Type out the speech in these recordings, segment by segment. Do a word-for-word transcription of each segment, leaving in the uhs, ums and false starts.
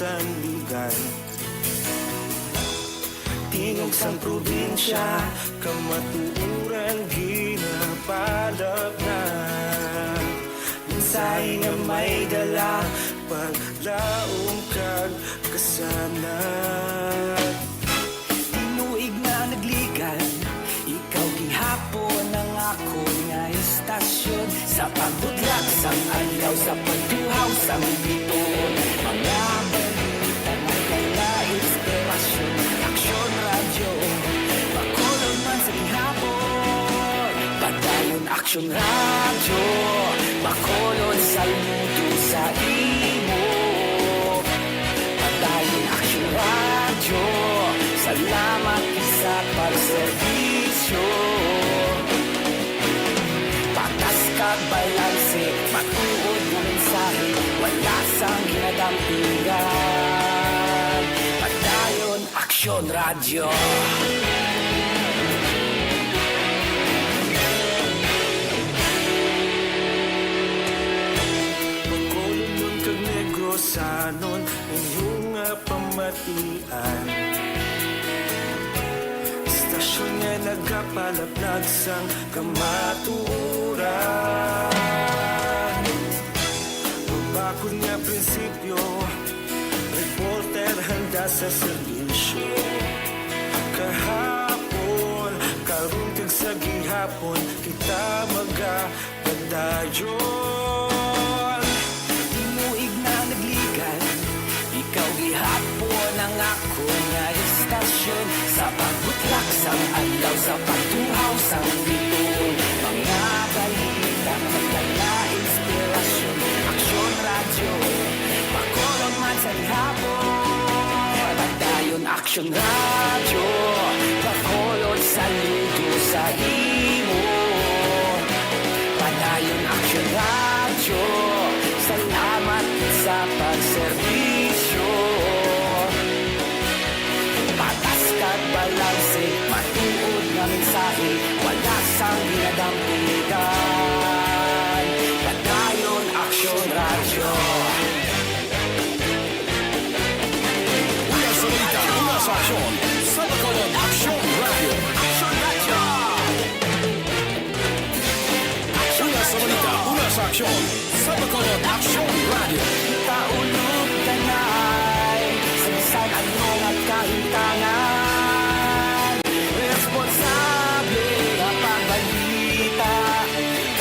Sandigan. Tingog sang probinsya, kamatuoran ginapalapna. Mensahe nga may dala, paglaom kag kasanag. Tinuig na nagligan, ikaw gihapon ang akon nga istasyon. Sa pagbutlak sang adlaw, sa pagtuhaw sang bituon, mga balita nga dala inspirasyon. Aksyon Radyo, Bacolod man sa gihapon. Padayon Aksyon Radyo, Bacolod, saludo sa imo. Padayon Aksyon Radyo, salamat sa pagserbisyo. Patas kag balanse, matuod nga mensahe, wala sang ginadampigan. Padayon Aksyon Radyo. Bacolodnon kag Negrosanon, inyo nga pamatian. Istasyon nga nagapalaplag sang kamatuoran. Mabakod nga prinsipyo, reporter handa sa serbisyo. Kahapon, karon kag sa gihapon, kita magapadayon. Tinuig na nagligan, ikaw gihapon ang akon nga istasyon. Sa pagbutlak sang adlaw, sa pagtuhaw sang bituon, mga balita nga dala inspirasyon. Aksyon Radyo, Bacolod man sa gihapon. Padayon Aksyon Radyo, Bacolod, saludo sa imo. Padayon Aksyon Radyo, salamat sa pagserbisyo. Patas kag balanse, matuod nga mensahe, wala sang ginadampigan. Padayon Aksyon Radyo. Una sa balita, una sa aksyon, sa Bacolod Aksyon Radyo. Aksyon Radyo. Una sa balita, una sa aksyon, sa Bacolod Aksyon Radyo. Taulog tanay sa bisan ano nga kahimtangan. Responsable nga pagbalita,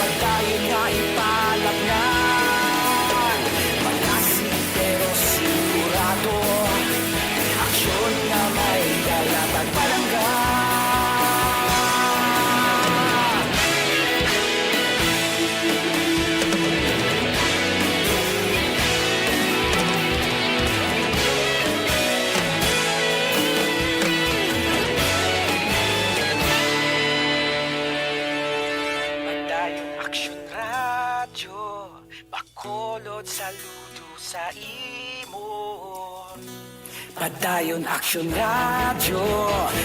padayon nga ipalapngan. Malasig pero sigurado, aksyon nga may dala pagpalangga. Padayon Aksyon Radyo, Bacolod, saludo sa imo. Padayon Aksyon Radyo,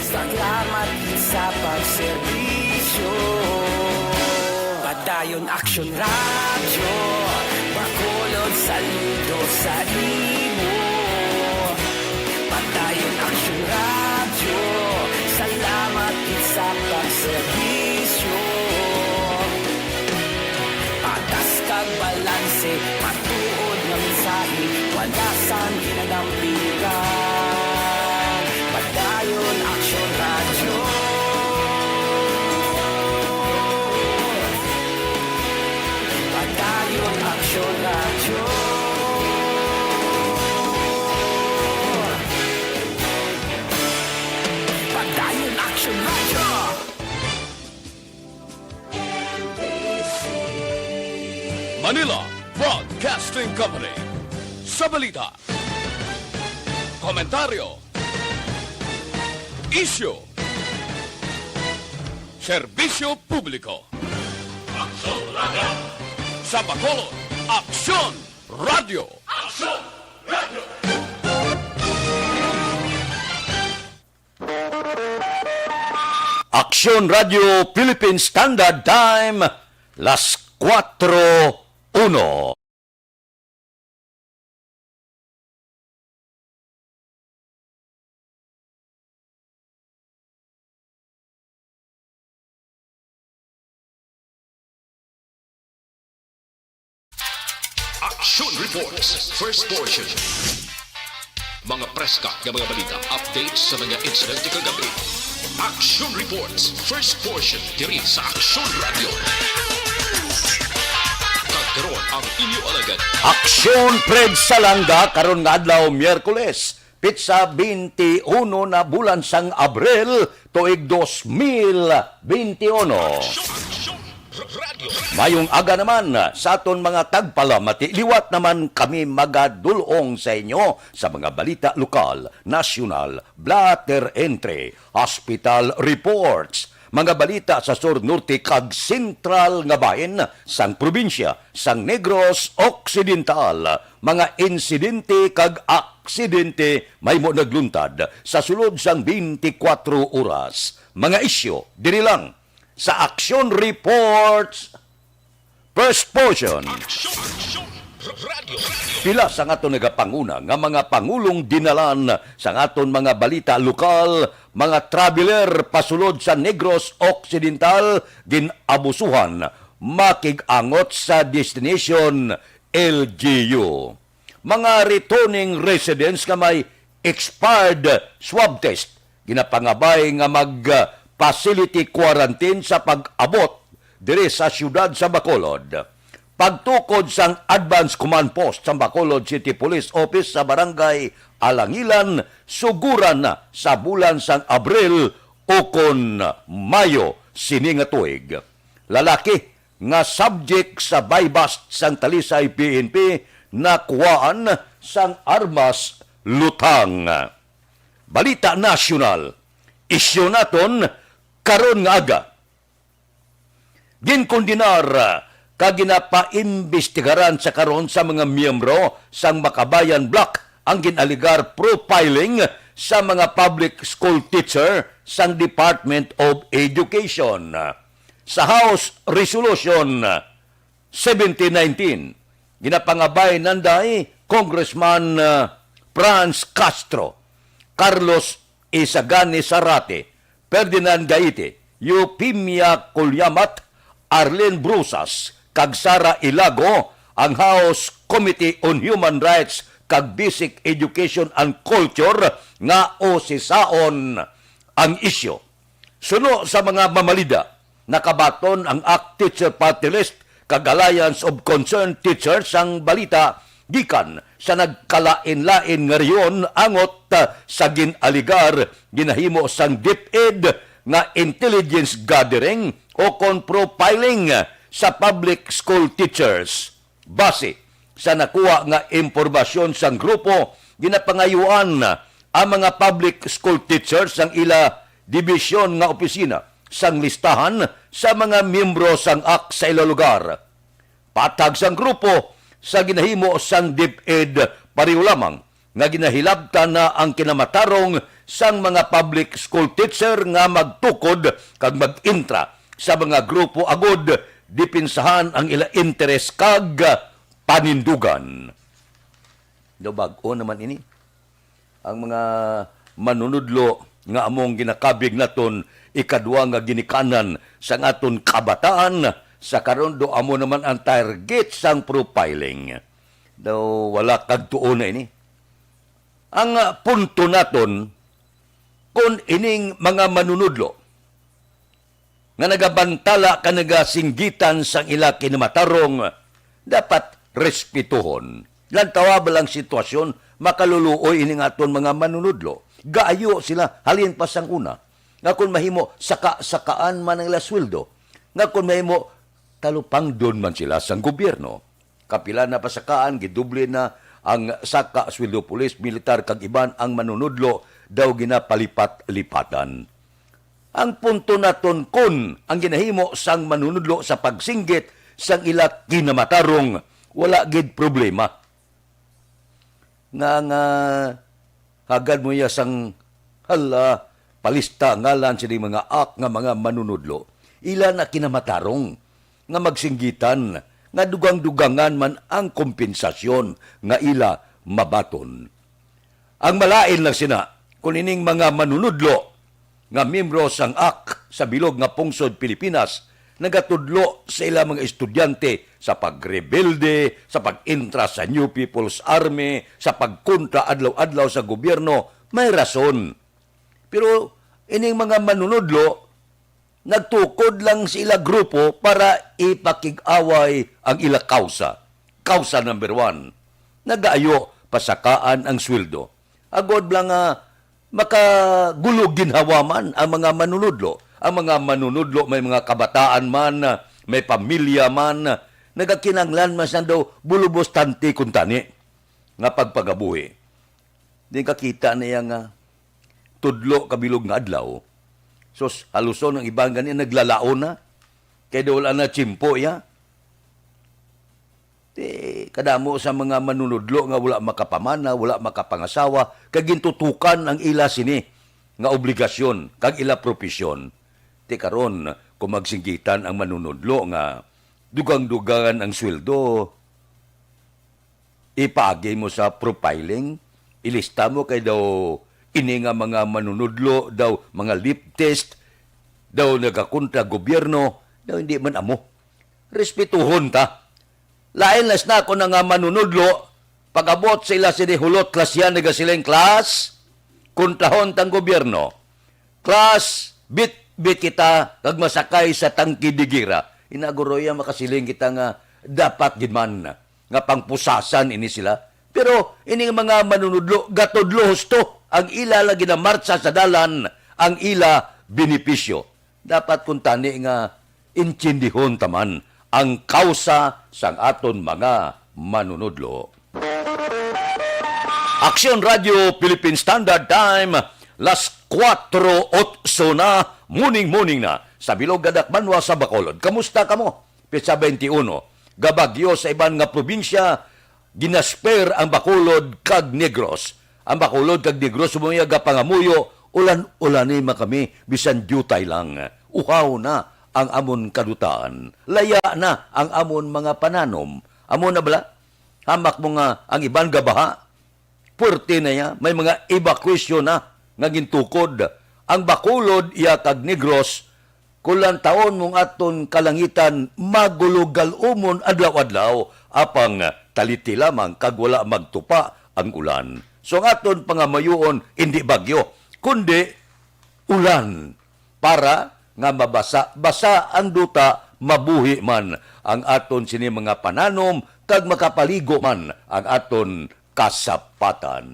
salamat sa pagserbisyo. Padayon Aksyon Radyo, Bacolod, saludo sa imo. Padayon Aksyon Radyo, salamat sa pagserbisyo. Patas kag balanse, matuod nga mensahe, wala sang ginadampigan. Padayon Aksyon Radyo. Padayon Aksyon Radyo. Padayon Aksyon Radyo. Manila Broadcasting Company. Sa balita, komentaryo, isyu, serbisyo publiko. Aksyon Radyo. Sa Bacolod, Aksyon Radyo. Aksyon Radyo. Aksyon Radyo Philippine Standard Time, las kuwatro uno. Action Reports, first portion. Mga preska nga mga balita, updates sa mga insidente kagabi. Action Reports, first portion, diri sa Action Radio. Kag karon ang inyo alagad. Aksyon, Fred Salanga, karon nga adlaw, Miyerkules, pitsa twenty-one na bulan sang Abril, tuig dos mil twenty-one. Action, Action Radio. Mayong aga naman sa aton mga tagpalamati. Liwat naman kami magadulong sa inyo sa mga balita lokal, nasyonal, blotter entry, hospital reports, mga balita sa sur, norte, kag sentral nga bahin sang probinsya sang Negros Occidental, mga insidente kag aksidente mahimo nagluntad sa sulod sang twenty-four oras. Mga isyu diri lang sa Action Reports, first portion. Action, Action Radio. Pila sa aton nagapanguna nga mga pangulong dinalan sa aton mga balita lokal, mga traveler pasulod sa Negros Occidental gin-abusuhan makig-angot sa destination L G U. Mga returning residents nga may expired swab test ginapangabay nga mag-facility quarantine sa pag-abot diri sa siyudad sa Bacolod. Pagtukod sang Advance Command Post sang Bacolod City Police Office sa Barangay Alangilan, suguran na sa bulan sang Abril ukon Mayo sini nga tuig. Lalaki nga subject sa buy-bust sang Talisay P N P nakuhaan sang armas lutang. Balita nasyonal, isyu naton karon nga aga. Ginkondenar kag ginapaimbestigaran sa karon sa mga miyembro sang Makabayan Bloc ang gin-alegar profiling sa mga public school teacher sang Department of Education. Sa House Resolution seventeen nineteen, ginapangabay nanday Congressman, ah, Franz Castro, Carlos Isagani Zarate, Ferdinand Gaite, Eufemia Cullamat, Arlene Brusas, kag Sara Ilago ang House Committee on Human Rights kag Basic Education and Culture nga usisaon ang isyu. Suno sa mga mamalida, nakabaton ang ACT Teacher Party List kag Alliance of Concerned Teachers sang balita gikan sa nagkalain-lain nga rehiyon angot, ah, sa gin-alegar ginahimo sang DepEd nga intelligence gathering o kon profiling sa public school teachers. Base sa nakuha nga impormasyon sang grupo, ginapangayuan ang mga public school teachers sang ila dibisyon nga opisina sang listahan sa mga miyembro sang ACT sa ila lugar. Patag sang grupo, sa ginahimo sang DepEd, pareho lamang nga ginahilabtan na ang kinamatarong sang mga public school teacher nga magtukod kag mag-intra sa mga grupo agud dipinsahan ang ila interes kag panindugan. Daw bag-o naman ini. Ang mga manunudlo nga among ginakabig naton, ikadwa nga ginikanan sang aton kabataan, sa karon do amo naman ang target sang profiling. Daw wala kag tuo na ini. Ang, ah, punto naton, kon ining mga manunudlo nga nagabantala ka nagasinggitan sang ila kinamatarong dapat respetohon. Lantawa ba lang sitwasyon, makaluluoy ini nga aton mga manunudlo. Gaayo sila halin pa sang una. Nga kon mahimo, saka-sakaan man ang ila sweldo. Nga kon mahimo, talupangdon man sila sang gobyerno. Kapila na pasakaan, gidoble na ang saka, sweldo pulis, militar, kag iban ang manunudlo daw ginapalipat-lipatan. Ang punto naton, kun ang ginahimo sang manunudlo sa pagsinggit sang ila kinamatarong, wala gid problema. Nga, nga, hagad mo iya sang, hala, palista ngalan sini mga ak nga mga manunudlo. Ila na kinamatarong nga magsinggitan, nga dugang-dugangan man ang kompensasyon nga ila mabaton. Ang malain lang sina, kung ining mga manunudlo nga miyembro sang ak sa bilog nga pungsod Pilipinas nagatudlo sa ila mga estudyante sa pagrebelde, sa pag-intra sa New People's Army, sa pagkontra adlaw-adlaw sa gobyerno, may rason. Pero ining mga manunudlo, nagtukod lang sa ila grupo para ipakig-away ang ila kausa. Kausa number one, nagaayo pasakaan ang sweldo. Agod lang nga makagulo ginhawa man ang mga manunudlo. Ang mga manunudlo may mga kabataan man, may pamilya man, nagakinahanglan man sang daw bulubos tanti kuntani nga pagpagabuhi. Di kakita niya nga tudlo ka bilog nga adlaw. Sus, haluson ang iban gani naglalaon na. Kay daw wala na tiyempo iya. Ti, kadamo sa mga manunudlo nga wala makapamana, wala makapangasawa, kay gintutukan ang ila sini nga obligasyon kag ila propesyon. Ti karon, kung magsinggitan ang manunudlo nga dugang-dugangan ang sweldo, ipaagi mo sa profiling, ilista mo kay daw ini nga mga manunudlo, daw mga leftist, daw nagakontra gobyerno, daw hindi man amo. Respetuhon ta. Lain las na ako na nga manunudlo, pag-abot sa ila sini hulot, class yan, nagasiling, "Class, kontrahon tang gobyerno. Class, bit-bit kita kag masakay sa tangke de guerra." Inaguroya makasiling kita nga dapat gid man nga pangpusasan ini sila. Pero ini nga mga manunudlo, gatudlo husto ang ila lagi na martsa sa dalan, ang ila benepisyo. Dapat kuntani nga intindihon ta man ang kausa sang aton mga manunudlo. Aksyon Radio Philippine Standard Time, las kuwatro otso na, morning, morning na, sa bilog nga dakbanwa sa Bacolod. Kamusta kamo? Petsa twenty-one, gabagyo sa iban nga probinsya, ginasper ang Bacolod kag Negros. Ang Bacolod kag Negros mo iya gapangamuyo, ulan-ulani man kami, bisan diutay lang. Uhaw na ang amon kadutaan. Laya na ang amon mga pananom. Amo na bala? Hamak mo nga ang iban gabaha. Puwerte na iya, may mga evacuation na nga gintukod. Ang Bacolod, iya kag Negros, kung lantawon mong aton kalangitan, magulugal-umon adlaw-adlaw, apang taliti lamang kag wala magtupa ang ulan. So, ang aton pangamuyoon, indi bagyo, kundi ulan, para nga mabasa-basa ang duta, mabuhi man ang aton sini mga pananom, kag makapaligo man ang aton kasapatan.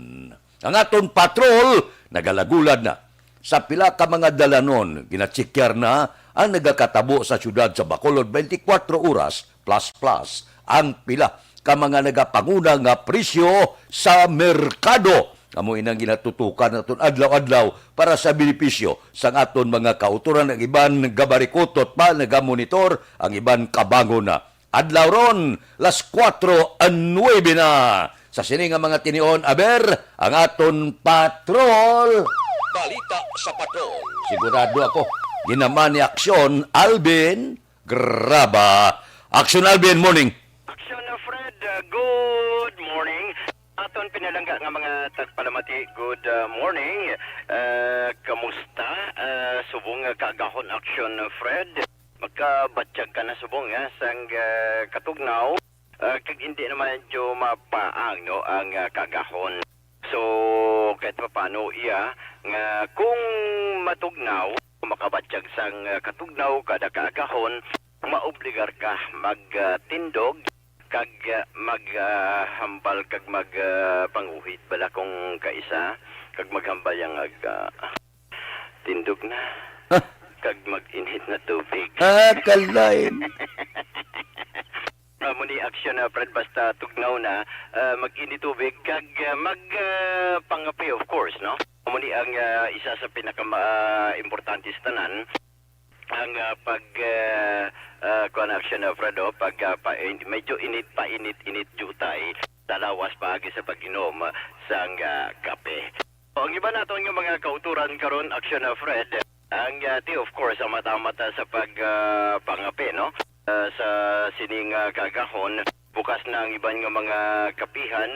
Ang aton patrol nagalagulad na. Sa pila ka mga dalanon, ginatsikar na ang nagakatabo sa siyudad sa Bacolod, twenty-four oras plus plus ang pila ka mga nagapanguna nga presyo sa merkado. Amo inang ginatutukan naton adlaw-adlaw para sa benepisyo sang aton mga kautoran. Ang iban gabarikutot pa, nagamonitor, ang iban kabangon na. Adlaw ron, las kuwatro nuwebe na. Sa sini nga mga tinion, aber, ang aton patrol. Balita sa patrol. Sigurado ako, ginaman ni Aksyon Alvin Graba. Aksyon Alvin, morning. Aksyon, uh, Fred, uh, good morning. Aton pinalangga nga mga tagpalamati, good, uh, morning. Uh, kamusta? Uh, subong nga kaagahon, Aksyon, uh, Fred. Makabatyag ka na subong, ha, sang, ah, katugnaw, ah, kag hindi naman medyo mapaang, no, ang, ah, kaagahon. So, kahit papaano iya nga kung matugnaw, kung makabatyag sang, ah, katugnaw kada kaagahon, maobligar ka mag, ah, tindog kag, ah, mag, ah, hambal kag mag, ah, panguhit bala kung kaisa, kag maghambal yang ag, ah, Tindog na. Ah. Kag mag-init na tubig. Ah, kalain. Amo ni aksyon na, Fred, basta tugnaw na, ah, mag-init tubig, kag, ah, mag, ah, pangape, of course, no? Amo ni ang, ah, isa sa pinaka, ah, importante sa tanan, ang, ah, pag, ah, ah, kuwan, aksyon na, Fred, oh, pag, ah, pa-, in-, medyo init, painit-init jutay sa lawas paagi sa pag-inom sang, ah, kape. Ang iban naton nga mga kautoran karon, aksyon na, Fred, ang, ah, ti, of course, ang mata-mata sa pag, ah, pangape, no? Ah, sa sining, ah, kaagahon, bukas na ang iban nga mga kapihan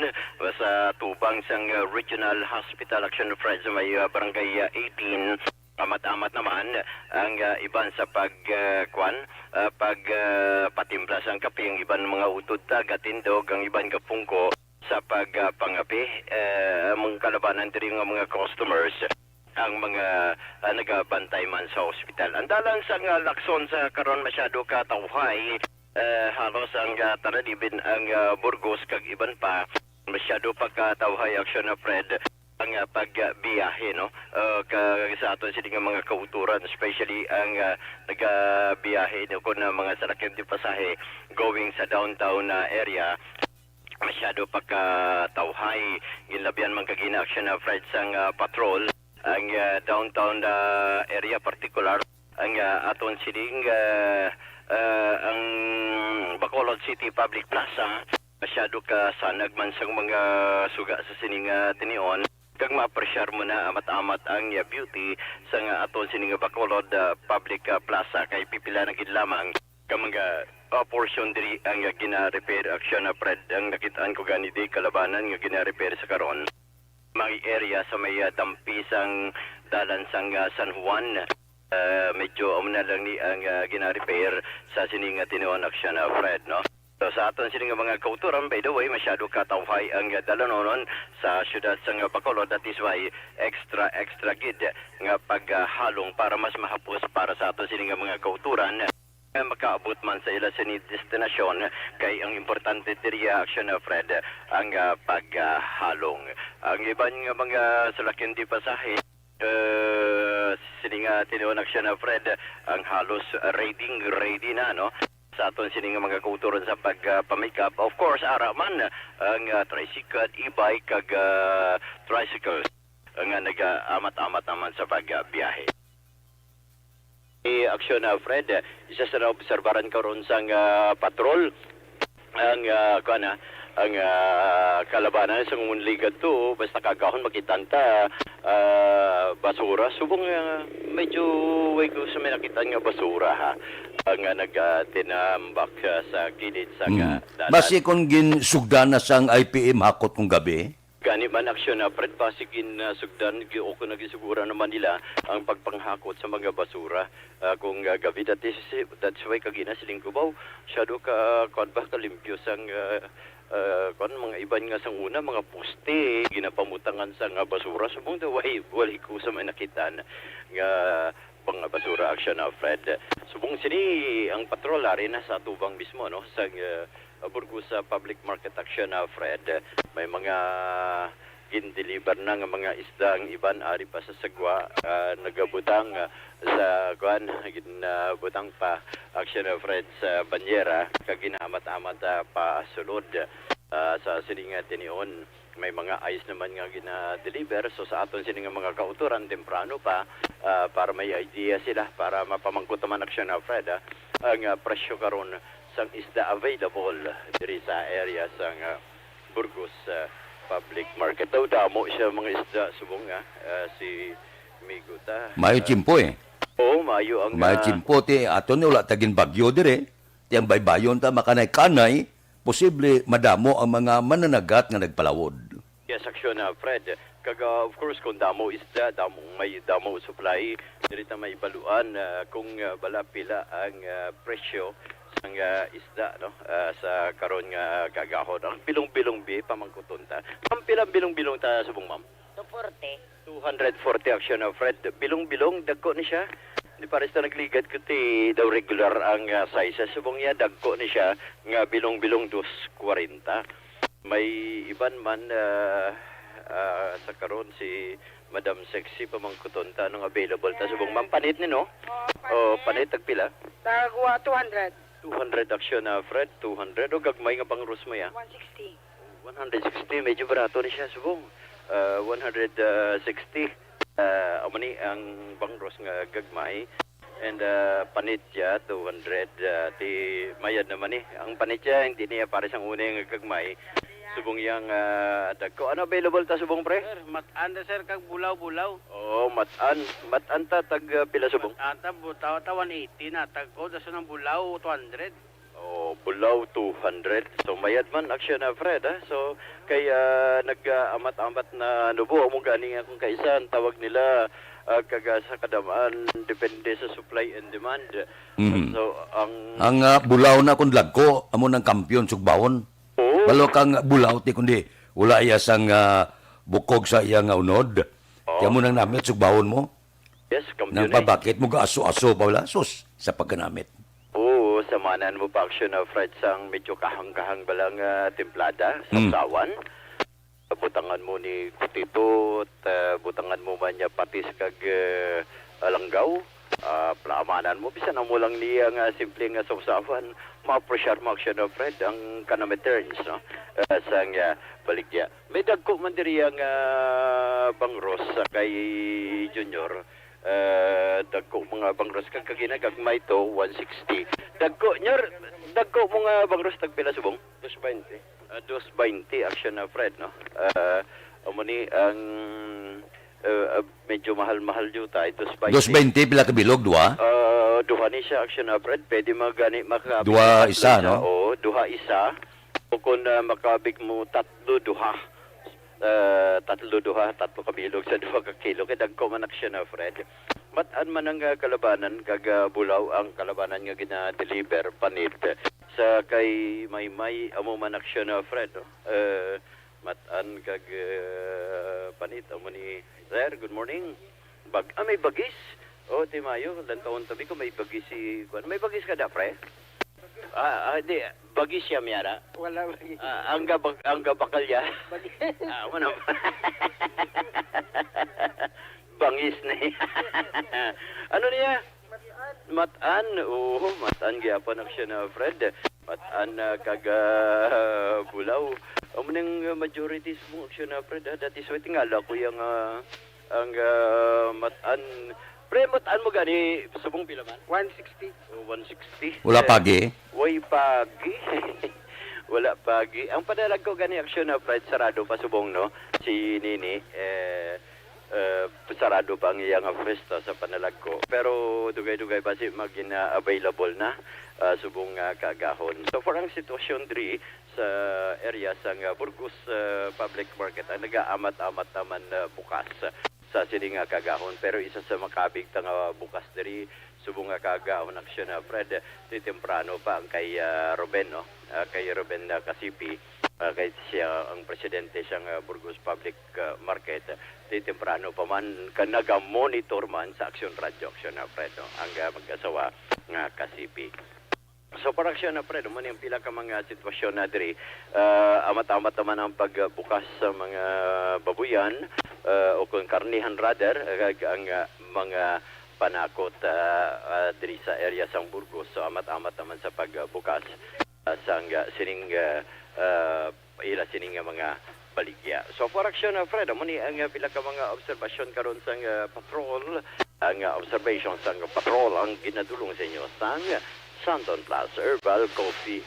sa tubang sang, ah, Regional Hospital, aksyon na, Fred, sa may, ah, Barangay, ah, eighteen. Amat-amat naman ang, ah, iban sa pag, ah, kwan, ah, pag, ah, patimpla sang kape, ang iban mga utod ta gatindog, ang iban gapungko sa pag, ah, pangape. Eh, ang kalabanan diri nga mga customers, ang mga, ah, nagabantay man sa ospital. Ang dalan sang, ah, Lacson sa karon masyado ka tawhay, eh, halos ang, ah, tanan, even ang, ah, Burgos kag iban pa, masyado pa ka tawhay, Aksyon na Fred, ang, ah, pagbiyahe, no? Ah, ka, sa aton sini nga mga kauturan, especially ang, ah, nagabiyahe, no, kun, ah, mga salakyan di pasahe going sa downtown na area, masyado pa ka tawhay. Ginlabian man kag ina, Aksyon na Fred, sang, ah, patrol ang, ah, downtown, ah, area, partikular ang, ah, aton sining, ah, ah, ang Bacolod City Public Plaza. Masyado ka sanag man sang mga suga sa sining, ah, tinion, kag maapresyar mo na amat-amat ang, ah, beauty sang, ah, aton sining Bacolod, ah, Public, ah, Plaza, kay pipila na gid lamang ka mga, ah, portion diri ang, ah, gina-repair, Aksyon na Fred. Ang nakitaan ko gani di kalabanan nga gina-repair sa karon, may area sa may, ah, dampi sang dalan sang, ah, San Juan. Ah, medyo amo na lang ni ang, ah, gina-repair sa sini nga tinion, Aksyon na Fred, no? So, sa aton sini nga mga kauturan, by the way, masyado ka tawhay ang, ah, dalanonon sa siyudad sang Bacolod. That is why extra, extra gid nga paghalong para mas mahapos para sa aton sini nga mga kauturan nga makaabot man sa ila sini destinasyon, kay ang importante diri, Aksyon na Fred, ang, ah, paghalong. Ang iban nga mga salakyan di pasahe, eh, sini nga tinion, Aksyon na Fred, ang halos ready, ready na, no? Sa aton sini nga mga kauturan sa pag, ah, pa-make up. Of course, ara man ang, ah, tricycle, e-bike, kag, ah, tricycle nga nagaamat-amat naman sa pagbiyahe. Ni Aksyon, ah, Fred, isa sa naobserbaran karon sang, ah, patrol ang, ah, kuwan, ah, ang, ah, kalabanan sa Munlig adto, basta kaagahon makita ta, ah, basura. Subong, ah, medyo way ko sa may nakita nga basura, ha, ang, ah, nag, ah, tinambak, ah, sa kilid sa, mm, ah, dalan. Basi kung ginsugdan na sang I P M hakot kung gabi? Gani man, Aksyon na Fred, basi gin, ah, sugdan, gi-, o kung nagisugura naman nila ang pagpanghakot sa mga basura, ah, kung, ah, gabi. That is, that's why kagina siling ko, "Baw, masyado ka, kuwan ba, kalimpyo sang, ah, ah, kuwan, mga iban nga sang una, mga poste, ginapamutangan sa nga basura." Subong daw, way, wala ko sa may nakitaan nga mga basura, Aksyon na Fred. Subong sini ang patrol, ari na sa atubang mismo, no, sa, ah, Burgos, ah, Public Market, Aksyon na Fred. May mga gin-deliver na nga mga isda ang iban, ari pa sa sagwa, ah, nagabutang, ah, sa, kuan, ginabutang pa, Aksyon na Fred, sa banyera, kag ginaamat-amat, ah, pa sulod, ah, sa sining, ah, tinion. May mga ice naman nga gina-deliver. So, sa aton sini nga mga kauturan, temprano pa, ah, para may idea sila, para mapamangkot naman, Aksyon na Fred, ah, ang, ah, presyo karon sang isda available diri sa area sang, ah, Burgos, ah, Public Market. Daw damo siya mga isda, subong, ah, ah, si Migo ta. Mayo, ah, tiyempo, eh. Oo, mayo ang, mayo, ah, tiyempo, ti aton wala ta ginbagyo dire. Ti ang baybayon ta makanay-kanay, posible madamo ang mga mananagat nga nagpalawod. Yes, Aksyon, ah, Fred. Kag, ah, of course, kung damo isda, damo, may damo supply, diri ta may baluan, ah, kung, ah, bala pila ang, ah, presyo sang, ah, isda, no? Ah, sa karon nga kaagahon. Ang bilong-bilong bi, pamangkuton ta. Ang pila ang bilong-bilong ta subong, ma'am? Two forty. Two hundred forty, Aksyon na Fred. Bilong-bilong, dagko ni siya. Di pares na nagligad ko ti daw regular ang, ah, size. Subong niya, dagko ni siya nga bilong-bilong dos kwarenta. May iban man, ah, ah, sa karon si Madam Sexy, pamangkuton ta, anong available ta subong, ma'am? Panit ni, no? Oo, oh, panit. Panit, tagpila? Tagwa two hundred. Two hundred, Aksyon na Fred, two hundred. O, gagmay nga bangros mo, ya? One sixty. One hundred sixty, medyo barato ni siya, subong. Ah, one hundred sixty. Ah, amo ni ang bangros nga gagmay. And, ah, panit siya, two hundred, ah, ti mayad naman ni. Ang panit siya, hindi niya pares ang una nga gagmay. Subong yang, ah, dagko. Ano available ta subong, pre? Sir, mat-an na, sir, kag bulaw-bulaw. Oo, mat-an. Mat-an ta, tag, ah, pila subong? Mat-an ta, bu-, ta, ta one eighty na. Tagko, daso ng bulaw, two hundred. Oh, bulaw, two hundred. So, mayad man, Aksyon na Fred, ha? So, kay, ah, nag-, ah, amat-amat na nubo, amo gani nga kung kaisa, ang tawag nila, Ah, kag, ah, sa kadamaan, depende sa supply and demand. Mhm. So, ang Ang, ah, bulaw na kung lagko, amo nang kampiyon sugbahon. Oo. Balo kang bulaw ti kundi wala iya sang, ah, bukog sa iya nga unod. Oo. Kaya mo nang namit sugbahon mo. Yes, kampiyon Nang eh. pabakit mo gaaso-aso pa wala, sus, sa pagkanamit. Oo, samanan mo pa action na Fred sang medyo kahang-kahang balang, ah, templada, Mm. sawsawan. Butangan mo ni kutitot, ah, butangan mo man niya patis kag, ah, langgaw. Ah, plamanan mo, bisan amo lang niya nga simple nga sawsawan, ma-appreciate mo action of Fred ang kanami turns, no? Ah, sang, ah, baligya. May dagko man diri ang, ah, bangros sa kay Junior. Ah, dagko mga bangros kag kagina gagmay to, one sixty. Dagko, Nyor, dagko mo nga bangros tagpila subong? Dos baynte. Ah, dos baynte action na, Fred, no? Ah, amo ni ang, ah, ah, medyo mahal-mahal jud ta, dos baynte. Dos baynte, pila ka bilog? Duha? Ah, duha ni siya action na, Fred. Pwede magani, makakabig Duha, tatlo isa, siya. no? Oo, duha, isa. O kung, ah, makabig mo tatlo, duha. Ah, tatlo, duha, tatlo ka bilog sa duha ka kilo. Kay dagko man action na, Fred. Mat-an man ang, ah, kalabanan, kag, ah, bulaw ang kalabanan nga gina-deliver, panit. Sa kay Maymay, amo man action na, Fred, no? Eh, mat-an kag, eh, panit, amo ni, Sir, good morning. Bag-, ah, may bagis? Oh, ti Mayo, lantawon tabi ko, may bagis si, kuwan. May bagis ka da, pre? Ah, ah, di, bagis siya, Miara. Wala bagis. Ah, ang gabak-, ang gabakal niya. Bagis. Ah, wala. Bangis na iya. Ano niya? Matan, oo, matan gyapon ang siya na, Fred. Matan na kag, ah, bulaw. Amo ning majority sa mga aksyon na, Fred, ah, dati sa tingala ko yung, ah, ang, ah, matan. Pre, matan mo gani, subong pila man? One sixty. Oh, one sixty. Wala Eh, pagi? Way pagi. Wala pagi. Ang padalag ko gani aksyon na, Fred, sarado pa subong, no? Si Nini, eh, eh, sarado pa ang iya nga pwesto sa panalagko. Pero dugay-dugay basi magin-, ah, available na, ah, subong nga kaagahon. So far ang sitwasyon diri sa area sang, ah, Burgos, ah, Public Market ang nagaamat-amat naman, ah, bukas sa sini nga kaagahon. Pero isa sa makabig ta nga bukas diri subong nga kaagahon aksyon na, Fred, ti temprano pa ang kay, ah, Ruben, no? Ah, kay Ruben na Kasipi, ah, kay siya ang presidente sang, ah, Burgos Public, ah, Market. Ti temprano pa man, ka naga-monitor man sa Aksyon Radyo, Aksyon Alfredo, ang, ah, mag-asawa nga ka-C P. So, para Aksyon Alfredo, mo ni ang pila ka mga sitwasyon na diri, ah, amat-amat naman ang pagbukas sa mga babuyan, ah, o kung karnihan rather, kag ang, ah, mga panakot, ah, ah, diri sa area sang Burgos. So, amat-amat naman sa pagbukas, ah, sang, ah, sining, ah, ah, ila sining nga mga baligya. So, for action, uh, Fred, amo ni ang, uh, pila ka mga obserbasyon karon sang, uh, patrol. Ang, uh, observation sang patrol ang ginadulong sa inyo sang Santon Plus Herbal Coffee.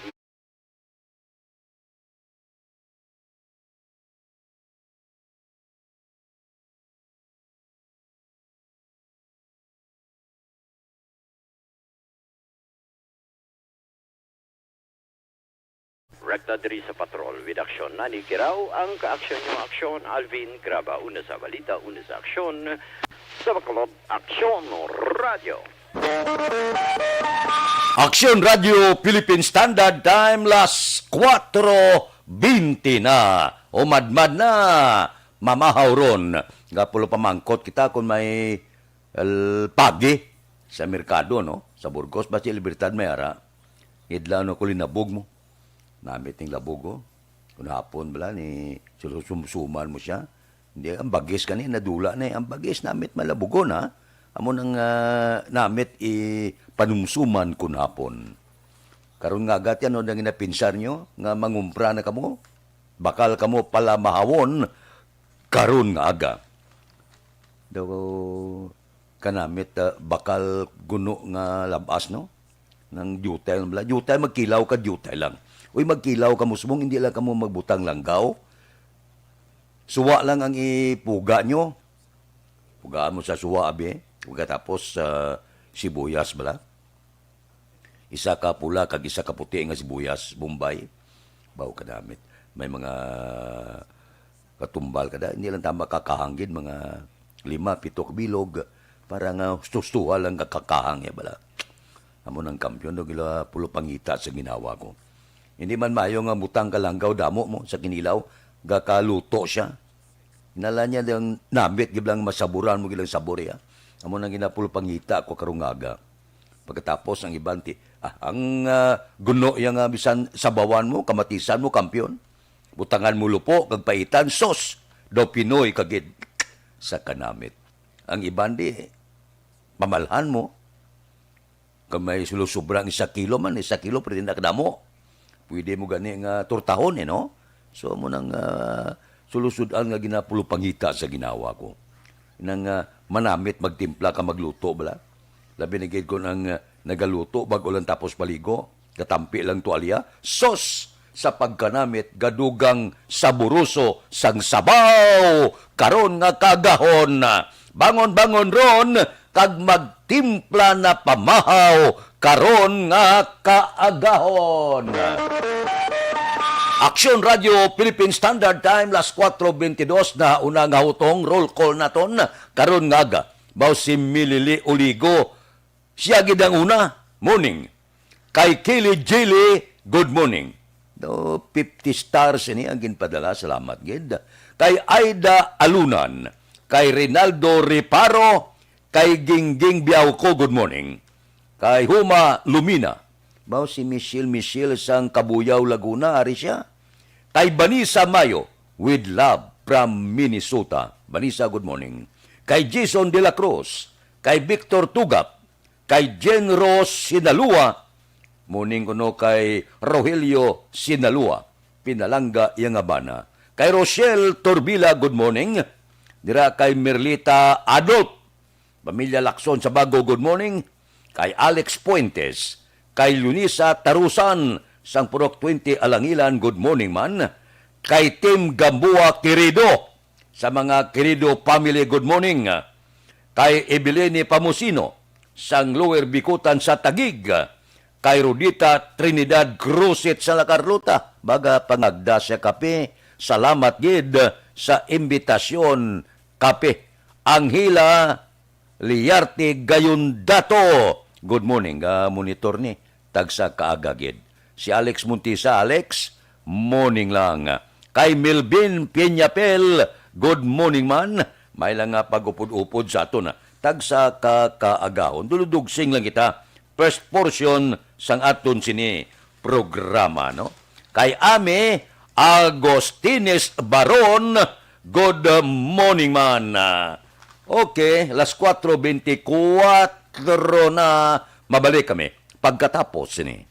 Rekta diri sa patrol, with action na ni Kiraw ang kaaksyon nyo, aksyon, Alvin Graba, una sa balita, una sa aksyon, sa Bacolod, Aksyon Radio. Aksyon Radio Philippine Standard Time, las kuwatro bente na. O madmad na, mamahaw ron. Nga pulo pamangkot kita kung may, el, pagi sa merkado, no? Sa Burgos, basi Libertad may ara. Idlaw no ko linabog mo. Namit ning labog, oh. Kung hapon bala ni, sul-, sumsuman mo siya. Hindi, ang bagis kani, nadula na eh. Ang bagis, namit malabugon, ha? Amo nang, ah, namit i panumsuman kun hapon. Karon nga agad yan, ano nang ginapinsar nyo? Nga mangumpra na kamo? Bakal kamo pala mahawon karon nga aga. Daw kanamit, ah, bakal guno nga labas, no? Nang diutay lang bala. Diutay, magkilaw ka, diutay lang. Uy, magkilaw ka, musmong, hindi lang kamo magbutang langgaw. Suwa lang ang ipuga nyo. Pugaan mo sa suwa, abi. Pagkatapos, ah, sibuyas bala. Isa ka pula kag isa ka puti nga sibuyas, Bombay. Baw ka damit. May mga katumbal ka da. Hindi lang tama kakahanggid, mga Lima, pito ka bilog, para nga husto-hustoha lang kakakahang ya bala. Amo nang kampiyon, daw gila pulo pangita sa ginawa ko. Hindi man maayo nga butang ka langgaw damo mo sa kinilaw, gakaluto siya. Hinala niya dang namit gid lang masaburan mo gid lang sabor ya. Amo nang ginapulo pangita ko karong aga. Pagkatapos ang iban ti, ah, ang, ah, guno ya nga bisan sabawan mo, kamatisan mo, kampiyon. Butangan mo lupo kag paitan, sos, daw Pinoy ka gid sa kanamit. Ang iban di, pamalhan mo. Kung may sulo-sobra ang isa kilo man, isa kilo, pwede na kadamo. Pwede mo gani nga turtahon, eh, no? So, mo nang, ah, sulusud-an nga ginapulupangita sa ginawa ko. Nang, ah, manamit, magtimpla ka, magluto, bala. Labi na gid kung ang, ah, nagaluto, bago lang tapos paligo, katampi lang tuwalya. Sos! Sa pagkanamit, gadugang saburuso sang sabaw. Karon nga kaagahon, bangon-bangon ron, kag magtimpla na pamahaw karon nga kaagahon. Aksyon Radio Philippine Standard Time, las kuwatro bentidos na, una nga hutong, roll call naton karon nga aga. Mao si Milili Oligo, siya gid ang una. Morning. Kay Kili Jili, good morning. Do, fifty stars ini ang ginpadala, salamat gid. Kay Aida Alunan, kay Rinaldo Reparo, kay Gingging Biauco, good morning. Kay Huma Lumina, mao si Michelle, Michelle sang Kabuyaw, Laguna, ari siya. Kay Vanessa Mayo, with love from Minnesota. Vanessa, good morning. Kay Jason De La Cruz, kay Victor Tugap, kay Jen Rose Sinalua, morning kuno kay Rogelio Sinalua, pinalangga iya nga bana. Kay Rochelle Torbila, good morning. Dira kay Merlita Adult, Pamilya Lacson Sabago, good morning. Kay Alex Fuentes, kay Lunisa Tarusan, sang Purok twenty Alangilan, good morning man. Kay Team Gamboa Querido, sa mga Querido family, good morning. Kay Ebilene Pamusino, sang Lower Bikutan sa Taguig. Kay Rudita Trinidad Cruzit sa La Carlota, baga pangagda sa kape, salamat gid sa imbitasyon, kape. Anghela Liarte Gayondato, good morning. Ah, monitor ni, tagsa kaaga gid. Si Alex Montisa, Alex, morning lang. Kay Melvin Peñapel, good morning man. May lang nga pag-upod-upod sa aton, ah. Tagsa ka kaagahon. Duludugsing lang kita. First portion sang aton sini programa, no? Kay Ami Agostines Baron, good morning man. Okay, las kuwatro bentikwatro na, mabalik kami pagkatapos sini.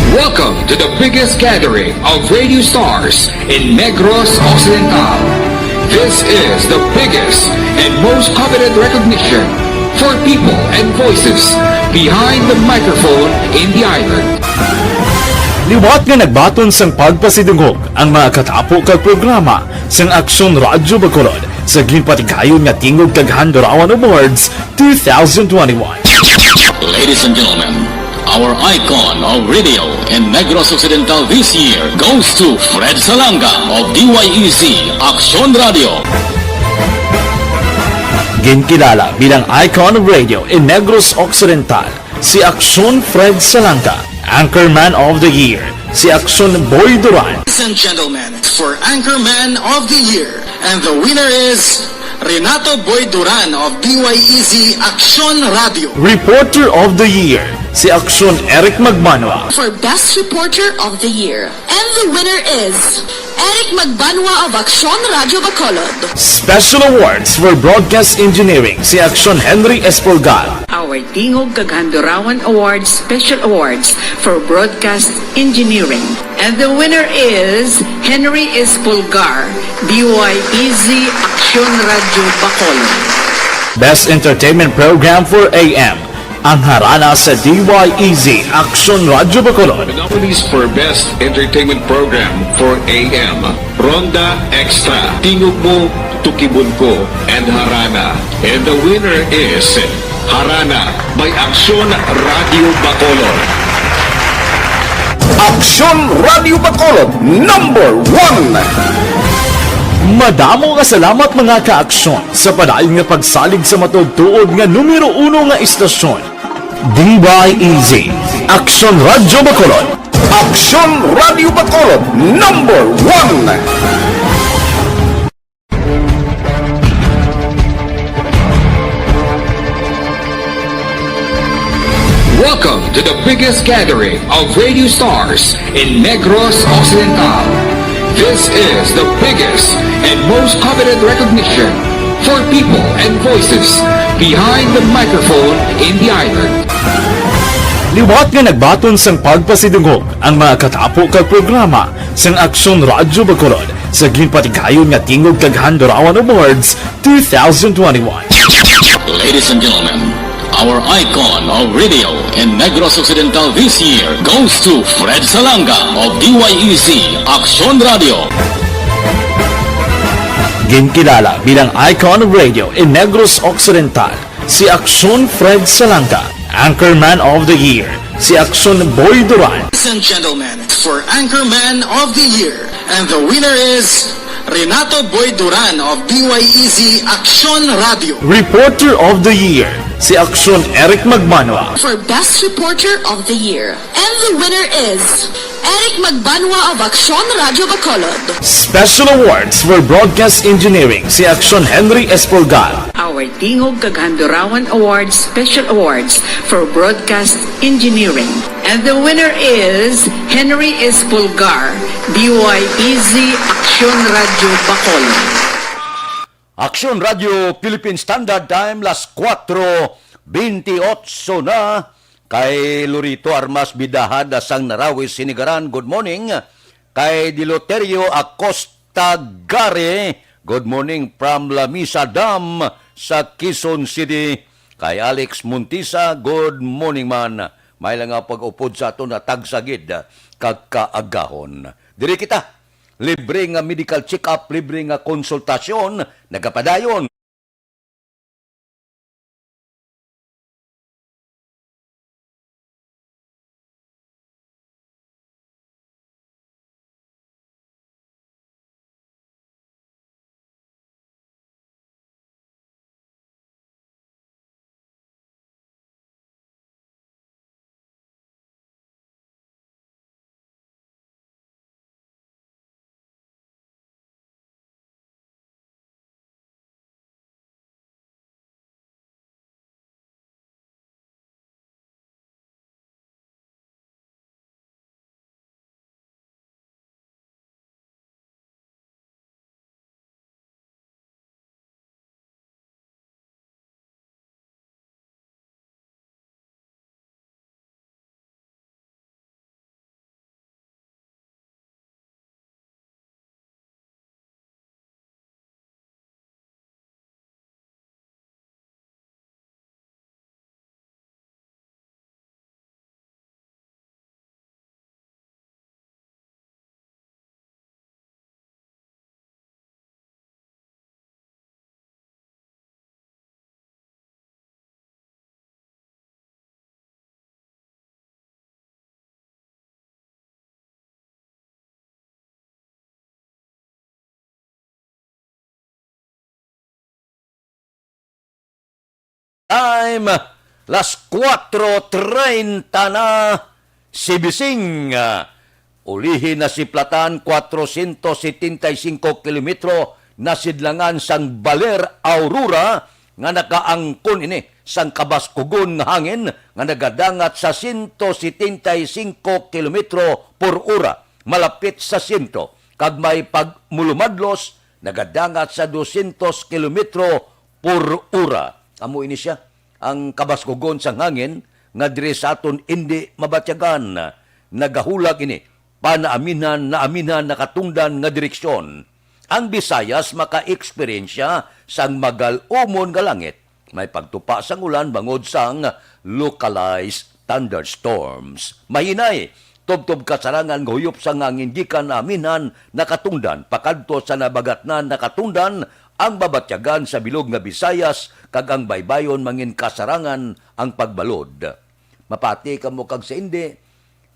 Welcome to the biggest gathering of radio stars in Negros Occidental. This is the biggest and most coveted recognition for people and voices behind the microphone in the island. Liwat nga nagbaton sang pagpasidungog ang mga katapo kag programa sang Aksyon Radyo Bacolod sa ginpatigayon nga Tingog kag Handurawan Awards two thousand twenty-one. Ladies and gentlemen, our icon of radio in Negros Occidental this year goes to Fred Salanga of D Y E Z Aksyon Radio. Ginkilala bilang icon of radio in Negros Occidental si Aksyon Fred Salanga, Anchorman of the Year si Aksyon Boy Duran. Ladies and gentlemen, for Anchorman of the Year, and the winner is Renato Boy Duran of D Y E Z Aksyon Radio. Reporter of the Year si Aksyon Eric Magbanwa. For Best Reporter of the Year, and the winner is Eric Magbanwa of Aksyon Radio Bacolod. Special Awards for Broadcast Engineering si Aksyon Henry Espolgar. Our Tingog kag Handurawan Awards Special Awards for Broadcast Engineering. And the winner is Henry Espolgar, D Y E Z Aksyon Radio Bacolod. Best Entertainment Program for A M, ang harana sa D Y E Z Aksyon Radio Bacolod. The nominees for Best Entertainment Program for A M, Ronda Extra, Tingog Mo, Tukibulco and Harana. And the winner is Harana by Aksyon Radio Bacolod. Aksyon Radio Bacolod, number one. Madamo nga salamat, mga ka-aksyon, sa padayon nga pagsalig sa matuod-tuod nga numero uno nga istasyon, D Y E Z, Aksyon Radio Bacolod. Aksyon Radio Bacolod, number one. Welcome to the biggest gathering of radio stars in Negros Occidental. This is the biggest and most coveted recognition for people and voices behind the microphone in the island. Liwat nga nagbaton sang pagpasidungog ang mga katapo kag programa sang Aksyon Radyo Bacolod sa ginpatigayon nga Tingog kag Handurawan Awards two thousand twenty-one. Ladies and gentlemen, our icon of radio in Negros Occidental this year goes to Fred Salanga of D Y E Z Aksyon Radio. Ginkilala bilang icon of radio in Negros Occidental si Aksyon Fred Salanga, Anchorman of the Year si Aksyon Boy Duran. Ladies and gentlemen, for Anchorman of the Year, and the winner is Renato Boy Duran of D Y E Z Aksyon Radio. Reporter of the Year si Aksyon Eric Magbanwa. For Best Reporter of the Year, and the winner is Eric Magbanwa of Aksyon Radio Bacolod. Special Awards for Broadcast Engineering si Aksyon Henry Espolgar. Our Tingog kag Handurawan Awards Special Awards for Broadcast Engineering. And the winner is Henry Espolgar, D Y E Z Aksyon Radio Bacolod. Aksyon Radio Philippine Standard Time, las kuwatro bentiocho na. Kay Lorito Armas Bidahada sang Narawi, Sinigaran, good morning. Kay Diloterio Acosta Gare, good morning from Lamisa Dam sa Quezon City. Kay Alex Montisa, good morning man. May lang nga pag-upod sa aton na tagsagid kag kaagahon. Diri kita, libre nga medical check-up, libre nga konsultasyon, nagapadayon. Time, las kuwatro treinta na, sibising. Ulihi na si Platan, cuatrocientos setenta y cinco kilometro, nasidlangan sang Baler, Aurora, nga nakaangkon ini sang kabaskugon nga hangin nga nagadangat sa sento setenta y cinco kilometro por ora, malapit sa sentro, kag may pagmulumadlos, nagadangat sa dosyentos kilometro por ora. Amo ini sia, ang kabaskugon sang hangin nga diri sa aton indi mabatyagan. Nagahulag ini panaaminhan, naaminhan, nakatungdan nga direksyon. Ang Visayas makaeksperyensya sang magal-umon nga langit. May pagtupa sang ulan bangod sang localized thunderstorms. Mahinay, tubtob kasarangan nga huyop sang hangin gikan naaminhan, nakatungdan, pakadto sa nabagatnan, nakatungdan, ang babatyagan sa bilog nga Visayas kag ang baybayon mangin kasarangan ang pagbalod. Mapati kamo kag sa indi,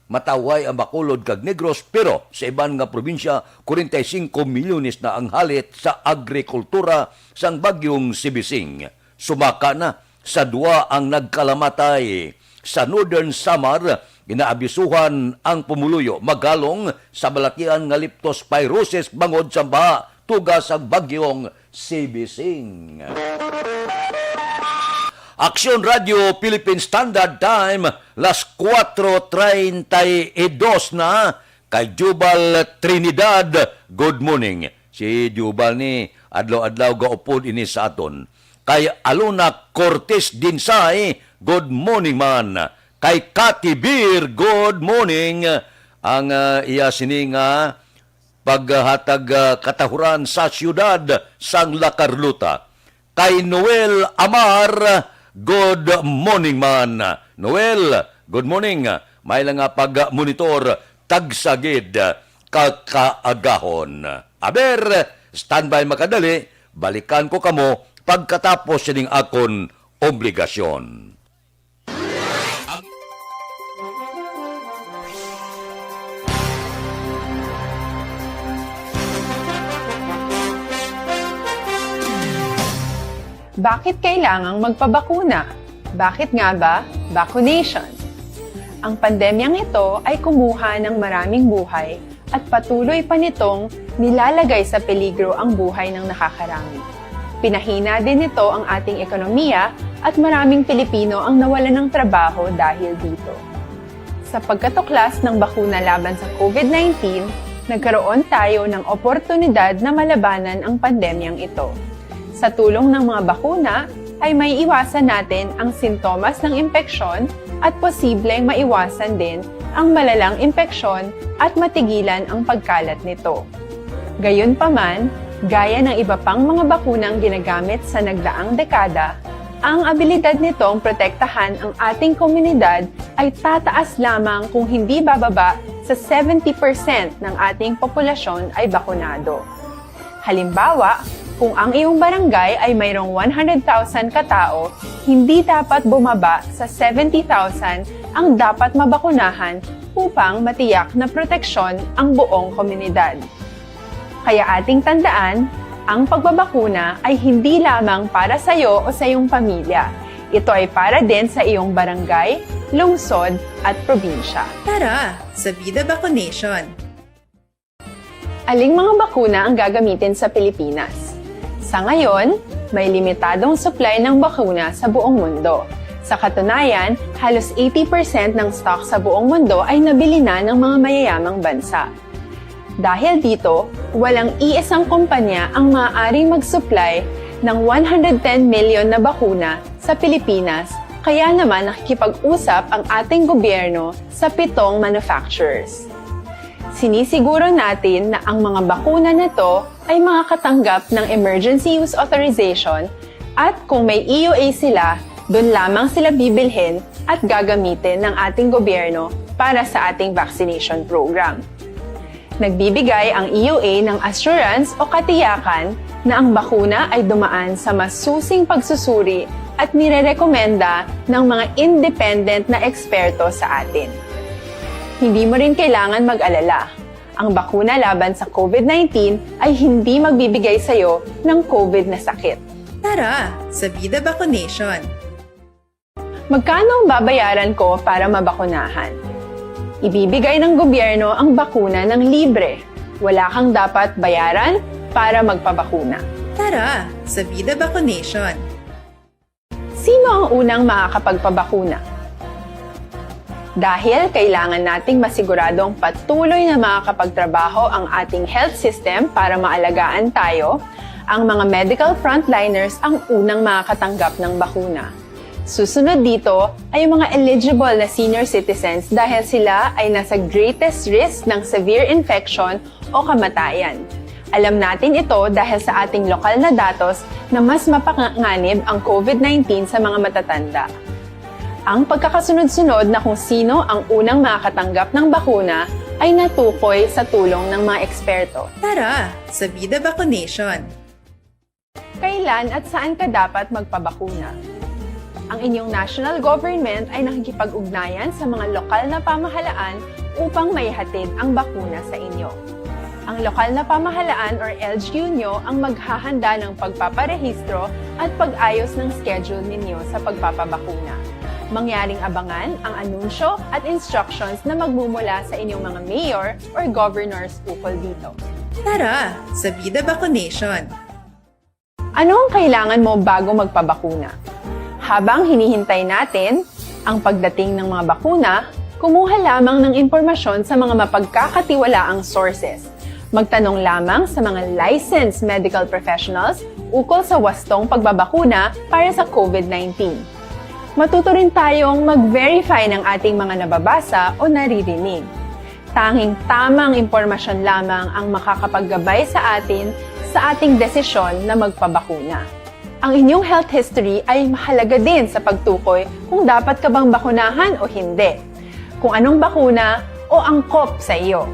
matawhay ang Bacolod kag Negros, pero sa iban nga probinsya, kwarenta y singko milyones na ang halit sa agrikultura sang Bagyong Sibising. Sumaka na sa duwa ang nagkalamatay. Sa Northern Samar, ginaabisuhan ang pumuluyo magalong sa balatian nga leptospirosis bangod sa baha tuga sang Bagyong Sibising. Aksyon Radio Philippine Standard Time, las kuwatro treinta y dos na. Kay Jubal Trinidad, good morning. Si Jubal ni adlaw-adlaw gaupod ini sa aton. Kay Alona Cortez Dinsay, good morning man. Kay Cathy Beer, good morning. Ang, ah, iya sini nga paghatag, ah, katahuran sa siyudad sang La Carlota. Kay Noel Amar, good morning man. Noel, good morning. May lang nga pag-monitor, tagsagid ka kaagahon. Aber, standby makadali, balikan ko kamo pagkatapos sining akon obligasyon. Bakit kailangang magpabakuna? Bakit nga ba vaccination? Ang pandemyang ito ay kumuha ng maraming buhay at patuloy pa nitong nilalagay sa peligro ang buhay ng nakakarami. Pinahina din nito ang ating ekonomiya at maraming Pilipino ang nawalan ng trabaho dahil dito. Sa pagkatuklas ng bakuna laban sa COVID nineteen, nagkaroon tayo ng oportunidad na malabanan ang pandemyang ito. Sa tulong ng mga bakuna, ay maiiwasan natin ang sintomas ng impeksyon at posibleng maiwasan din ang malalang impeksyon at matigilan ang pagkalat nito. Gayunpaman, gaya ng iba pang mga bakunang ginagamit sa nagdaang dekada, ang abilidad nitong protektahan ang ating komunidad ay tataas lamang kung hindi bababa sa seventy percent ng ating populasyon ay bakunado. Halimbawa, kung ang iyong barangay ay mayroong one hundred thousand ka tao, hindi dapat bumaba sa seventy thousand ang dapat mabakunahan upang matiyak na proteksyon ang buong komunidad. Kaya ating tandaan, ang pagbabakuna ay hindi lamang para sa iyo o sa iyong pamilya. Ito ay para din sa iyong barangay, lungsod, at probinsya. Tara, sa Vida Vaccination! Aling mga bakuna ang gagamitin sa Pilipinas? Sa ngayon, may limitadong supply ng bakuna sa buong mundo. Sa katunayan, halos eighty percent ng stock sa buong mundo ay nabili na ng mga mayayamang bansa. Dahil dito, walang iisang kumpanya ang maaaring mag-supply ng one hundred ten million na bakuna sa Pilipinas, kaya naman nakikipag-usap ang ating gobyerno sa pitong manufacturers. Sinisiguro natin na ang mga bakuna na to ay makakatanggap ng emergency use authorization at kung may E U A sila, doon lamang sila bibilhin at gagamitin ng ating gobyerno para sa ating vaccination program. Nagbibigay ang E U A ng assurance o katiyakan na ang bakuna ay dumaan sa masusing pagsusuri at nirerekomenda ng mga independent na eksperto sa atin. Hindi mo rin kailangan mag-alala. Ang bakuna laban sa COVID nineteen ay hindi magbibigay sa iyo ng COVID na sakit. Tara, sa Vida Vaccination! Magkano ang babayaran ko para mabakunahan? Ibibigay ng gobyerno ang bakuna ng libre. Wala kang dapat bayaran para magpabakuna. Tara, sa Vida Vaccination! Sino ang unang makakapagpabakuna? Dahil kailangan nating masiguradong patuloy na makakapagtrabaho ang ating health system para maalagaan tayo, ang mga medical frontliners ang unang makakatanggap ng bakuna. Susunod dito ay ang mga eligible na senior citizens dahil sila ay nasa greatest risk ng severe infection o kamatayan. Alam natin ito dahil sa ating lokal na datos na mas mapanganib ang COVID nineteen sa mga matatanda. Ang pagkakasunod-sunod na kung sino ang unang makakatanggap ng bakuna ay natukoy sa tulong ng mga eksperto. Tara, sa Vida Vaccination! Kailan at saan ka dapat magpabakuna? Ang inyong national government ay nakikipag-ugnayan sa mga lokal na pamahalaan upang maihatid ang bakuna sa inyo. Ang lokal na pamahalaan or L G U nyo ang maghahanda ng pagpaparehistro at pag-ayos ng schedule ninyo sa pagpapabakuna. Mangyaring abangan ang anunsyo at instructions na magmumula sa inyong mga mayor or governors ukol dito. Tara sa Vida Vacunation! Ano ang kailangan mo bago magpabakuna? Habang hinihintay natin ang pagdating ng mga bakuna, kumuha lamang ng impormasyon sa mga mapagkakatiwalaang sources. Magtanong lamang sa mga licensed medical professionals ukol sa wastong pagbabakuna para sa COVID nineteen. Matuto rin tayong mag-verify ng ating mga nababasa o naririnig. Tanging tamang impormasyon lamang ang makakapaggabay sa atin sa ating desisyon na magpabakuna. Ang inyong health history ay mahalaga din sa pagtukoy kung dapat ka bang bakunahan o hindi, kung anong bakuna o angkop sa iyo.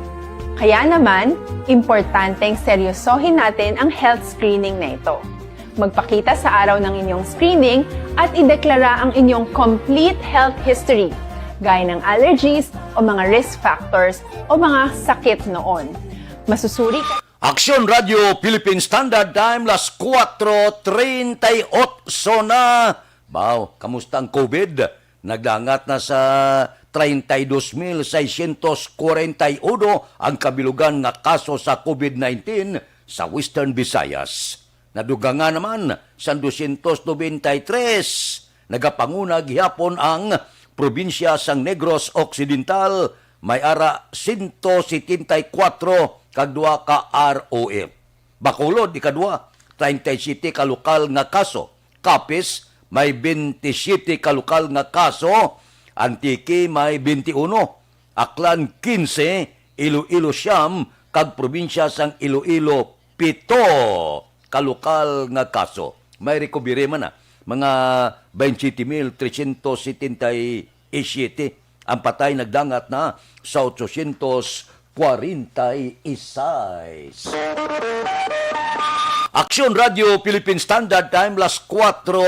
Kaya naman, importanteng seryosohin natin ang health screening na ito. Magpakita sa araw ng inyong screening at ideklara ang inyong complete health history, gaya ng allergies o mga risk factors o mga sakit noon. Masusuri ka Aksyon Radio Philippine Standard Time, las kuwatro treinta y ocho na. Baw, kamusta ang COVID? Nagdangat na sa treinta y dos mil seiscientos cuarenta y uno ang kabilugan nga kaso sa COVID nineteen sa Western Visayas. Nadugangan naman sang dosyentos nobenta y tres. Nagapanguna gihapon ang probinsya sang Negros Occidental, may ara sento setenta y kuwatro kag duha ka R O F. Bacolod, ikadua, treinta y siete ka lokal nga kaso. Capiz, may bente siete ka lokal nga kaso. Antique, may bente uno. Aklan, quince. Iloilo, siyam. Kag probinsya sang Iloilo, pito ka lokal nga kaso. May recovery man na, mga veintisiete mil trescientos setenta y siete. Ang patay nagdangat na sa ochocientos cuarenta y seis. Aksyon Radio Philippine Standard Time, las kuwatro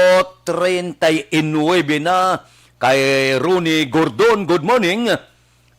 treinta y nuebe na. Kay Ronnie Gordon, good morning.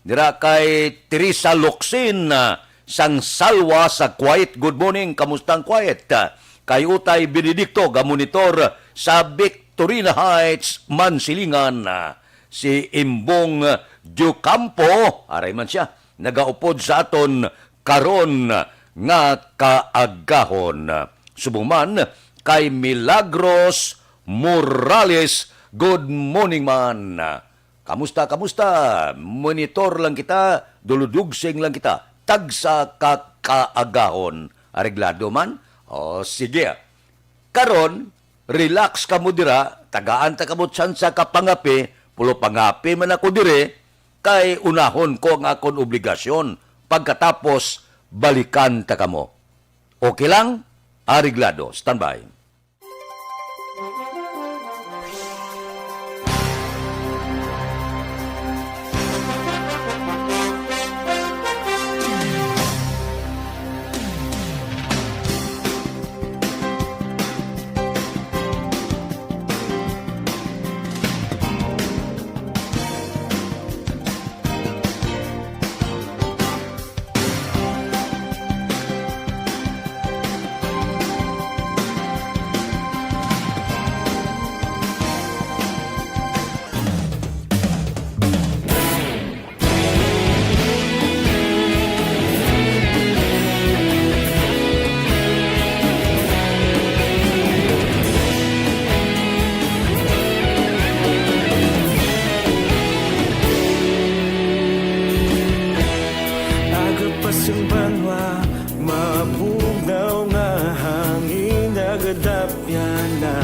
Dira kay Teresa Locsin, ah, sang Salwa sa Kuwait. Good morning, kamusta ang Kuwait? Ah, kay Utay Benedicto, gamonitor sa Victorina Heights, Mansilingan. Ah, si Imbong Diocampo, aray man siya, nagaupod sa aton karon nga kaagahon. Subong man kay Milagros Morales, good morning man. Kamusta, kamusta? Monitor lang kita, duludugsing lang kita. Tagsa ka kaagahon. Areglado man? O, sige. Karon, relax kamo dira, tagaan ta kamo tsansa ka pangape, pulo pangape man ako dire, kay unahon ko ang akon obligasyon. Pagkatapos, balikan ta kamo. Okay lang? Areglado. Standby. Aga pa sang banwa, mabugnaw nga hangin nagadapyan na.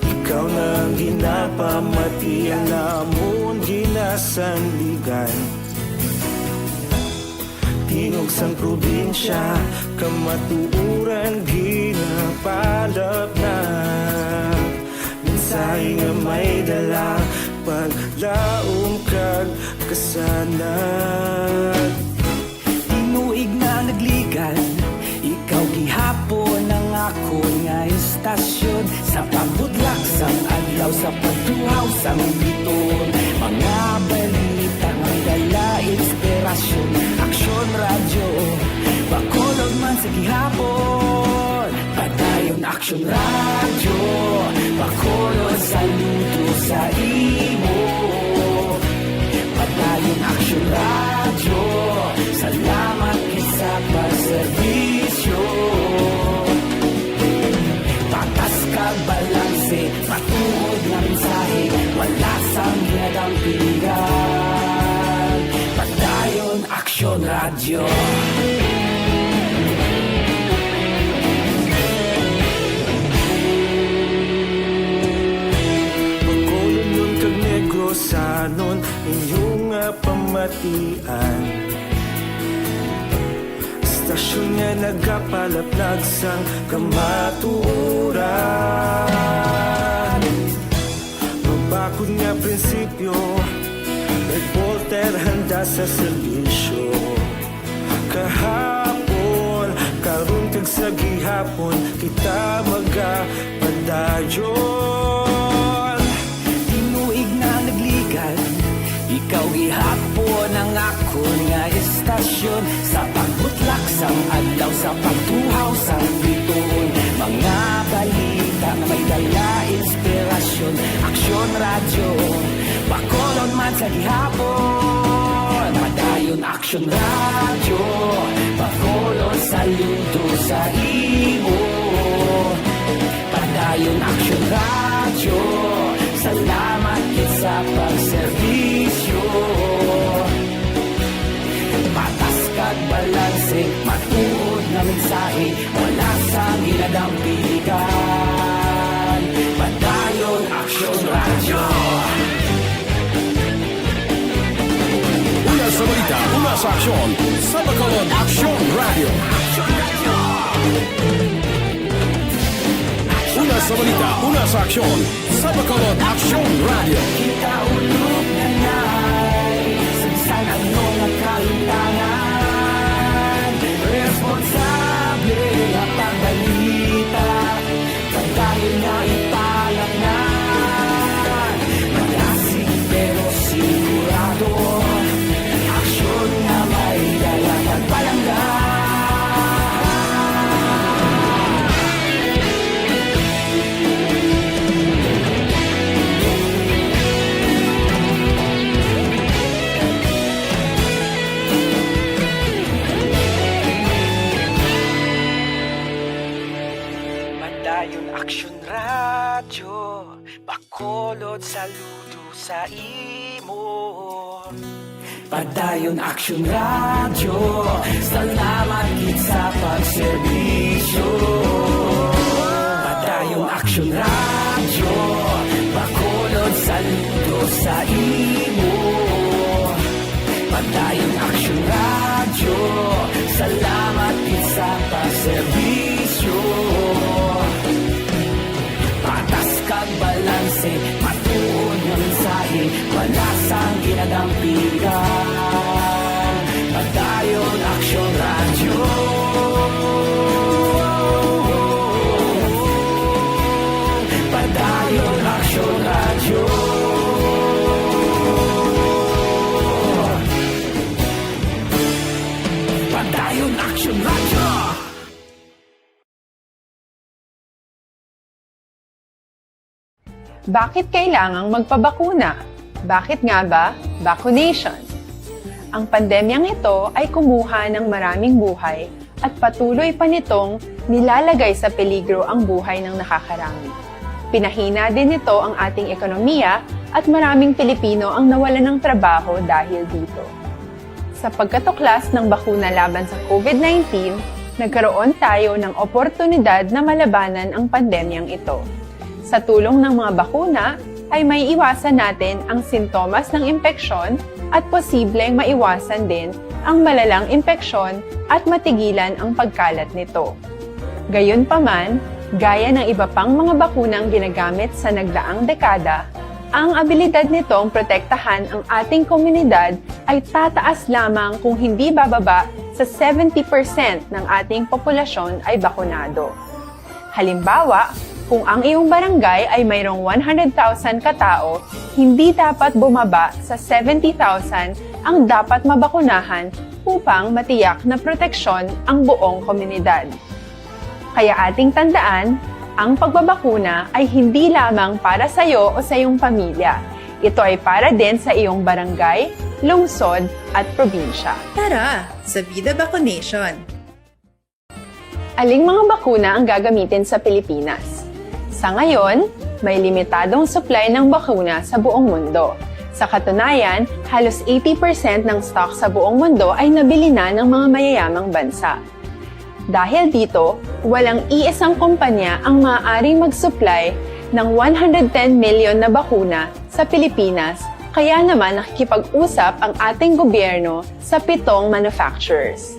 Ikaw na ang ginapamati, ang amon ginasandigan. Tingog sang probinsya, kamatuoran ginapalapnag. Mensahe nga may dala, paglaom kag kasanag. Tinuig na nagligad, ikaw gihapon ang akon nga istasyon. Sa pagtuhaw sang biton, mga balita nga may dala inspirasyon. Aksyon Radyo, Bacolod man sa gihapon. Padayon Aksyon Radyo, Bacolod saludo sa imo. Padayon Aksyon Radyo, salamat gid sa pagserbisyo. Patas kag balanse, matuod nga mensahe, wala sang ginadampigan. Padayon Aksyon Radyo. Bacolodnon kag Negrosanon, inyo nga pamatian. Istasyon nga nagapalaplag sang kamatuoran. Mabakod nga prinsipyo, reporter handa sa serbisyo. Kahapon, karon kag sa gihapon, kita magapadayon. Tinuig na nagligad, ikaw gihapon ang akon nga istasyon. Sa pagbutlak sang adlaw, sa pagtuhaw sang bituon, mga balita nga may dala inspirasyon. Aksyon Radyo, Bacolod man sa gihapon. Padayon Aksyon Radyo, Bacolod saludo sa imo. Padayon Aksyon Radyo, salamat gid sa pagserbisyo. Patas kag balanse, matuod nga mensahe, wala sang ginadampigan. Padayon Aksyon Radyo. Una sa balita, una sa aksyon, sa Bacolod Aksyon Radyo. Una sa balita, una sa aksyon, sa Bacolod Aksyon Radyo. Kita ulog na nay, sa bisan ano nga kahimtangan, responsable nga pagbalita, padayon nga ipalaknad. Malasig pero sigurado, aksyon nga may dala kag palangga. Padayon Aksyon Radyo, Bacolod saludo sa imo. Padayon Aksyon Radyo, salamat gid sa pagserbisyo. Padayon Aksyon Radyo, Bacolod saludo sa imo. Padayon Aksyon Radyo, salamat gid sa pagserbisyo. Patas kag balanse, matuod nga mensahe, wala sang ginadampigan. Padayon Aksyon Radyo. Padayon Aksyon Radyo. Padayon Aksyon Radyo. Bakit kailangang magpabakuna? Bakit nga ba vaccination? Ang pandemyang ito ay kumuha ng maraming buhay at patuloy pa nitong nilalagay sa peligro ang buhay ng nakakarami. Pinahina din nito ang ating ekonomiya at maraming Pilipino ang nawalan ng trabaho dahil dito. Sa pagkatuklas ng bakuna laban sa COVID nineteen, nagkaroon tayo ng oportunidad na malabanan ang pandemyang ito. Sa tulong ng mga bakuna, ay maiiwasan natin ang sintomas ng impeksyon at posibleng maiwasan din ang malalang impeksyon at matigilan ang pagkalat nito. Gayunpaman, gaya ng iba pang mga bakunang ginagamit sa nagdaang dekada, ang abilidad nitong protektahan ang ating komunidad ay tataas lamang kung hindi bababa sa seventy percent ng ating populasyon ay bakunado. Halimbawa, Kung ang iyong barangay ay mayroong one hundred thousand ka tawo, hindi dapat bumaba sa seventy thousand ang dapat mabakunahan upang matiyak na proteksyon ang buong komunidad. Kaya ating tandaan, ang pagbabakuna ay hindi lamang para sa iyo o sa iyong pamilya. Ito ay para din sa iyong barangay, lungsod, at probinsya. Tara, sa Vida Vaccination! Aling mga bakuna ang gagamitin sa Pilipinas? Sa ngayon, may limitadong supply ng bakuna sa buong mundo. Sa katunayan, halos eighty percent ng stock sa buong mundo ay nabili na ng mga mayayamang bansa. Dahil dito, walang iisang kumpanya ang maaaring mag-supply ng one hundred ten million na bakuna sa Pilipinas, kaya naman nakikipag-usap ang ating gobyerno sa pitong manufacturers.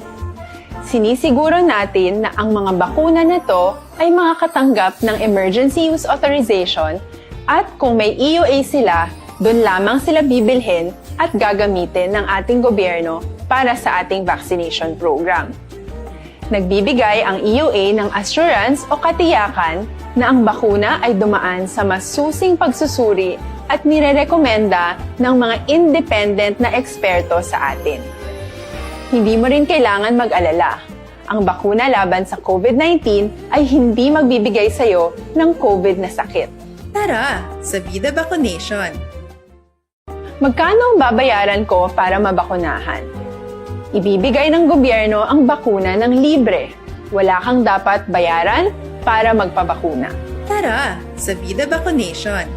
Sinisiguro natin na ang mga bakuna na to ay makakatanggap ng emergency use authorization, at kung may E U A sila, doon lamang sila bibilhin at gagamitin ng ating gobyerno para sa ating vaccination program. Nagbibigay ang E U A ng assurance o katiyakan na ang bakuna ay dumaan sa masusing pagsusuri at nirerekomenda ng mga independent na eksperto sa atin. Hindi mo rin kailangan mag-alala. Ang bakuna laban sa COVID nineteen ay hindi magbibigay sa iyo ng COVID na sakit. Tara, sa Vida Vaccination! Magkano ang babayaran ko para mabakunahan? Ibibigay ng gobyerno ang bakuna ng libre. Wala kang dapat bayaran para magpabakuna. Tara, sa Vida Vaccination!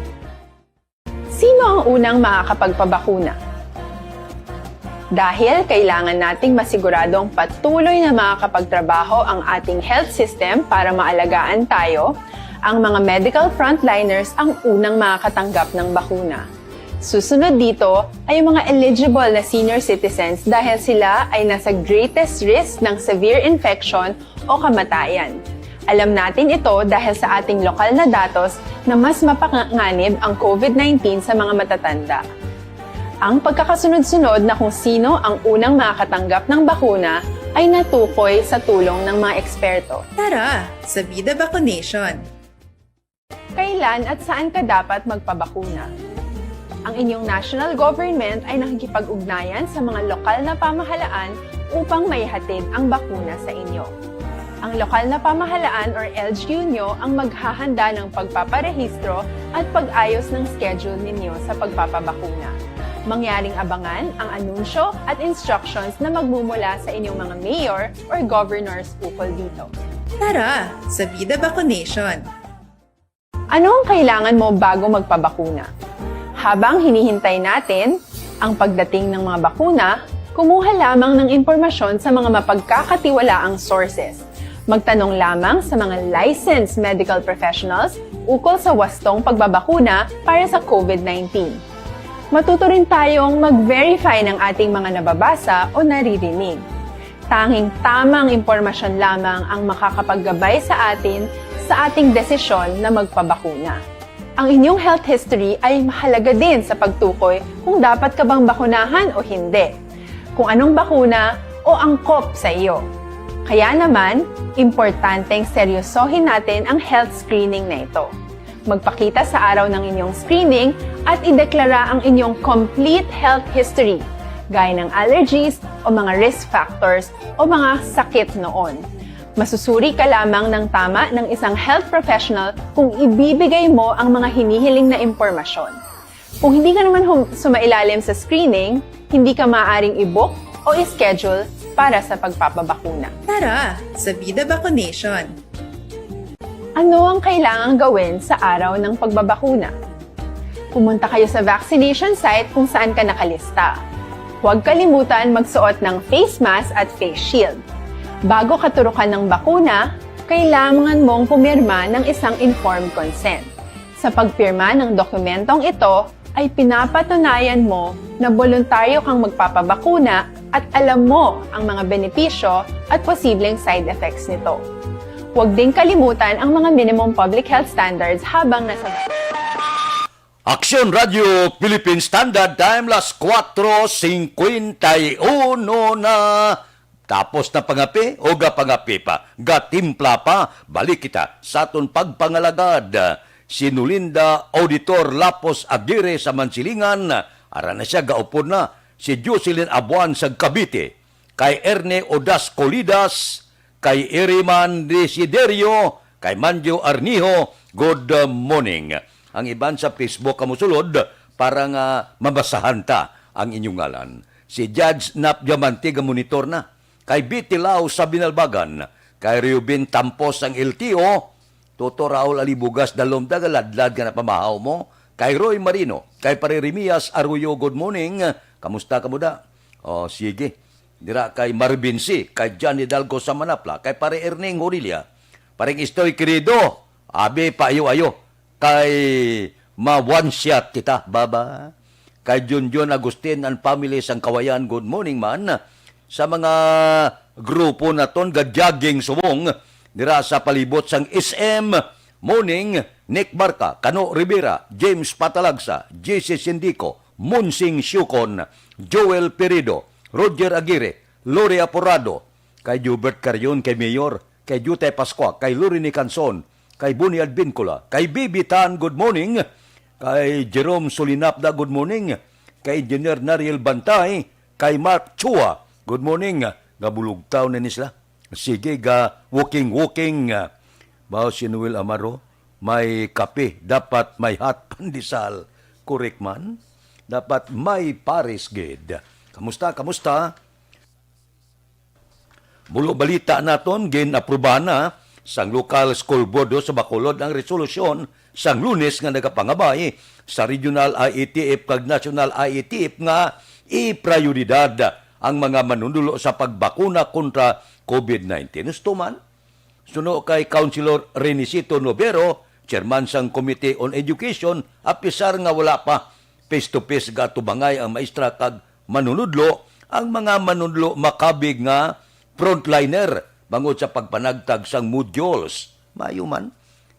Sino ang unang makakapagpabakuna? Dahil kailangan nating masiguradong patuloy na makakapagtrabaho ang ating health system para maalagaan tayo, ang mga medical frontliners ang unang makakatanggap ng bakuna. Susunod dito ay ang mga eligible na senior citizens dahil sila ay nasa greatest risk ng severe infection o kamatayan. Alam natin ito dahil sa ating lokal na datos na mas mapanganib ang COVID nineteen sa mga matatanda. Ang pagkakasunod-sunod na kung sino ang unang makakatanggap ng bakuna ay natukoy sa tulong ng mga eksperto. Tara, sa Vida Vaccination! Kailan at saan ka dapat magpabakuna? Ang inyong national government ay nakikipag-ugnayan sa mga lokal na pamahalaan upang maihatid ang bakuna sa inyo. Ang lokal na pamahalaan or L G U nyo ang maghahanda ng pagpaparehistro at pag-ayos ng schedule ninyo sa pagpapabakuna. Mangyaring abangan ang anunsyo at instructions na magmumula sa inyong mga mayor or governors ukol dito. Tara, sa Vida Vaccination! Ano ang kailangan mo bago magpabakuna? Habang hinihintay natin ang pagdating ng mga bakuna, kumuha lamang ng impormasyon sa mga mapagkakatiwalaang sources. Magtanong lamang sa mga licensed medical professionals ukol sa wastong pagbabakuna para sa COVID nineteen. Matuto rin tayong mag-verify ng ating mga nababasa o naririnig. Tanging tamang impormasyon lamang ang makakapaggabay sa atin sa ating desisyon na magpabakuna. Ang inyong health history ay mahalaga din sa pagtukoy kung dapat ka bang bakunahan o hindi, kung anong bakuna o angkop sa iyo. Kaya naman, importanteng seryosohin natin ang health screening na ito. Magpakita sa araw ng inyong screening at ideklara ang inyong complete health history, gaya ng allergies o mga risk factors o mga sakit noon. Masusuri ka lamang ng tama ng isang health professional kung ibibigay mo ang mga hinihiling na impormasyon. Kung hindi ka naman hum- sumailalim sa screening, hindi ka maaaring i-book o i-schedule para sa pagpapabakuna. Tara, sa Vida Vaccination! Ano ang kailangang gawin sa araw ng pagbabakuna? Pumunta kayo sa vaccination site kung saan ka nakalista. Huwag kalimutan magsuot ng face mask at face shield. Bago katurukan ng bakuna, kailangan mong pumirma ng isang informed consent. Sa pagpirma ng dokumentong ito, ay pinapatunayan mo na boluntaryo kang magpapabakuna at alam mo ang mga benepisyo at posibleng side effects nito. Huwag ding kalimutan ang mga minimum public health standards habang nasa Aksyon Radio Philippine Standard Time, las kuwatro singkwenta y uno na. Tapos na pangape o gapangape pa, gatimpla pa, balik kita sa aton pagpangalagad. Si Nulinda Auditor Lapos Aguirre sa Mansilingan, ara na siya, gaupod na. Si Jocelyn Abuan sa Cavite, kay Erne Odas Colidas, kay Iriman Desiderio, kay Manjo Arnijo, good morning. Ang iban sa Facebook, kamusulod, para nga mabasahan ta ang inyong ngalan. Si Judge Nap Diamante, gamonitor na. Kay Betty Lau sa Binalbagan, kay Reuben Tampos ang L T O, Toto Raul Alibugas, dalom, dagaladlad nga napamahaw mo, kay Roy Marino, kay Pare Remias Arroyo, good morning. Kamusta ka mo da? O, sige. Dira kay Marvin C, kay John Hidalgo sa Manapla, kay Pare Erning Horilia, Pareng Istoy Querido, abi pa ayo-ayo, kay ma-one shot kita, baba. Kay Junjun Agustin and family sang Kawayan, good morning man. Sa mga grupo naton ga-jogging subong dira sa palibot sang S M, morning, Nick Barca, Kano Rivera, James Patalagsa, J C Sindico, Monsing Siucon, Joel Perido, Roger Aguirre, Lori Aporado, kay Jubert Carion, kay Mayor, kay Jutay Pascua, kay Lorini Canson, kay Boni Advincula, kay Bibi Tan, good morning, kay Jerome Solinapda, good morning, kay Engineer Nariel Bantay, kay Mark Chua, good morning. Gabulugtaw na ni sila. Sige, ga walking-walking, ah, bao si Noel Amaro, may kape, dapat may hot pandesal. Correct man? Dapat may pares gid. Kamusta? Kamusta? Bulo balita naton, gin-aprubahan na sang local school board sa Bacolod ang resolusyon sang Lunes nga nagapangabay sa regional I E T F kag national I E T F nga iprioridad ang mga manundulo sa pagbakuna kontra COVID nineteen. Husto man, suno kay Councilor Renisito Novero, chairman sang Committee on Education, apisar nga wala pa face-to-face gatubangay ang maestra kag manunudlo, ang mga manunudlo makabig nga frontliner bangod sa pagpanagtag sang modules. Maayo man,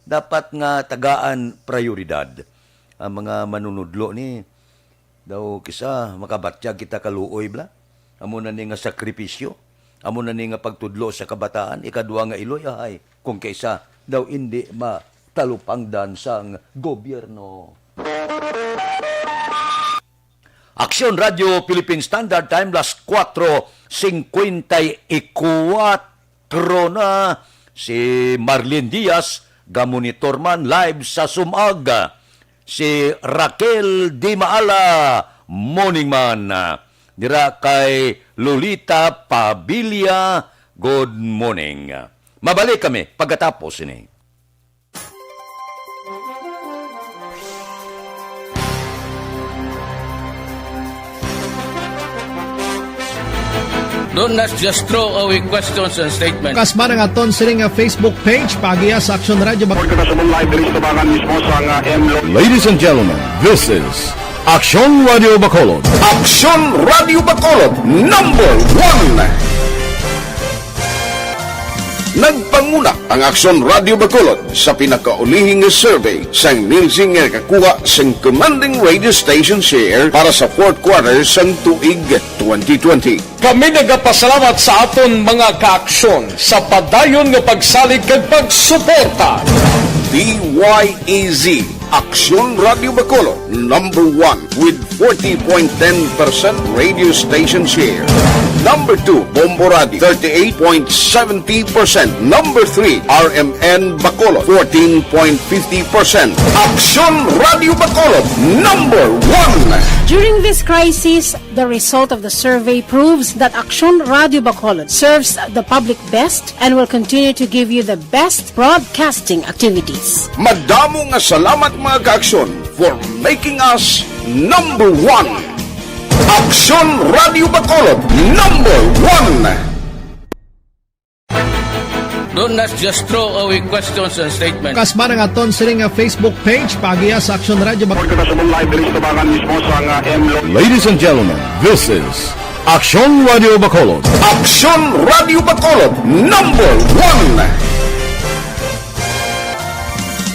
dapat nga tagaan prioridad ang mga manunudlo ni daw kisa makabatyag kita kaluoy bala. Amo na ni nga sakripisyo. Amo na ni nga pagtudlo sa kabataan, ikadwa nga iloy, ahay, kung kaisa daw indi matalupangdan sang gobyerno. Aksyon Radio Philippine Standard Time, las kuwatro singkwenta y kuwatro na. Si Marlene Diaz, gamonitor man live sa Sumag. Si Raquel Di Maala, morning man. Dira kay Lolita Pabilia, good morning. Mabalik kami pagkatapos ini. Don't, let's just throw away questions and statements. Kasman ang aton sini nga Facebook page, paagiha sa Aksyon Radio Bac- Report ko na sa live diri sa tubangan mismo sa nga M Lo- Ladies and gentlemen, this is Aksyon Radio Bacolod. Aksyon Radio Bacolod, number one. Nagpanguna ang Aksyon Radio Bacolod sa pinakaulihi nga survey sang Nielsen nga nakakuha sang commanding radio station share para sa fourth quarter sang tuig twenty twenty. Kami nagapasalamat sa aton mga kaaksyon sa padayon nga pagsalig kag pagsuporta. D Y E Z, Aksyon Radio Bacolod, number one with forty point ten percent radio station share. Number two, Bombo Radio, thirty-eight point seventy percent. Number three, R M N Bacolod, fourteen point fifty percent. Aksyon Radio Bacolod, number one. During this crisis, the result of the survey proves that Aksyon Radio Bacolod serves the public best and will continue to give you the best broadcasting activities. Madamo nga salamat, mga kaaksyon, for making us number one. Aksyon Radio Bacolod, number one. Don't, let's just throw away questions and statements. Kasman ang aton sini nga Facebook page, paagiha sa Aksyon Radio Bac- Report ko na sa live diri sa tubangan mismo sa nga M Lo- Ladies and gentlemen, this is Aksyon Radio Bacolod. Aksyon Radio Bacolod, number one.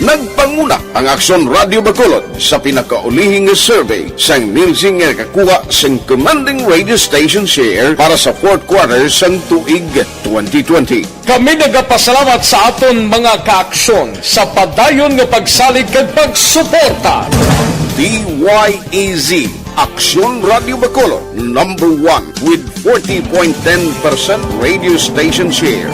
Nagpanguna ang Aksyon Radio Bacolod sa pinakaulihi nga survey sang Nielsen nga nakakuha sang commanding radio station share para sa fourth quarter sang tuig twenty twenty. Kami nagapasalamat sa aton mga kaaksyon sa padayon nga pagsalig kag pagsuporta. D Y E Z. Aksyon Radio Bacolod, number one with forty point ten percent radio station share.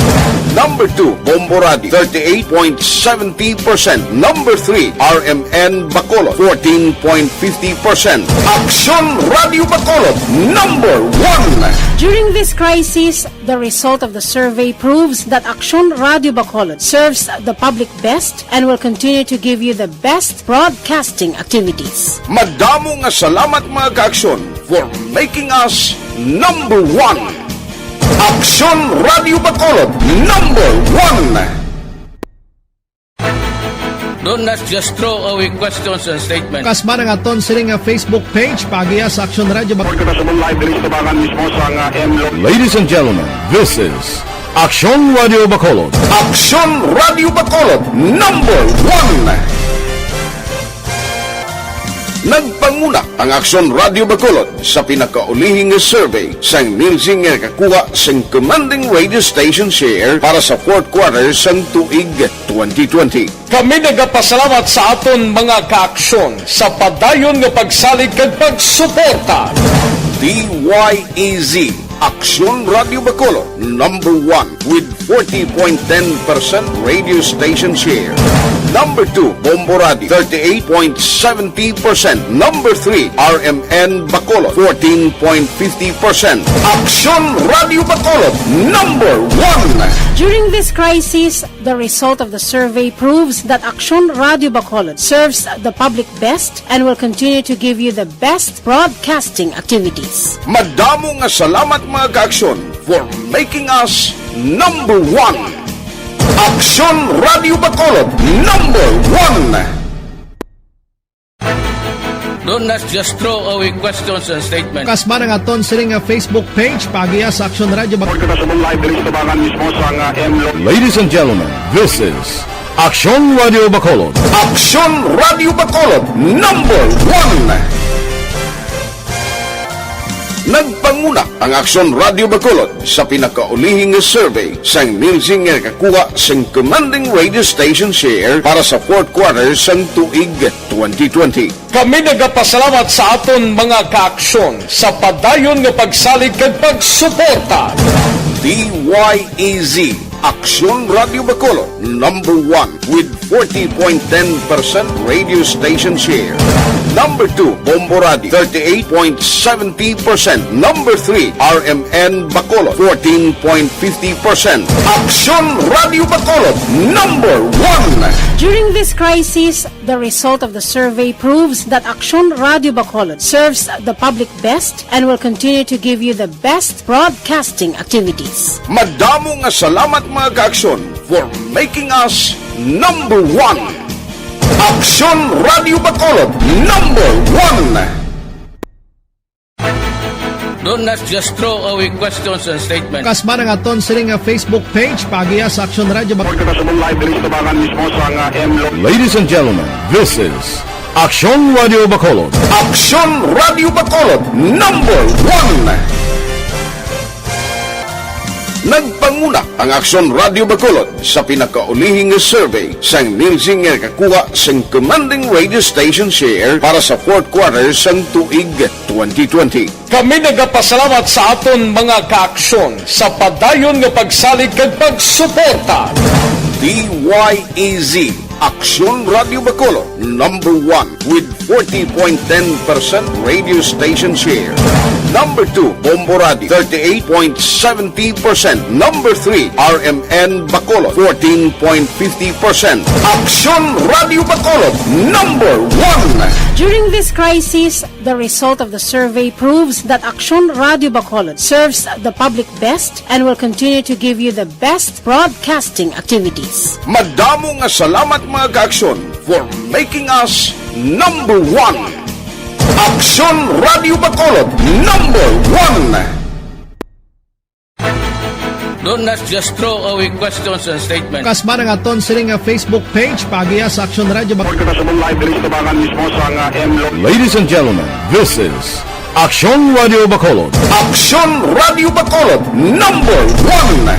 Number two, Bombo Radio, thirty-eight point seventy percent. Number three, R M N Bacolod, fourteen point fifty percent. Aksyon Radio Bacolod, number one. During this crisis, the result of the survey proves that Aksyon Radio Bacolod serves the public best and will continue to give you the best broadcasting activities. Madamo nga salamat, mga kaaksyon, for making us number one. Aksyon Radio Bacolod, number one. Don't, let's just throw away questions and statements. Kasman ang aton sining nga Facebook page, paagiha sa Aksyon Radio Bacolod. Kita sa live diri sa tabangan mismo sa nga M Lo- Ladies and gentlemen, this is Aksyon Radio Bacolod. Aksyon Radio Bacolod, number one. Nagpanguna ang Aksyon Radio Bacolod sa pinakaulihi nga survey sang Nielsen nga nakakuha sang commanding radio station share para sa fourth quarter sang tuig twenty twenty. Kami nagapasalamat sa aton mga kaaksyon sa padayon nga pagsalig kag pagsuporta. D Y E Z, Aksyon Radio Bacolod, number one with forty point ten percent radio station share. Number two, Bombo Radio, thirty-eight point seventy percent. Number three, R M N Bacolod, fourteen point fifty percent. Aksyon Radio Bacolod, number one. During this crisis, the result of the survey proves that Aksyon Radio Bacolod serves the public best and will continue to give you the best broadcasting activities. Madamo nga salamat, mga kaaksyon, for making us number one. Aksyon Radio Bacolod, number one. Don't, let's just throw away questions and statements. Kasman ang aton sining nga Facebook page, paagiha sa Aksyon Radio Bacolod. Kita sa live diri sa tabangan mismo sa nga M Lo- Ladies and gentlemen, this is Aksyon Radio Bacolod. Aksyon Radio Bacolod, number one. Nagpanguna ang Aksyon Radio Bacolod sa pinakaulihi nga survey sang Nielsen nga nakakuha sang commanding radio station share para sa fourth quarter sang tuig twenty twenty. Kami nagapasalamat sa aton mga kaaksyon sa padayon nga pagsalig kag pagsuporta. D Y E Z, Aksyon Radio Bacolod, number one with forty point ten percent radio station share. Number two, Bombo Radio, thirty-eight point seventy percent. Number three, R M N Bacolod, fourteen point fifty percent. Aksyon Radio Bacolod, number one. During this crisis, the result of the survey proves that Aksyon Radio Bacolod serves the public best and will continue to give you the best broadcasting activities. Madamo nga salamat, mga kaaksyon, for making us number one. Aksyon Radio Bacolod, number one. Don't, let's just throw away questions and statements. Kasman ang aton sining nga Facebook page, paagiha sa Aksyon Radio Bacolod. Kita sa live diri sa tabangan mismo sa nga M Lo- Ladies and gentlemen, this is Aksyon Radio Bacolod. Aksyon Radio Bacolod, number one. Nagpanguna ang Aksyon Radio Bacolod sa pinakaulihi nga survey sang Nielsen nga nakakuha sang commanding radio station share para sa fourth quarter sang tuig twenty twenty. Kami nagapasalamat sa aton mga kaaksyon sa padayon nga pagsalig kag pagsuporta. D Y E Z, Aksyon Radio Bacolod, number one with forty point ten percent radio station share. Number two, Bombo Radio, thirty-eight point seventy percent. Number three, R M N Bacolod, fourteen point fifty percent. Aksyon Radio Bacolod, number one. During this crisis, the result of the survey proves that Aksyon Radio Bacolod serves the public best and will continue to give you the best broadcasting activities. Madamo nga salamat, mga kaaksyon, for making us number one. Aksyon Radio Bacolod, number one. Don't not just throw away questions and statements. Kasma nga aton sini nga Facebook page, paagiha sa Aksyon Radio Bacolod. Kita sa live diri sa tabangan mismo sa nga M Lo- Ladies and gentlemen, this is Aksyon Radio Bacolod. Aksyon Radio Bacolod, number one.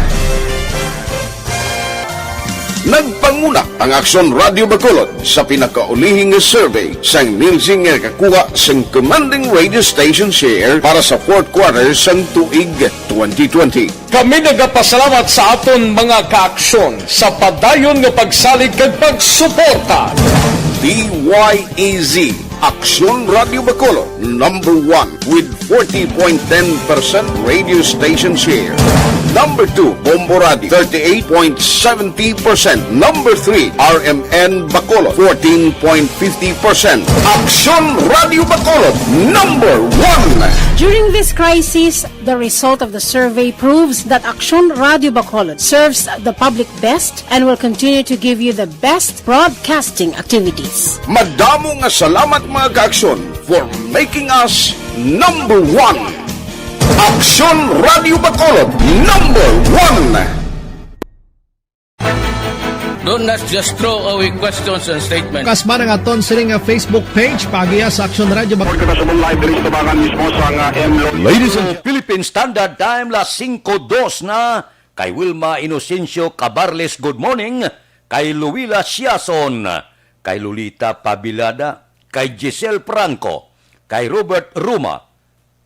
Nagpanguna ang Aksyon Radio Bacolod sa pinakaulihi nga survey sang Nielsen nga nakakuha sang commanding radio station share para sa fourth quarter sang tuig twenty twenty. Kami nagapasalamat sa aton mga kaaksyon sa padayon nga pagsalig kag pagsuporta. D Y E Z, Aksyon Radio Bacolod, number one with forty point ten percent radio station share. Number two, Bombo Radio, thirty-eight point seventy percent. Number three, R M N Bacolod, fourteen point fifty percent. Aksyon Radio Bacolod, number one. During this crisis, the result of the survey proves that Aksyon Radio Bacolod serves the public best and will continue to give you the best broadcasting activities. Madamo nga salamat, mga kaaksyon, for making us number one. Aksyon Radio Bacolod, number one. Don't not just throw away questions and statements. Kasma nga aton sini nga Facebook page, paagiha sa Aksyon Radio Bacolod. Kita sa live diri sa tabangan mismo sa nga M Lo- Ladies and Philippine Standard Time, las singko dos na. Kay Wilma Inocencio Cabarles, good morning. Kay Luila Siason, kay Lolita Pabilada, kay Giselle Franco, kay Robert Ruma,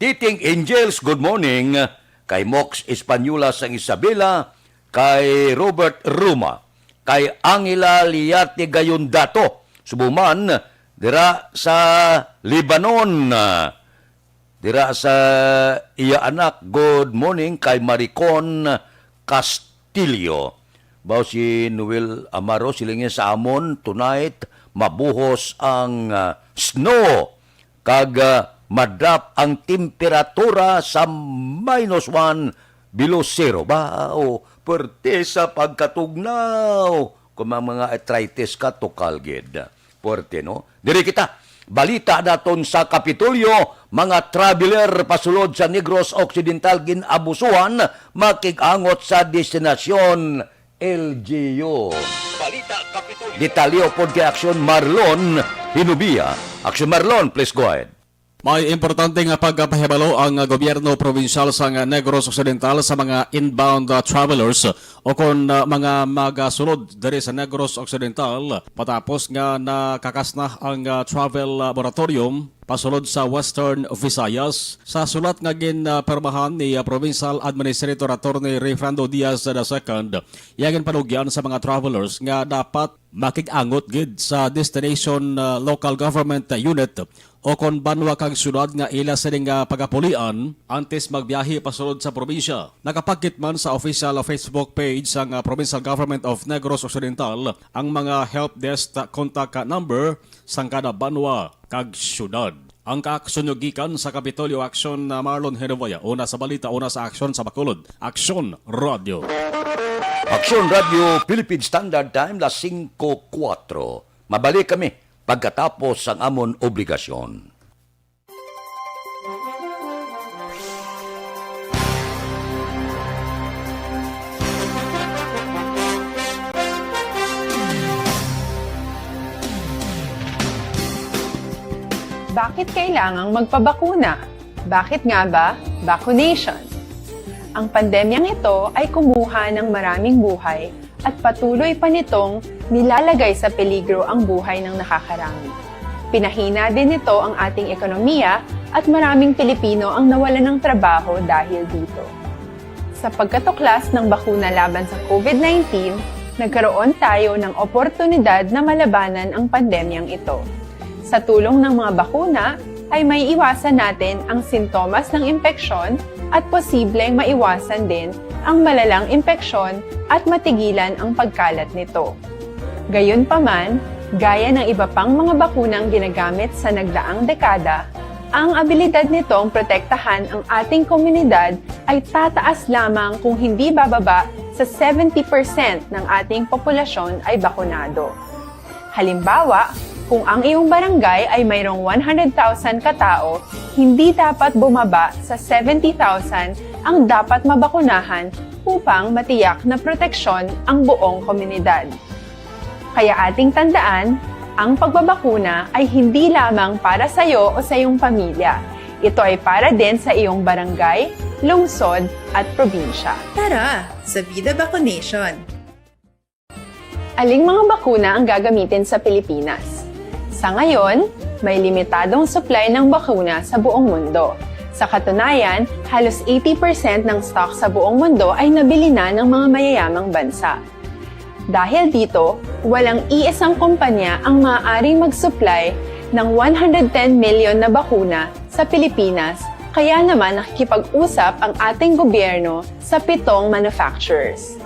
Titing Angels, good morning. Kay Mox Española sang Isabela, kay Robert Ruma, kay Angela Liate Gayondato, subong man dira sa Lebanon. Dira sa iya anak, good morning kay Maricon Castillo. Bao si Noel Amaro, siling niya sa amon, tonight, mabuhos ang, ah, snow. Kag, ah, madrop ang temperatura sa minus one below zero. Ba, o, pwerte sa pagkatugnaw. Kung may mga arthritis ka, tukal gid. Pwerte, no? Diri kita. Balita naton sa Kapitolyo, mga traveler pasulod sa Negros Occidental gin-abusuhan, makig-angot sa destinasyon, L G U. Balita Kapitolyo. Detalye upod kay Aksyon Marlon Hinubia. Aksyon Marlon, please go ahead. May importante nga pagpahibalo ang gobyerno probinsyal sang Negros Occidental sa mga inbound, uh, travelers o kon, uh, mga magasulod diri sa Negros Occidental matapos nga nakakasna ang, uh, travel, uh, moratorium pasulod sa Western Visayas. Sa sulat nga ginpermahan ni, uh, Provincial Administrator Attorney Refrando Diaz the second, iya ginpanugyan sa mga travelers nga dapat makig-angot gid sa destination, uh, local government unit o kon banwa kag syudad nga ila sini nga pagapulian antes magbiyahe pasulod sa probinsya. Nakapagkit man sa official Facebook page sang, ah, Provincial Government of Negros Occidental ang mga help desk contact number sang kada banwa kag syudad. Ang kaaksyon nyo gikan sa Kapitolyo Aksyon na Marlon Herevaya, una sa balita, una sa aksyon sa Bacolod. Aksyon Radio. Aksyon Radio, Philippine Standard Time, las singko kuwatro. Mabalik kami pagkatapos sang amon obligasyon. Bakit kailangang magpabakuna? Bakit nga ba vaccination? Ang pandemyang ito ay kumuha ng maraming buhay at patuloy pa nitong nilalagay sa peligro ang buhay ng nakakarami. Pinahina din nito ang ating ekonomiya at maraming Pilipino ang nawalan ng trabaho dahil dito. Sa pagkatuklas ng bakuna laban sa COVID nineteen, nagkaroon tayo ng oportunidad na malabanan ang pandemyang ito. Sa tulong ng mga bakuna, ay maiiwasan natin ang sintomas ng impeksyon at posibleng maiwasan din ang malalang impeksyon at matigilan ang pagkalat nito. Gayunpaman, gaya ng iba pang mga bakunang ginagamit sa nagdaang dekada, ang abilidad nitong protektahan ang ating komunidad ay tataas lamang kung hindi bababa sa seventy percent ng ating populasyon ay bakunado. Halimbawa, Kung ang iyong barangay ay mayroong one hundred thousand ka tawo, hindi dapat bumaba sa seventy thousand ang dapat mabakunahan upang matiyak na proteksyon ang buong komunidad. Kaya ating tandaan, ang pagbabakuna ay hindi lamang para sa iyo o sa iyong pamilya. Ito ay para din sa iyong barangay, lungsod, at probinsya. Tara, sa Vida Vaccination! Aling mga bakuna ang gagamitin sa Pilipinas? Sa ngayon, may limitadong supply ng bakuna sa buong mundo. Sa katunayan, halos eighty percent ng stock sa buong mundo ay nabili na ng mga mayayamang bansa. Dahil dito, walang iisang kumpanya ang maaaring mag-supply ng one hundred ten million na bakuna sa Pilipinas, kaya naman nakikipag-usap ang ating gobyerno sa pitong manufacturers.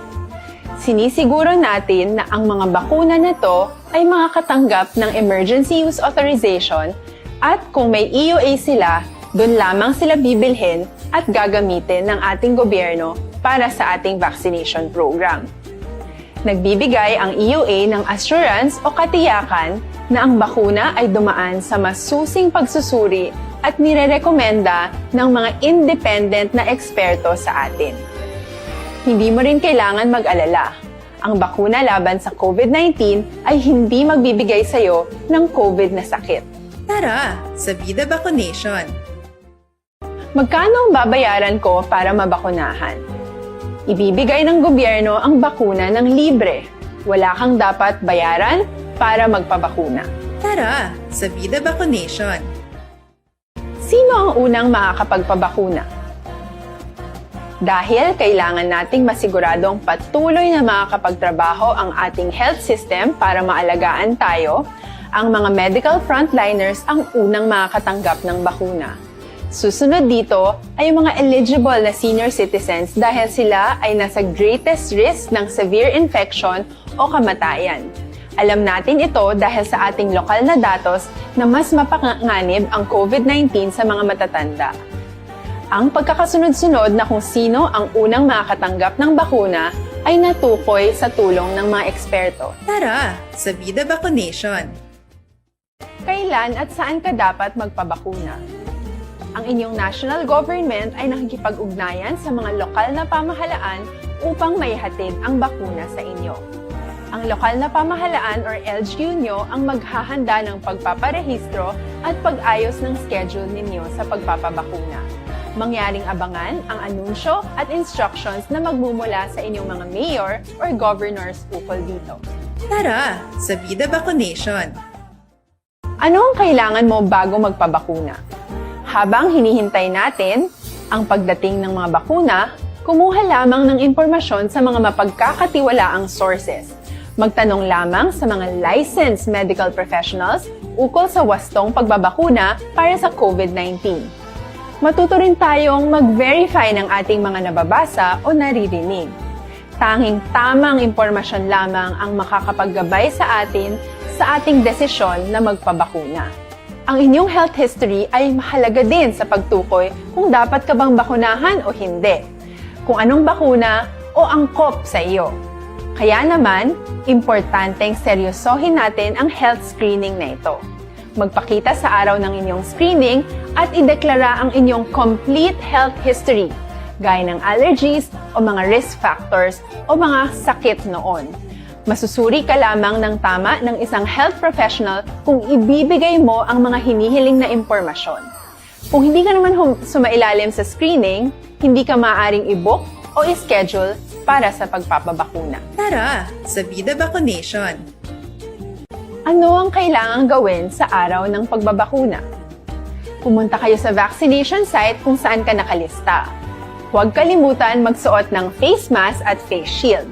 Sinisiguro natin na ang mga bakuna na to ay makakatanggap ng emergency use authorization, at kung may E U A sila, doon lamang sila bibilhin at gagamitin ng ating gobyerno para sa ating vaccination program. Nagbibigay ang E U A ng assurance o katiyakan na ang bakuna ay dumaan sa masusing pagsusuri at nirerekomenda ng mga independent na eksperto sa atin. Hindi mo rin kailangan mag-alala. Ang bakuna laban sa COVID nineteen ay hindi magbibigay sa iyo ng COVID na sakit. Tara, sa Vida Vaccination! Magkano ang babayaran ko para mabakunahan? Ibibigay ng gobyerno ang bakuna ng libre. Wala kang dapat bayaran para magpabakuna. Tara, sa Vida Vaccination! Sino ang unang makakapagpabakuna? Dahil kailangan nating masiguradong patuloy na makakapagtrabaho ang ating health system para maalagaan tayo, ang mga medical frontliners ang unang makakatanggap ng bakuna. Susunod dito ay ang mga eligible na senior citizens, dahil sila ay nasa greatest risk ng severe infection o kamatayan. Alam natin ito dahil sa ating lokal na datos na mas mapanganib ang COVID nineteen sa mga matatanda. Ang pagkakasunod-sunod na kung sino ang unang makakatanggap ng bakuna ay natukoy sa tulong ng mga eksperto. Tara, sa Vida Vaccination! Kailan at saan ka dapat magpabakuna? Ang inyong national government ay nakikipag-ugnayan sa mga lokal na pamahalaan upang maihatid ang bakuna sa inyo. Ang lokal na pamahalaan or L G U nyo ang maghahanda ng pagpaparehistro at pag-ayos ng schedule ninyo sa pagpapabakuna. Mangyaring abangan ang anunsyo at instructions na magmumula sa inyong mga mayor or governors ukol dito. Tara, sa Vida Vaccination! Ano ang kailangan mo bago magpabakuna? Habang hinihintay natin ang pagdating ng mga bakuna, kumuha lamang ng impormasyon sa mga mapagkakatiwalaang sources. Magtanong lamang sa mga licensed medical professionals ukol sa wastong pagbabakuna para sa COVID nineteen. Matuto rin tayong mag-verify ng ating mga nababasa o naririnig. Tanging tamang impormasyon lamang ang makakapaggabay sa atin sa ating desisyon na magpabakuna. Ang inyong health history ay mahalaga din sa pagtukoy kung dapat ka bang bakunahan o hindi, kung anong bakuna o angkop sa iyo. Kaya naman, importanteng seryosohin natin ang health screening na ito. Magpakita sa araw ng inyong screening at ideklara ang inyong complete health history, gaya ng allergies o mga risk factors o mga sakit noon. Masusuri ka lamang ng tama ng isang health professional kung ibibigay mo ang mga hinihiling na impormasyon. Kung hindi ka naman hum- sumailalim sa screening, hindi ka maaaring i-book o i-schedule para sa pagpapabakuna. Tara, sa Vida Vaccination! Ano ang kailangang gawin sa araw ng pagbabakuna? Pumunta kayo sa vaccination site kung saan ka nakalista. Huwag kalimutan magsuot ng face mask at face shield.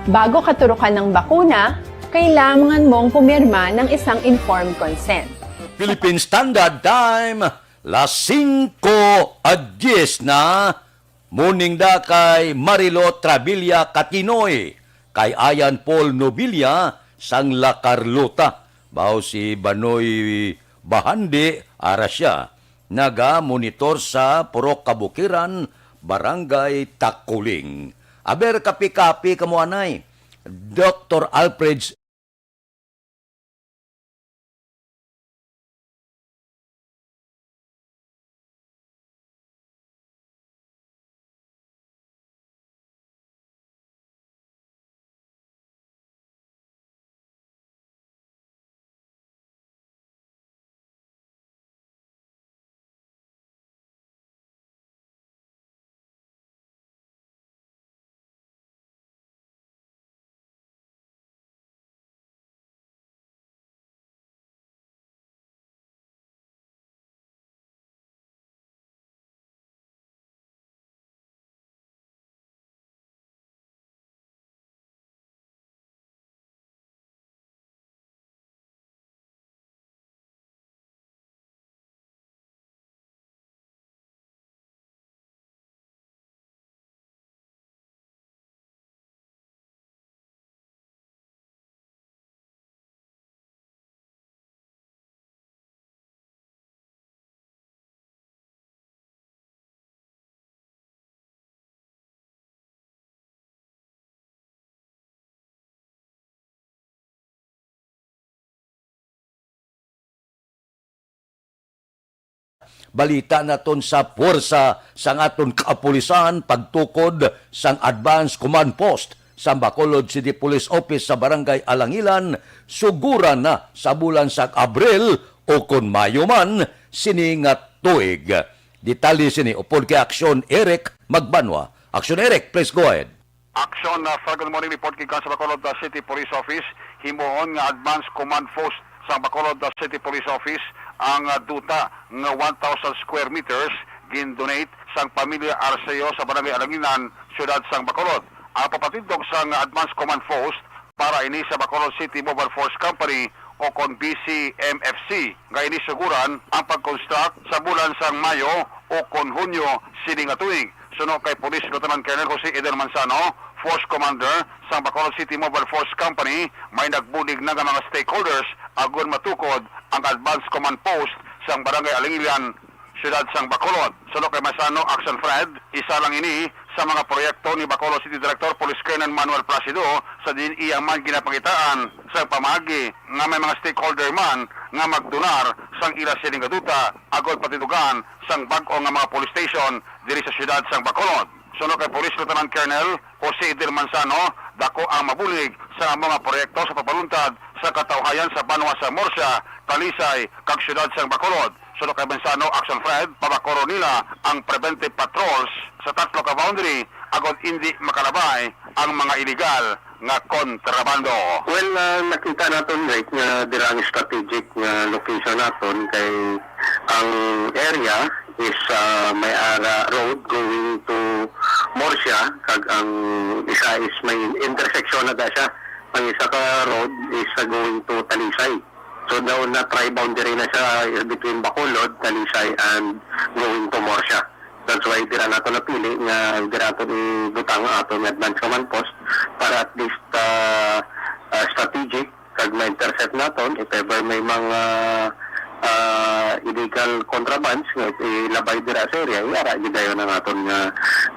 Bago katurukan ng bakuna, kailangan mong pumirma ng isang informed consent. Philippine Standard Time, las singko a dyes na. Morning da kay Marilo Travilla Katinoy, kay Ayan Paul Nobilia sang La Carlota, baw si Banoy Bahandi, ara sia, naga-monitor sa Purok Kabukiran, Barangay Takuling. Aber, kapi-kapi kamo anay, Doktor Alfred. Balita naton sa puwersa sang aton kapulisan pagtukod sang Advance Command Post sa Bacolod City Police Office sa Barangay Alangilan, suguran na sa bulan sang Abril o kon Mayo man sini nga tuig. Detalye sini upod kay Aksyon Eric Magbanwa. Aksyon Eric, please go ahead. Action, uh, Falcon Morning Report gikan sa Bacolod, uh, City Police Office. Himuon nga Advance Command Post sang Bacolod, uh, City Police Office ang, uh, duta nga one thousand square meters gin-donate sang pamilya Arceo sa Barangay Alanginan, Siyudad sang Bacolod. Ang papatindog sang Advance Command Post para ini sa Bacolod City Mobile Force Company o kon B C M F C nga ini suguran ang pag-construct sa bulan sang Mayo o kon Hunyo sini nga tuig. Suno kay Police Lieutenant Colonel Jose Eder Manzano, Force Commander sang Bacolod City Mobile Force Company, may nagbulig na nga mga stakeholders agod matukod ang Advance Command Post sang Barangay Alingilian, Siyudad sang Bacolod. Suno kay Manzano, Action Fred, isa lang ini sa mga proyekto ni Bacolod City Director Police Colonel Manuel Placido sa diin iya man ginapangitaan sa pamaagi nga may mga stakeholder man nga magdonar sang ila sining nga duta agod patindugan sang bag-o nga mga police station diri sa siyudad sang Bacolod. Suno kay Police Lieutenant Colonel Jose Eder Manzano, dako ang mabulig sa mga proyekto sa pagpaluntad sa katawhayan sa banwa sa Murcia, Talisay, kag siyudad sang Bacolod. Suno kay Manzano, Action Fred, pabakuro nila ang preventive patrols sa tatlo ka boundary agod indi makalabay ang mga iligal nga kontrabando. Well, ah, nakita naton, right, nga dira ang strategic nga location naton kay ang area is, ah, may ara road going to Murcia, kag ang isa is may intersection na da siya. Ang isa ka road is, ah, going to Talisay. So, daw na tri-boundary na siya between Bacolod, Talisay, and going to Murcia. That's why dira nato napili nga dira nato ibutang ang aton nga advance command post para at least, ah, ah, strategic kag ma-intercept naton if ever may mga, ah, illegal contrabands nga ilabay dira sa area, iara gyud dayon ang aton nga,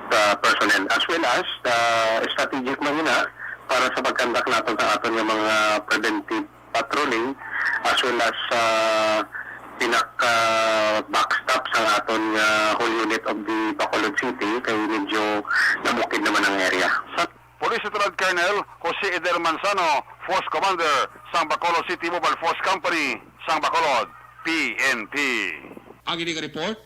ah, personnel as well as, ah, strategic man yun, ha, para sa pag-conduct naton sa aton nga mga preventive patrolling as well as, ah, pinaka backstop sa aton nga whole unit of the Bacolod City kay medyo nabukid naman ang area. Police Lieutenant Colonel Jose Eder Manzano, Force Commander sang Bacolod City Mobile Force Company sang Bacolod, P N P. Ang ini nga report.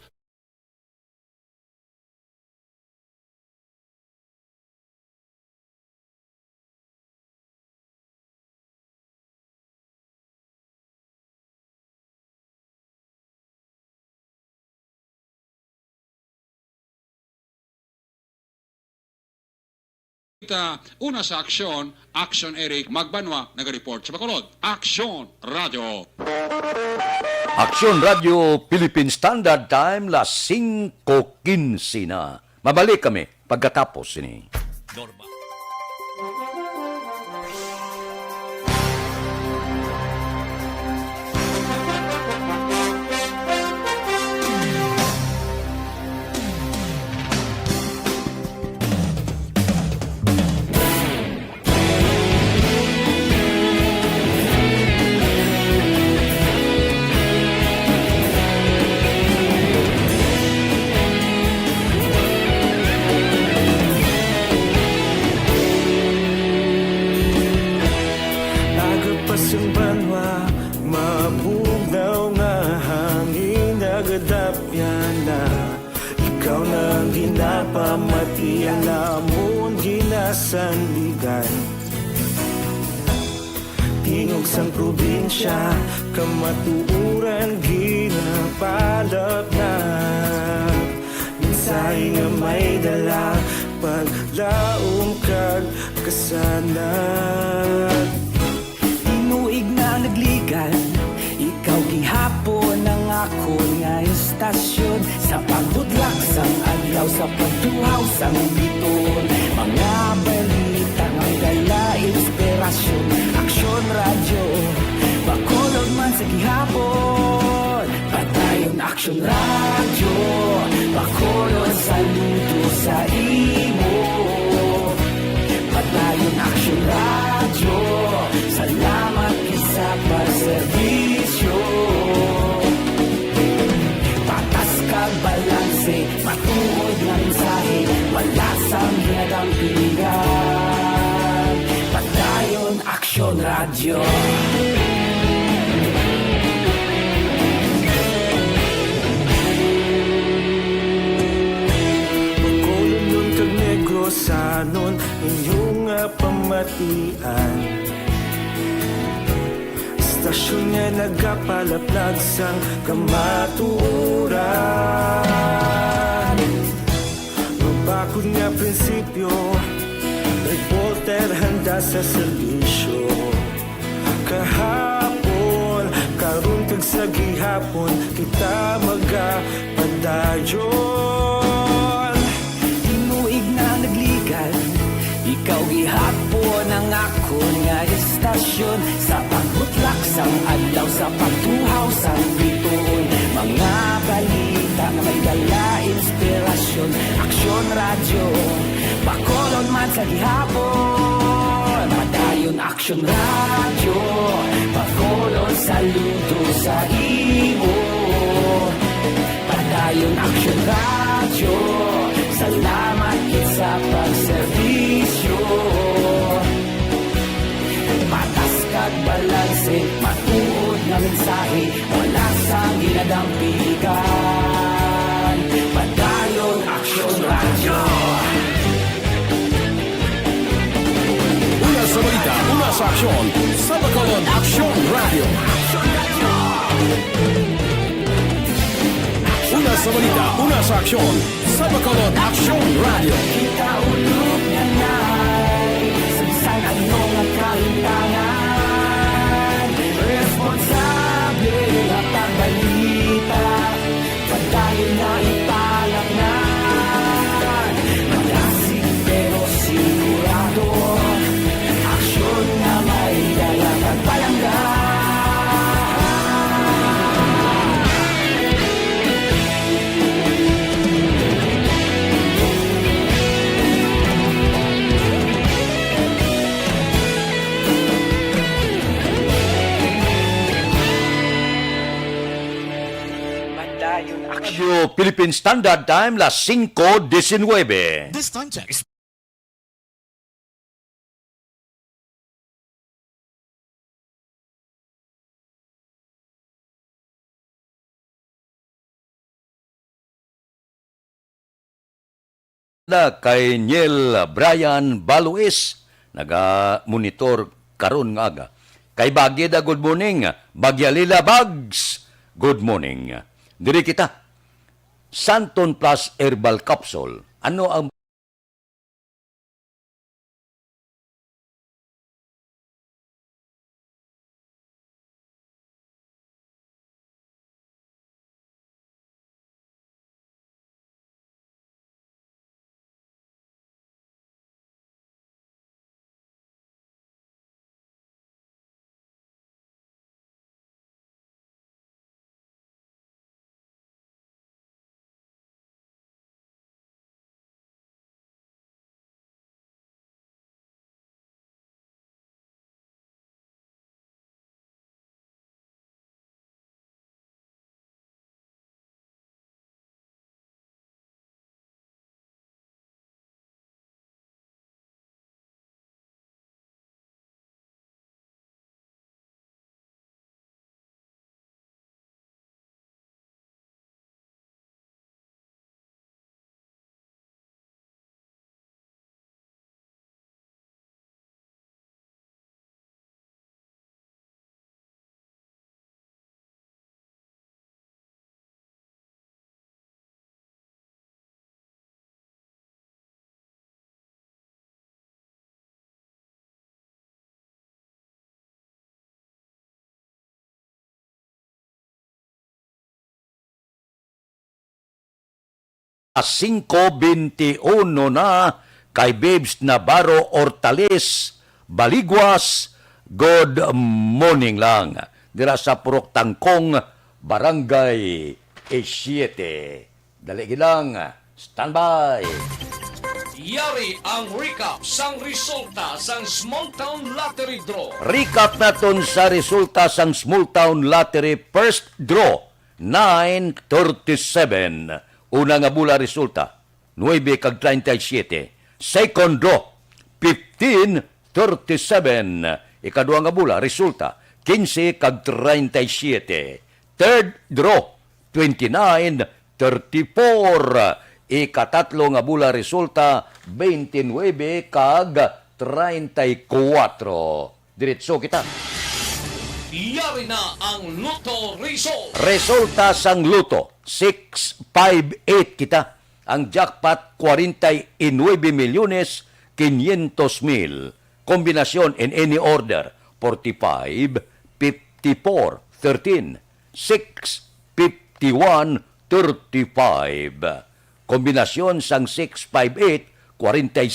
Ta, una sa aksyon, Action Eric Magbanwa, nagareport sa Bacolod. Aksyon Radio. Aksyon Radio Philippine Standard Time, las singko quince na. Mabalik kami pagkatapos sini. Normal. Aga pa sang banwa, mabugnaw nga hangin nagadapyan na. Ikaw na ang ginapamati, ang amon ginasandigan. Tingog sang probinsya, kamatuoran ginapalatnat. Mensahe nga may dala, paglaom kag kasanag. Tinuig na nagligan, ikaw gihapon ang akon nga estasyon. Sa paghudlak sang adlaw, sa pagtuhaw sang bituon, mga balita nga dala inspirasyon. Aksyon Radyo, Bacolod man sa gihapon. Padayon Aksyon Radyo, Bacolod, saludo sa imo. Padayon Aksyon Radyo, salamat gid sa pagserbisyo. Patas Ang pinggan, Padayon Aksyon Radyo. Bacolodnon kag Negrosanon, inyo nga pamatian. Estasyon nga nagapalaplag sang kamatuoran. Mabakod nga prinsipyo, reporter handa sa serbisyo. Kahapon, karon kag sa gihapon, kita magapadayon. Tinuig na nagligad, ikaw gihapon ang akon nga estasyon. Sa pagbutlak sang adlaw, sa pagtuhaw sang bituon, mga balita nga may dala inspirasyon. Aksyon Radyo, Bacolod man sa gihapon. Padayon Aksyon Radyo, Bacolod saludo sa imo. Padayon Aksyon Radyo, salamat gid sa pagserbisyo. Patas kag balanse, matuod nga mensahe, wala sang ginadampigan. Padayon Aksyon Radyo. Una sa balita, una sa aksyon, sa Bacolod Aksyon Radyo. Una sa balita, una sa aksyon, sa Bacolod Aksyon Radyo. Kita ulog na nai, sa bisan ano nga kahintangan, responsable nga pagbalita. Padayon na ipalatnan, malasig pero sigurado, aksyon nga may dala kag palangga. Padayon Aksyon. Radyo Philippine Standard Time, las singko diecinuebe. This time check is da kay Niel Brian Baluis, naga-monitor karon nga aga. Kay Bagida, good morning. Bagyalila Bags, good morning. Diri kita. Santon Plus Herbal Capsule. Ano ang Singko bente uno na kay Babes Navarro Hortales Baliguas. Good morning lang. Dira sa Purok Tangkong, Barangay Siete. Dali gid lang. Standby. Yari ang recap sang resulta sang Small Town Lottery Draw. Recap naton sa resulta sang Small Town Lottery First Draw, nine thirty-seven. Una nga bola resulta, nuebe kag treinta y siete. Second draw, fifteen thirty-seven. Ikadua nga bola, resulta, quince kag treinta y siete. Third draw, twenty-nine thirty-four. Ikatatlo nga bola, resulta, veintinuebe kag treinta y cuatro. Diretso kita. Yari na ang Lotto Result. Resulta sang Lotto, six five eight kita. Ang jackpot, forty-nueve milyones quinientos mil. Kombinasyon in any order, forty-five, fifty-four, thirteen, six, fifty-one, thirty-five. Kombinasyon sang six five eight, forty-five,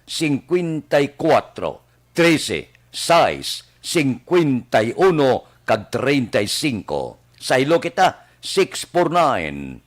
fifty-four, trese, sais, cincuenta y uno, kag treinta y cinco. Saylo kita, six four nine.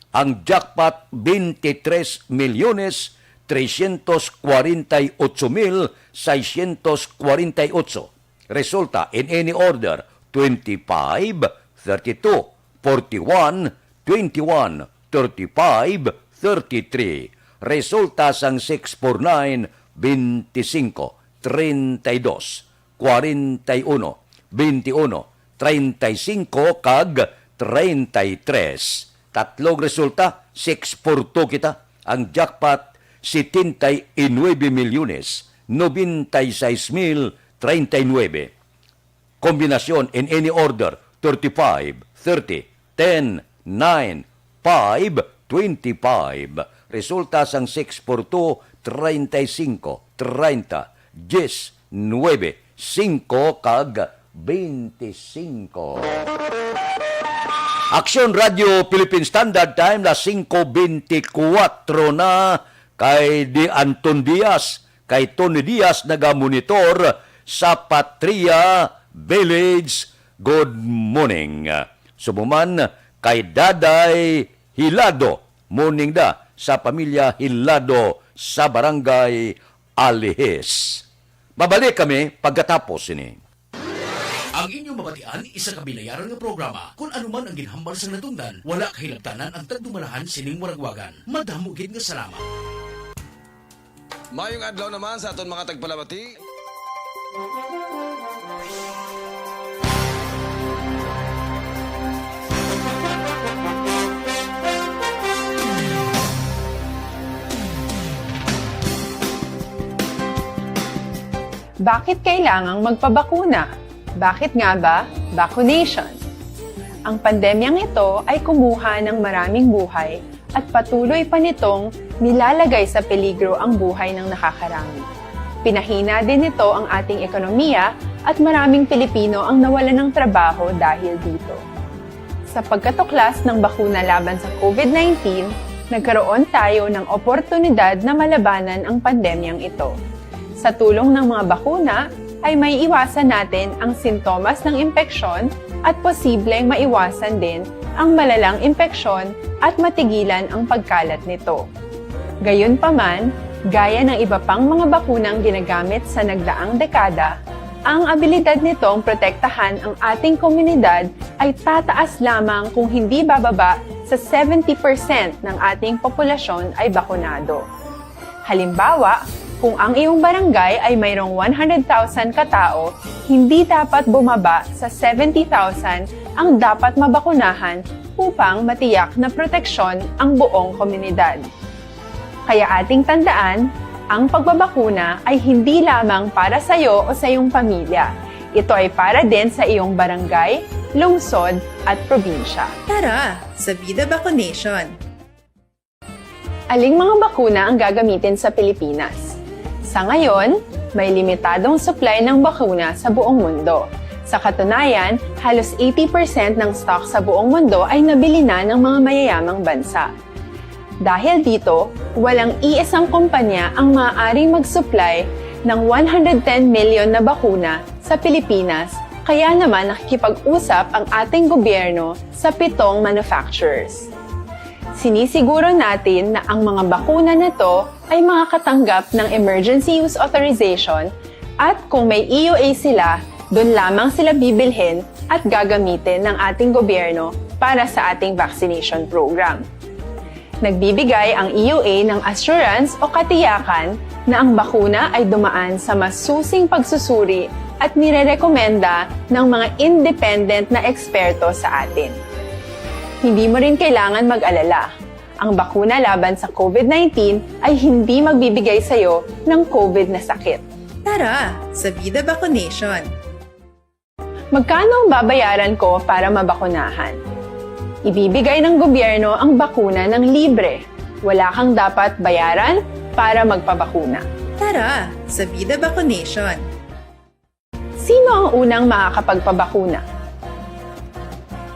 Ang jackpot, veintitrés milyones trescientos cuarenta y ocho mil seiscientos cuarenta y ocho. Resulta, in any order, twenty-five, thirty-two, forty-one, twenty-one, thirty-five, thirty-three. Resulta sang six four nine, veinticinco, treinta y dos, cuarenta y uno, veintiuno, treinta y cinco, kag treinta y tres. Tatlong resulta, six four two kita. Ang jackpot, setenta y nueve milyones noventa y seis mil treinta y nueve. Kombinasyon in any order, thirty-five, thirty, ten, nine, five, twenty-five. Resulta sang six four two, treinta y cinco, treinta, dies, nuebe, singko, kag veinticinco. Aksyon Radio Philippine Standard Time, las singko beintikwatro na, kay Di Anton Diaz, kay Tony Diaz nagamonitor sa Patria Village. Good morning. Subo man kay Daday Hilado, morning da sa pamilya Hilado sa Barangay Alihis. Mabalik kami pagkatapos sini. Ang inyong mabatian, isa ka binayaran nga programa. Kung ano man ang ginhambal sang natungdan, wala kahilabtanan ang tagdumalahan sining waragwagan. Madamo gid nga salamat. Mayong adlaw naman sa aton mga tagpalabati. Bakit kailangang magpabakuna? Bakit nga ba vaccination? Ang pandemyang ito ay kumuha ng maraming buhay at patuloy pa nitong nilalagay sa peligro ang buhay ng nakakarami. Pinahina din nito ang ating ekonomiya at maraming Pilipino ang nawalan ng trabaho dahil dito. Sa pagkatuklas ng bakuna laban sa COVID nineteen, nagkaroon tayo ng oportunidad na malabanan ang pandemyang ito. Sa tulong ng mga bakuna, ay maiiwasan natin ang sintomas ng impeksyon at posibleng maiwasan din ang malalang impeksyon at matigilan ang pagkalat nito. Gayunpaman, gaya ng iba pang mga bakunang ginagamit sa nagdaang dekada, ang abilidad nitong protektahan ang ating komunidad ay tataas lamang kung hindi bababa sa seventy percent ng ating populasyon ay bakunado. Halimbawa, kung ang iyong barangay ay mayroong one hundred thousand katao, hindi dapat bumaba sa seventy thousand ang dapat mabakunahan upang matiyak na proteksyon ang buong komunidad. Kaya ating tandaan, ang pagbabakuna ay hindi lamang para sa iyo o sa iyong pamilya. Ito ay para din sa iyong barangay, lungsod, at probinsya. Tara sa Vida Vaccination! Aling mga bakuna ang gagamitin sa Pilipinas? Sa ngayon, may limitadong supply ng bakuna sa buong mundo. Sa katunayan, halos eighty percent ng stock sa buong mundo ay nabili na ng mga mayayamang bansa. Dahil dito, walang iisang kumpanya ang maaaring mag-supply ng one hundred ten million na bakuna sa Pilipinas, kaya naman nakikipag-usap ang ating gobyerno sa pitong manufacturers. Sinisiguro natin na ang mga bakuna na to ay makakatanggap ng emergency use authorization at kung may E U A sila, doon lamang sila bibilhin at gagamitin ng ating gobyerno para sa ating vaccination program. Nagbibigay ang E U A ng assurance o katiyakan na ang bakuna ay dumaan sa masusing pagsusuri at nirerekomenda ng mga independent na eksperto sa atin. Hindi mo rin kailangan mag-alala. Ang bakuna laban sa COVID nineteen ay hindi magbibigay sa iyo ng COVID na sakit. Tara sa Vida Vaccination! Magkano ang babayaran ko para mabakunahan? Ibibigay ng gobyerno ang bakuna ng libre. Wala kang dapat bayaran para magpabakuna. Tara sa Vida Vaccination! Sino ang unang makakapagpabakuna?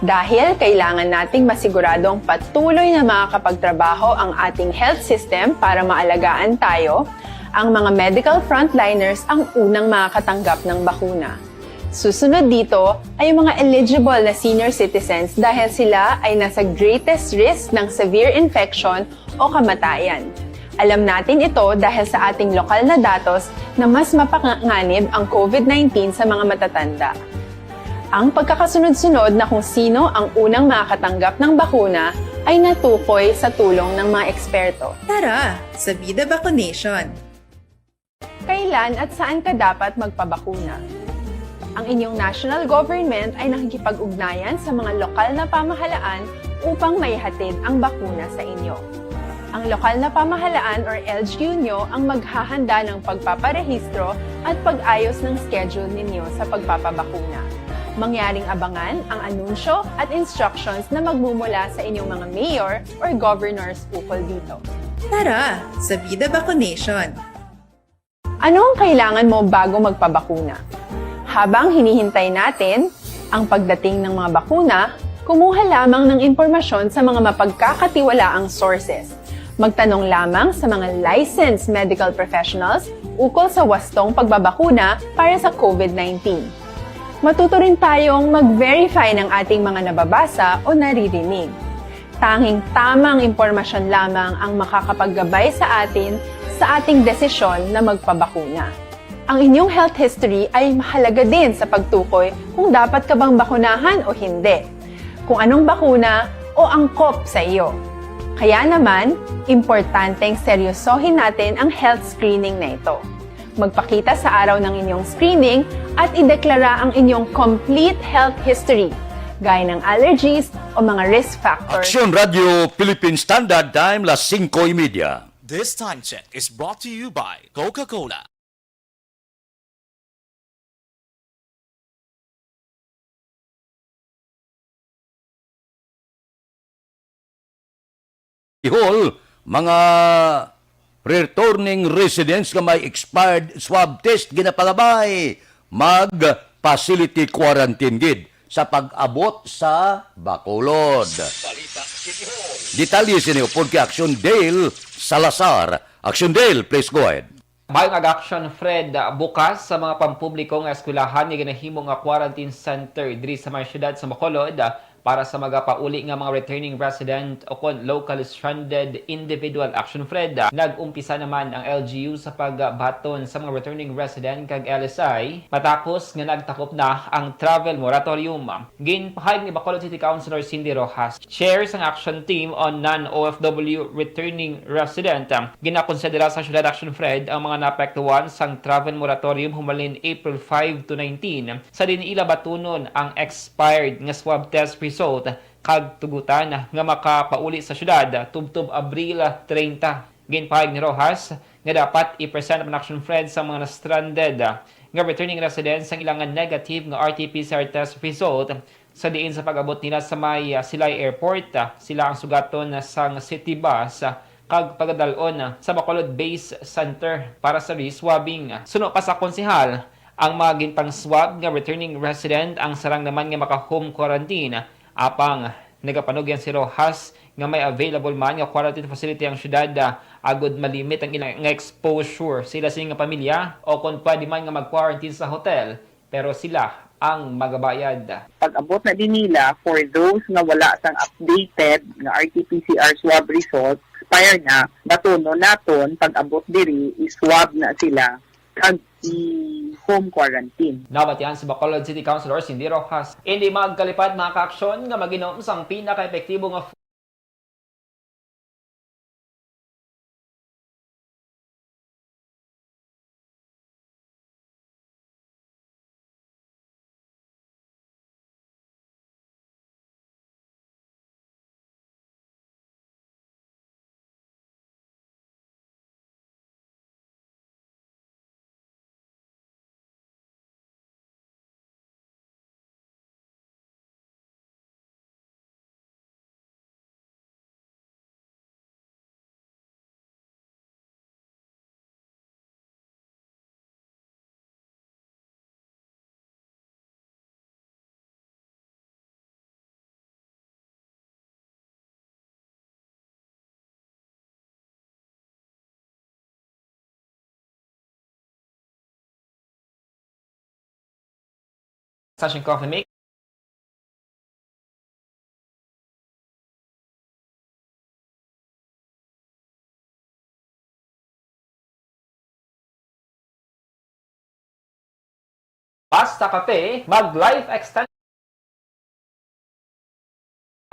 Dahil kailangan nating masiguradong patuloy na makakapagtrabaho ang ating health system para maalagaan tayo, ang mga medical frontliners ang unang makakatanggap ng bakuna. Susunod dito ay ang mga eligible na senior citizens dahil sila ay nasa greatest risk ng severe infection o kamatayan. Alam natin ito dahil sa ating lokal na datos na mas mapanganib ang COVID nineteen sa mga matatanda. Ang pagkakasunod-sunod na kung sino ang unang makakatanggap ng bakuna ay natukoy sa tulong ng mga eksperto. Tara sa Vida Vaccination! Kailan at saan ka dapat magpabakuna? Ang inyong national government ay nakikipag-ugnayan sa mga lokal na pamahalaan upang maihatid ang bakuna sa inyo. Ang lokal na pamahalaan or L G U nyo ang maghahanda ng pagpaparehistro at pag-ayos ng schedule ninyo sa pagpapabakuna. Mangyaring abangan ang anunsyo at instructions na magmumula sa inyong mga mayor or governors ukol dito. Tara sa Vida Vaccination! Ano ang kailangan mo bago magpabakuna? Habang hinihintay natin ang pagdating ng mga bakuna, kumuha lamang ng impormasyon sa mga mapagkakatiwalaang sources. Magtanong lamang sa mga licensed medical professionals ukol sa wastong pagbabakuna para sa COVID nineteen. Matuto rin tayong mag-verify ng ating mga nababasa o naririnig. Tanging tamang impormasyon lamang ang makakapaggabay sa atin sa ating desisyon na magpabakuna. Ang inyong health history ay mahalaga din sa pagtukoy kung dapat ka bang bakunahan o hindi, kung anong bakuna o angkop sa iyo. Kaya naman, importanteng seryosohin natin ang health screening na ito. Magpakita sa araw ng inyong screening at ideklara ang inyong complete health history, gaya ng allergies o mga risk factors. Aksyon Radio Philippine Standard Time, las singko y media. This time check is brought to you by Coca-Cola. Bohol, mga returning residents nga may expired swab test ginapalabay mag-facility quarantine gid sa pag-abot sa Bacolod. Detalye sini upod kay Action Dale Salazar. Action Dale, please go ahead. Maayo nga Action Fred, ah, bukas sa mga pampubliko nga eskwelahan nga ginahimo nga quarantine center diri sa may siyudad sa Bacolod, ah, para sa magapauli nga mga returning resident o kon locally stranded individual. Action Fred, ah, nag-umpisa naman ang L G U sa pagbaton sa mga returning resident kag L S I matapos nga nagtakop na ang travel moratorium. Ginpahayag ni Bacolod City Councilor Cindy Rojas, chair sang Action Team on Non-O F W Returning Resident, ginakonsidera sa Syudad Action Fred ang mga naapektuhan sang travel moratorium humalin April five to nineteen, sa diin ila batunon ang expired nga swab test result kag tugutan nga makapauli sa syudad tubtob Abril treinta. Ginpahayag ni Rojas nga dapat i-present man Action Fred sa mga na-stranded nga returning residents ang ilang negative nga R T P C R test result, sa diin sa pag-abot nila sa may, ah, Silay Airport, ah, sila ang sugaton sang city bus, ah, kag pagadal-on, ah, sa Bacolod Base Center para sa reswabbing. Suno pa sa konsehal, ang mga ginpang-swab nga returning resident ang sarang naman nga maka-home quarantine, apang nagapanugyan si Rojas nga may available man nga quarantine facility ang syudad, ah, agud malimit ang ila nga exposure sa ila sini nga pamilya, o kon pwede man nga mag-quarantine sa hotel, pero sila ang magabayad. Pag-abot na din nila, for those nga wala sang updated nga R T P C R swab result, expire na, batunon naton, pag-abot diri, i-swab na sila, kag i-home quarantine. Nabatian si Bacolod City Councilor Cindy Rojas. Indi magkalipad, mga ka-aksyon, nga mag-inom sang pinaka-epektibo nga Session Coffee Mix. Basta Kape, mag-life extension.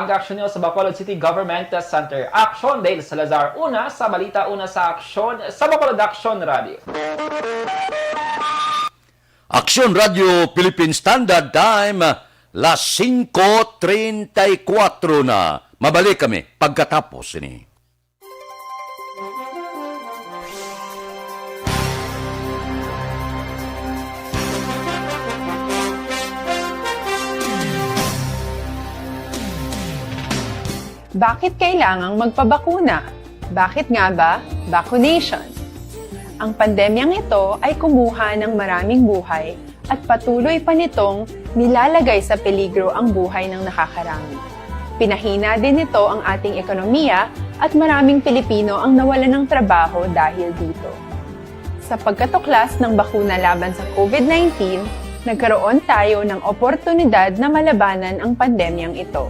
Ang aksyon niyo sa Bacolod City Government Center. Aksyon, Dale Salazar. Una sa balita, una sa aksyon sa Bacolod Aksyon Radio. Aksyon Radio Philippine Standard Time, las singko treinta y cuatro na. Mabalik kami pagkatapos ini. Bakit kailangang magpabakuna? Bakit nga ba vaccination? Ang pandemyang ito ay kumuha ng maraming buhay at patuloy pa nitong nilalagay sa peligro ang buhay ng nakakarami. Pinahina din nito ang ating ekonomiya at maraming Pilipino ang nawalan ng trabaho dahil dito. Sa pagkatuklas ng bakuna laban sa COVID nineteen, nagkaroon tayo ng oportunidad na malabanan ang pandemyang ito.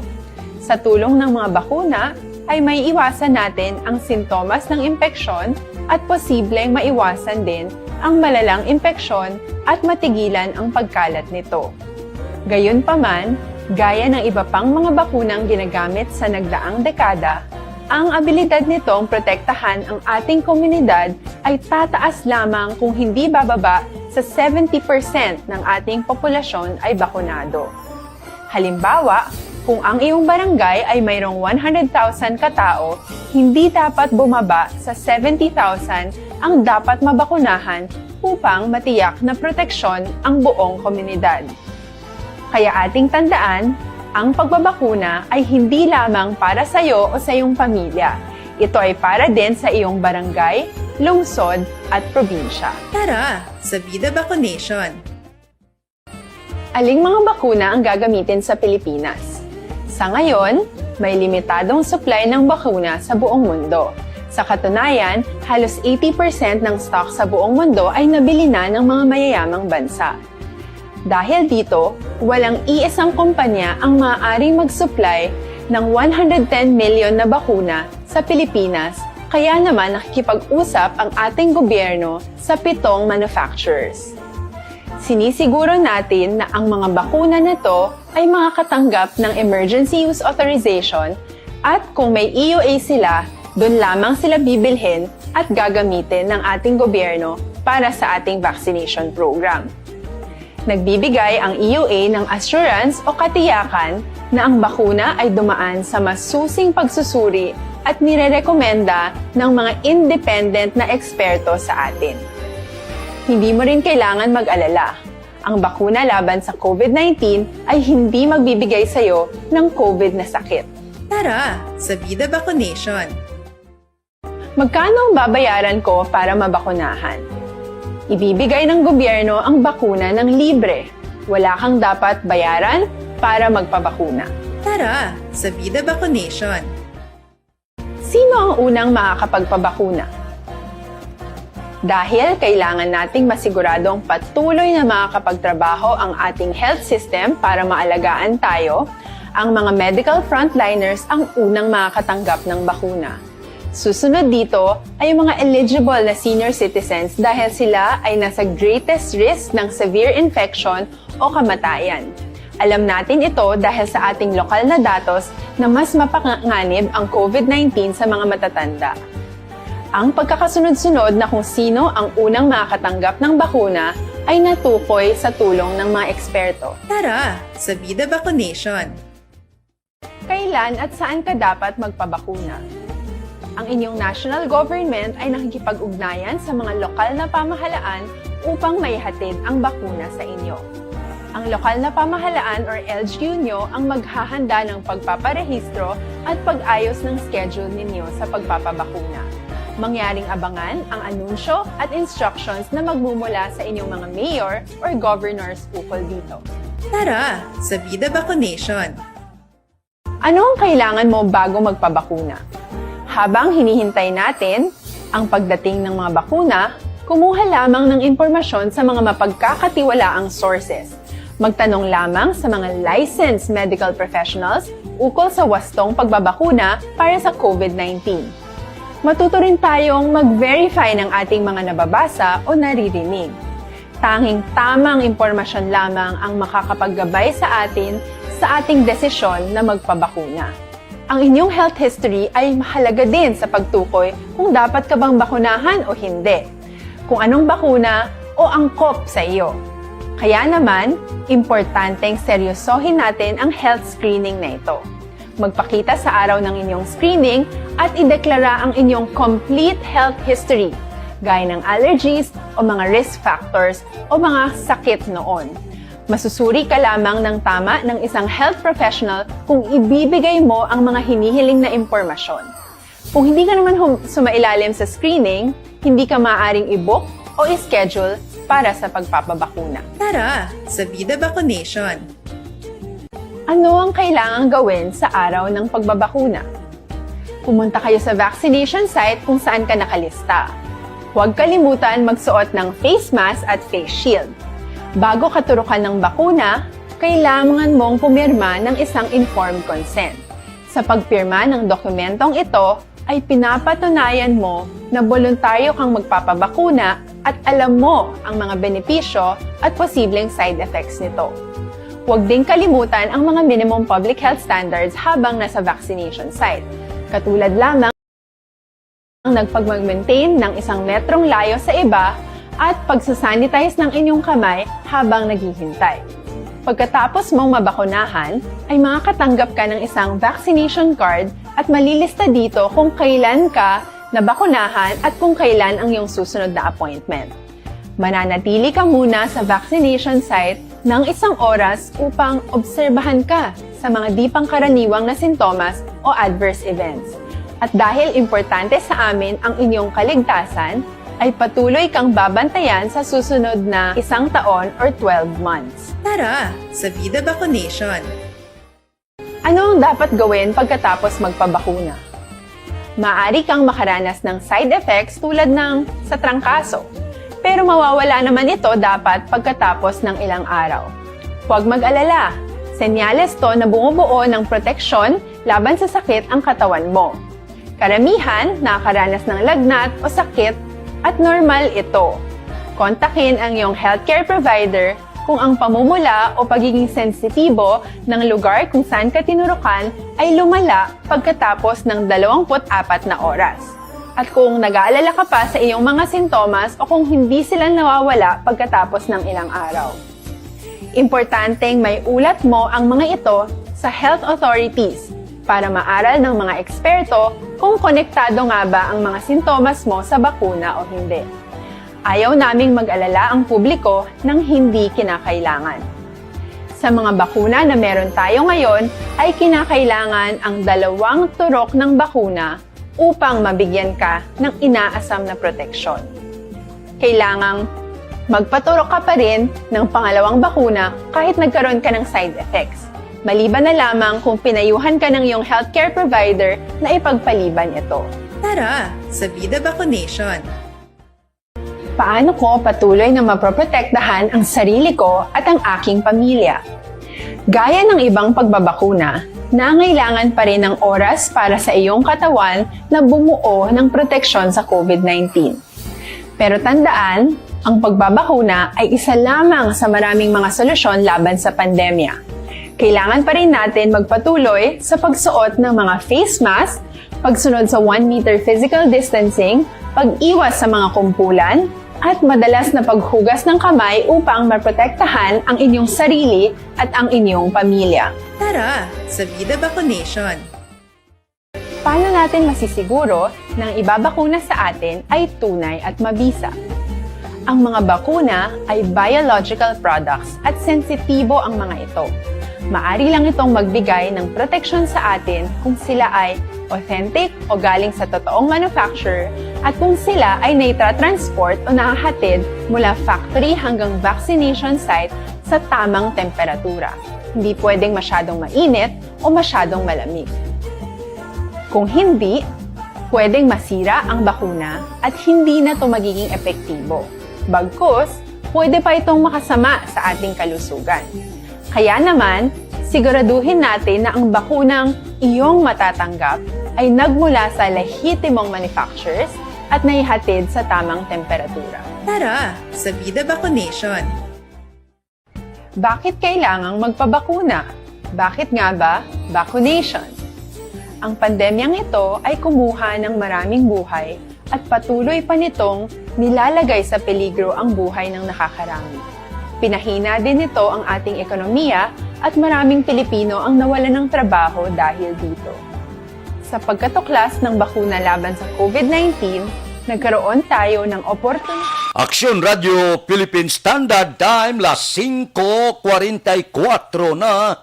Sa tulong ng mga bakuna, ay maiiwasan natin ang sintomas ng impeksyon at posibleng maiwasan din ang malalang impeksyon at matigilan ang pagkalat nito. Gayunpaman, gaya ng iba pang mga bakunang ginagamit sa nagdaang dekada, ang abilidad nitong protektahan ang ating komunidad ay tataas lamang kung hindi bababa sa seventy percent ng ating populasyon ay bakunado. Halimbawa, kung ang iyong barangay ay mayroong one hundred thousand katao, hindi dapat bumaba sa seventy thousand ang dapat mabakunahan upang matiyak na proteksyon ang buong komunidad. Kaya ating tandaan, ang pagbabakuna ay hindi lamang para sa iyo o sa iyong pamilya. Ito ay para din sa iyong barangay, lungsod, at probinsya. Tara, sa Bida Vaccination! Aling mga bakuna ang gagamitin sa Pilipinas? Sa ngayon, may limitadong supply ng bakuna sa buong mundo. Sa katunayan, halos eighty percent ng stock sa buong mundo ay nabili na ng mga mayayamang bansa. Dahil dito, walang iisang kumpanya ang maaaring mag-supply ng one hundred ten million na bakuna sa Pilipinas, kaya naman nakikipag-usap ang ating gobyerno sa pitong manufacturers. Sinisiguro natin na ang mga bakuna na to ay makakatanggap ng emergency use authorization at kung may E U A sila, doon lamang sila bibilhin at gagamitin ng ating gobyerno para sa ating vaccination program. Nagbibigay ang E U A ng assurance o katiyakan na ang bakuna ay dumaan sa masusing pagsusuri at nirerekomenda ng mga independent na eksperto sa atin. Hindi mo rin kailangan mag-alala. Ang bakuna laban sa COVID nineteen ay hindi magbibigay sa iyo ng COVID na sakit. Tara, sa Bida Vaccination! Magkano ang babayaran ko para mabakunahan? Ibibigay ng gobyerno ang bakuna ng libre. Wala kang dapat bayaran para magpabakuna. Tara, sa Bida Vaccination! Sino ang unang makakapagpabakuna? Dahil kailangan nating masiguradong patuloy na makakapagtrabaho ang ating health system para maalagaan tayo, ang mga medical frontliners ang unang makakatanggap ng bakuna. Susunod dito ay ang mga eligible na senior citizens dahil sila ay nasa greatest risk ng severe infection o kamatayan. Alam natin ito dahil sa ating lokal na datos na mas mapanganib ang COVID nineteen sa mga matatanda. Ang pagkakasunod-sunod na kung sino ang unang makakatanggap ng bakuna ay natukoy sa tulong ng mga eksperto. Tara, sa Bida Vaccination! Kailan at saan ka dapat magpabakuna? Ang inyong national government ay nakikipag-ugnayan sa mga lokal na pamahalaan upang maihatid ang bakuna sa inyo. Ang lokal na pamahalaan or L G U nyo ang maghahanda ng pagpaparehistro at pag-ayos ng schedule ninyo sa pagpapabakuna. Mangyaring abangan ang anunsyo at instructions na magmumula sa inyong mga mayor or governors ukol dito. Tara, sa Bida Vaccination! Ano ang kailangan mo bago magpabakuna? Habang hinihintay natin ang pagdating ng mga bakuna, kumuha lamang ng impormasyon sa mga mapagkakatiwalaang sources. Magtanong lamang sa mga licensed medical professionals ukol sa wastong pagbabakuna para sa COVID nineteen. Matuto rin tayong mag-verify ng ating mga nababasa o naririnig. Tanging tamang impormasyon lamang ang makakapaggabay sa atin sa ating desisyon na magpabakuna. Ang inyong health history ay mahalaga din sa pagtukoy kung dapat ka bang bakunahan o hindi, kung anong bakuna o angkop sa iyo. Kaya naman, importanteng seryosohin natin ang health screening na ito. Magpakita sa araw ng inyong screening at ideklara ang inyong complete health history, gaya ng allergies o mga risk factors o mga sakit noon. Masusuri ka lamang ng tama ng isang health professional kung ibibigay mo ang mga hinihiling na impormasyon. Kung hindi ka naman hum- sumailalim sa screening, hindi ka maaaring i-book o i-schedule para sa pagpapabakuna. Tara, sa Vida Vaccination! Ano ang kailangang gawin sa araw ng pagbabakuna? Pumunta kayo sa vaccination site kung saan ka nakalista. Huwag kalimutan magsuot ng face mask at face shield. Bago ka turukan ng bakuna, kailangan mong pumirma ng isang informed consent. Sa pagpirma ng dokumentong ito ay pinapatunayan mo na boluntaryo kang magpapabakuna at alam mo ang mga benepisyo at posibleng side effects nito. Huwag ding kalimutan ang mga minimum public health standards habang nasa vaccination site, katulad lamang ng pagmag-maintain ng isang metrong layo sa iba at pagsasanitize ng inyong kamay habang naghihintay. Pagkatapos mong mabakunahan, ay makakatanggap ka ng isang vaccination card at malilista dito kung kailan ka nabakunahan at kung kailan ang iyong susunod na appointment. Mananatili ka muna sa vaccination site ng isang oras upang obserbahan ka sa mga di pangkaraniwang na sintomas o adverse events. At dahil importante sa amin ang inyong kaligtasan, ay patuloy kang babantayan sa susunod na isang taon or twelve months. Tara, sa Vida Vaccination! Ano ang dapat gawin pagkatapos magpabakuna? Maaari kang makaranas ng side effects tulad ng sa trangkaso, pero mawawala naman ito dapat pagkatapos ng ilang araw. Huwag mag-alala, senyales to na bumubuo ng proteksyon laban sa sakit ang katawan mo. Karamihan nakakaranas ng lagnat o sakit at normal ito. Kontakin ang iyong healthcare provider kung ang pamumula o pagiging sensitibo ng lugar kung saan ka tinurukan ay lumala pagkatapos ng dalawampu't apat na oras. At kung nag-aalala ka pa sa iyong mga sintomas o kung hindi sila nawawala pagkatapos ng ilang araw. Importanteng may ulat mo ang mga ito sa health authorities para maaral ng mga eksperto kung konektado nga ba ang mga sintomas mo sa bakuna o hindi. Ayaw naming mag-alala ang publiko ng hindi kinakailangan. Sa mga bakuna na meron tayo ngayon, ay kinakailangan ang dalawang turok ng bakuna upang mabigyan ka ng inaasam na proteksyon. Kailangang magpaturok ka pa rin ng pangalawang bakuna kahit nagkaroon ka ng side effects, maliban na lamang kung pinayuhan ka ng iyong healthcare provider na ipagpaliban ito. Tara, sa Vida Vaccination! Paano ko patuloy na mapoprotektahan ang sarili ko at ang aking pamilya? Gaya ng ibang pagbabakuna, nangailangan pa rin ng oras para sa iyong katawan na bumuo ng proteksyon sa COVID nineteen. Pero tandaan, ang pagbabakuna ay isa lamang sa maraming mga solusyon laban sa pandemya. Kailangan pa rin natin magpatuloy sa pagsuot ng mga face mask, pagsunod sa one meter physical distancing, pag-iwas sa mga kumpulan, at madalas na paghugas ng kamay upang maprotektahan ang inyong sarili at ang inyong pamilya. Tara, sa Vida Vaccination! Paano natin masisiguro na ang ibabakuna sa atin ay tunay at mabisa? Ang mga bakuna ay biological products at sensitibo ang mga ito. Maari lang itong magbigay ng proteksyon sa atin kung sila ay authentic o galing sa totoong manufacturer at kung sila ay naitra-transport o nahahatid mula factory hanggang vaccination site sa tamang temperatura. Hindi pwedeng masyadong mainit o masyadong malamig. Kung hindi, pwedeng masira ang bakuna at hindi na ito magiging epektibo. Bagkus, pwede pa itong makasama sa ating kalusugan. Kaya naman, siguraduhin natin na ang bakunang iyong matatanggap ay nagmula sa lehitimong manufacturers at naihatid sa tamang temperatura. Tara, sa Bida Vacunation! Bakit kailangang magpabakuna? Bakit nga ba vacunation? Ang pandemyang ito ay kumuha ng maraming buhay at patuloy pa nitong nilalagay sa peligro ang buhay ng nakakarami. Pinahina din nito ang ating ekonomiya at maraming Pilipino ang nawalan ng trabaho dahil dito. Sa pagkatuklas ng bakuna laban sa COVID nineteen, nagkaroon tayo ng oportun- Aksyon Radio Philippine Standard Time, las singko kwarenta y kuwatro na,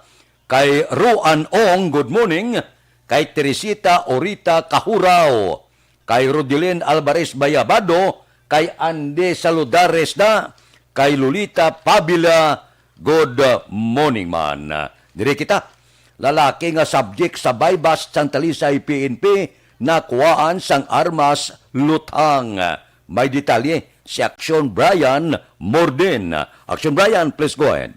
kay Ruan Ong, good morning, kay Teresita Orita Kahuraw, kay Rodilin Alvarez Bayabado, kay Andy Saludares na, kay Lolita Pabila, good morning man. Diri kita, lalaki nga subject sa buy-bust sang Talisay P N P, nakuhaan sang armas lutang. May detalye si Aksyon Brian Morden. Aksyon Brian, please go ahead.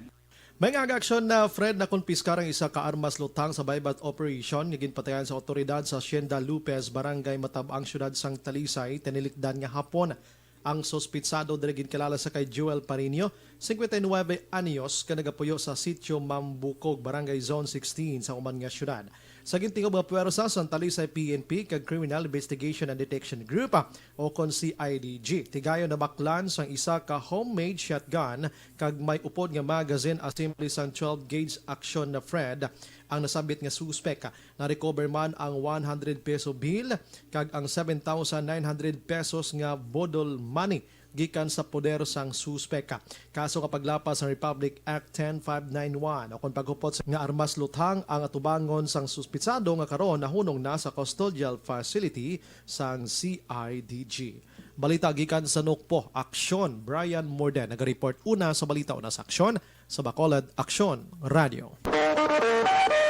May nga aga aksyon na Fred, nakumpiskar ang isa ka armas lutang sa buy-bust operation nga ginpatayan sa awtoridad sa Hacienda Lopez, Barangay Matab-ang, Siyudad sang Talisay, tinilikdan nga hapon. Ang suspitsado diri ginkilala sa kay Joel Parinio, singkwenta y nuwebe anyos, ka nagapuyo sa Sitio Mambukog, Barangay Zone sixteen sa human nga siyudad. Sa gintingob nga puwersa sang Talisay P N P kag Criminal Investigation and Detection Group, o kon C I D G, tigayon nabaklan sang isa ka homemade shotgun kag may upod nga magazine assembly sang twelve gauge action na Fred ang nasambit nga suspek. Na-recover man ang one hundred peso bill kag ang seven thousand nine hundred pesos nga boodle money gikan sa poder sang suspek. Kaso nga paglapas sang Republic Act ten five nine one, o kon paghupot sa nga armas luthang ang atubangon sang suspitsado nga karon nahunong na sa custodial facility sang C I D G. Balita gikan sa Nokpo, Aksyon, Brian Morden nagareport. Una sa balita, una sa aksyon, sa Bacolod, Aksyon Radio.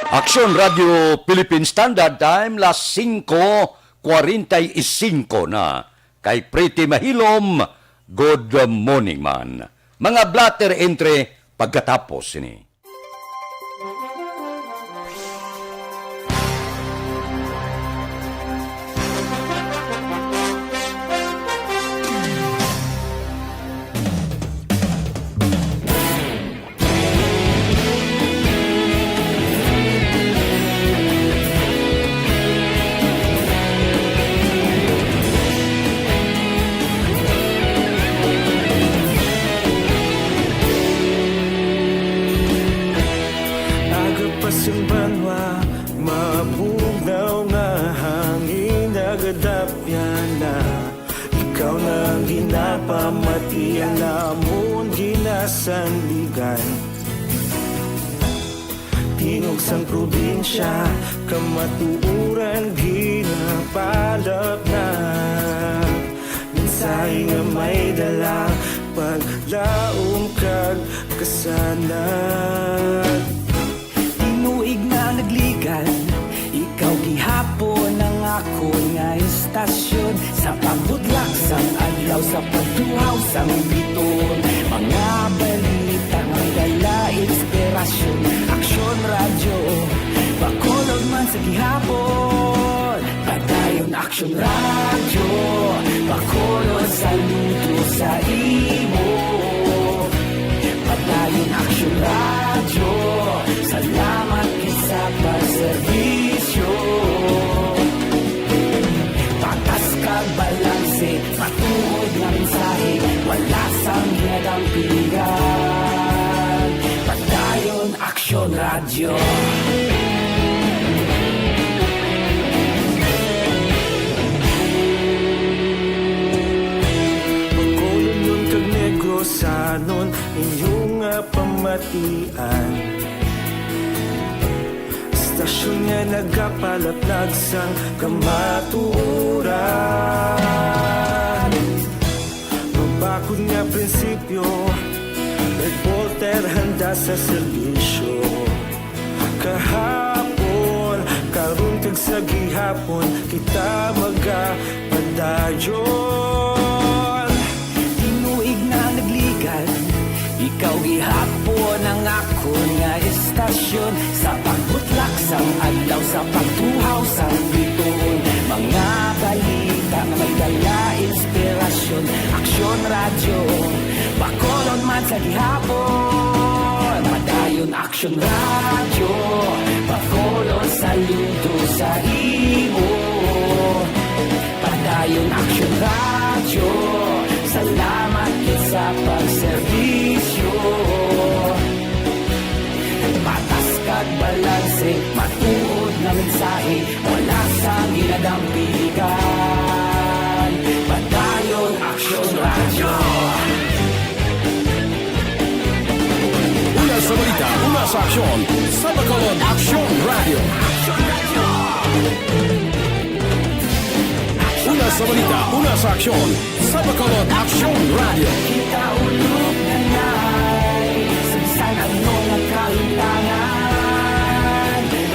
Aksyon Radio Philippine Standard Time, las singko kwarenta y singko na. Kay Pretty Mahilom, good morning man. Mga blotter entry pagkatapos sini. Aga pa sang banwa, mabugnaw nga hangin nagadapyan na. Ikaw na ang ginapamati, ang amon ginasandigan. Tingog sang probinsya, kamatuoran ginapalapnag. Mensahe nga may dala, paglaom kag kasanag. Tinuig na nagligad, ikaw gihapon ang akon nga istasyon. Sa pagbudlak sang adlaw, sa pagtuhaw sang biton, mga balita nga dala inspirasyon. Aksyon Radyo, Bacolod man sa gihapon. Padayon Aksyon Radyo, Bacolod, saludo sa imo. Padayon Aksyon Radyo, salamat gid sa pagserbisyo. Patas kag balanse, matuod nga mensahe, wala sang ginadampigan. Padayon Aksyon Radyo. Bacolodnon kag Negrosanon, inyo nga pamatian. Istasyon nga nagapalaplag sang kamatuoran. Mabakod nga prinsipyo, reporter handa sa serbisyo. Kahapon, karon kag sa gihapon, kita magapadayon. Tinuig na nagligad, Gihapon ang akon nga estasyon, sa pagbutlak sang adlaw, sa pagtuhaw sang bituon, mga balita nga may dala inspirasyon. Aksyon Radyo, Bacolod man sa gihapon. Padayon Aksyon Radyo, Bacolod, saludo sa imo. Padayon Aksyon Radyo, salamat gid sa pagserbisyo. Patas kag balanse, matuod nga mensahe, wala sang ginadampigan. Padayon Aksyon Radyo. Una sa balita, una sa aksyon, sa Bacolod Aksyon Radyo. Una sa balita, una sa aksyon, sa Bacolod Aksyon Radyo. Kita ulog na nay, sa bisan ano nga kahimtangan,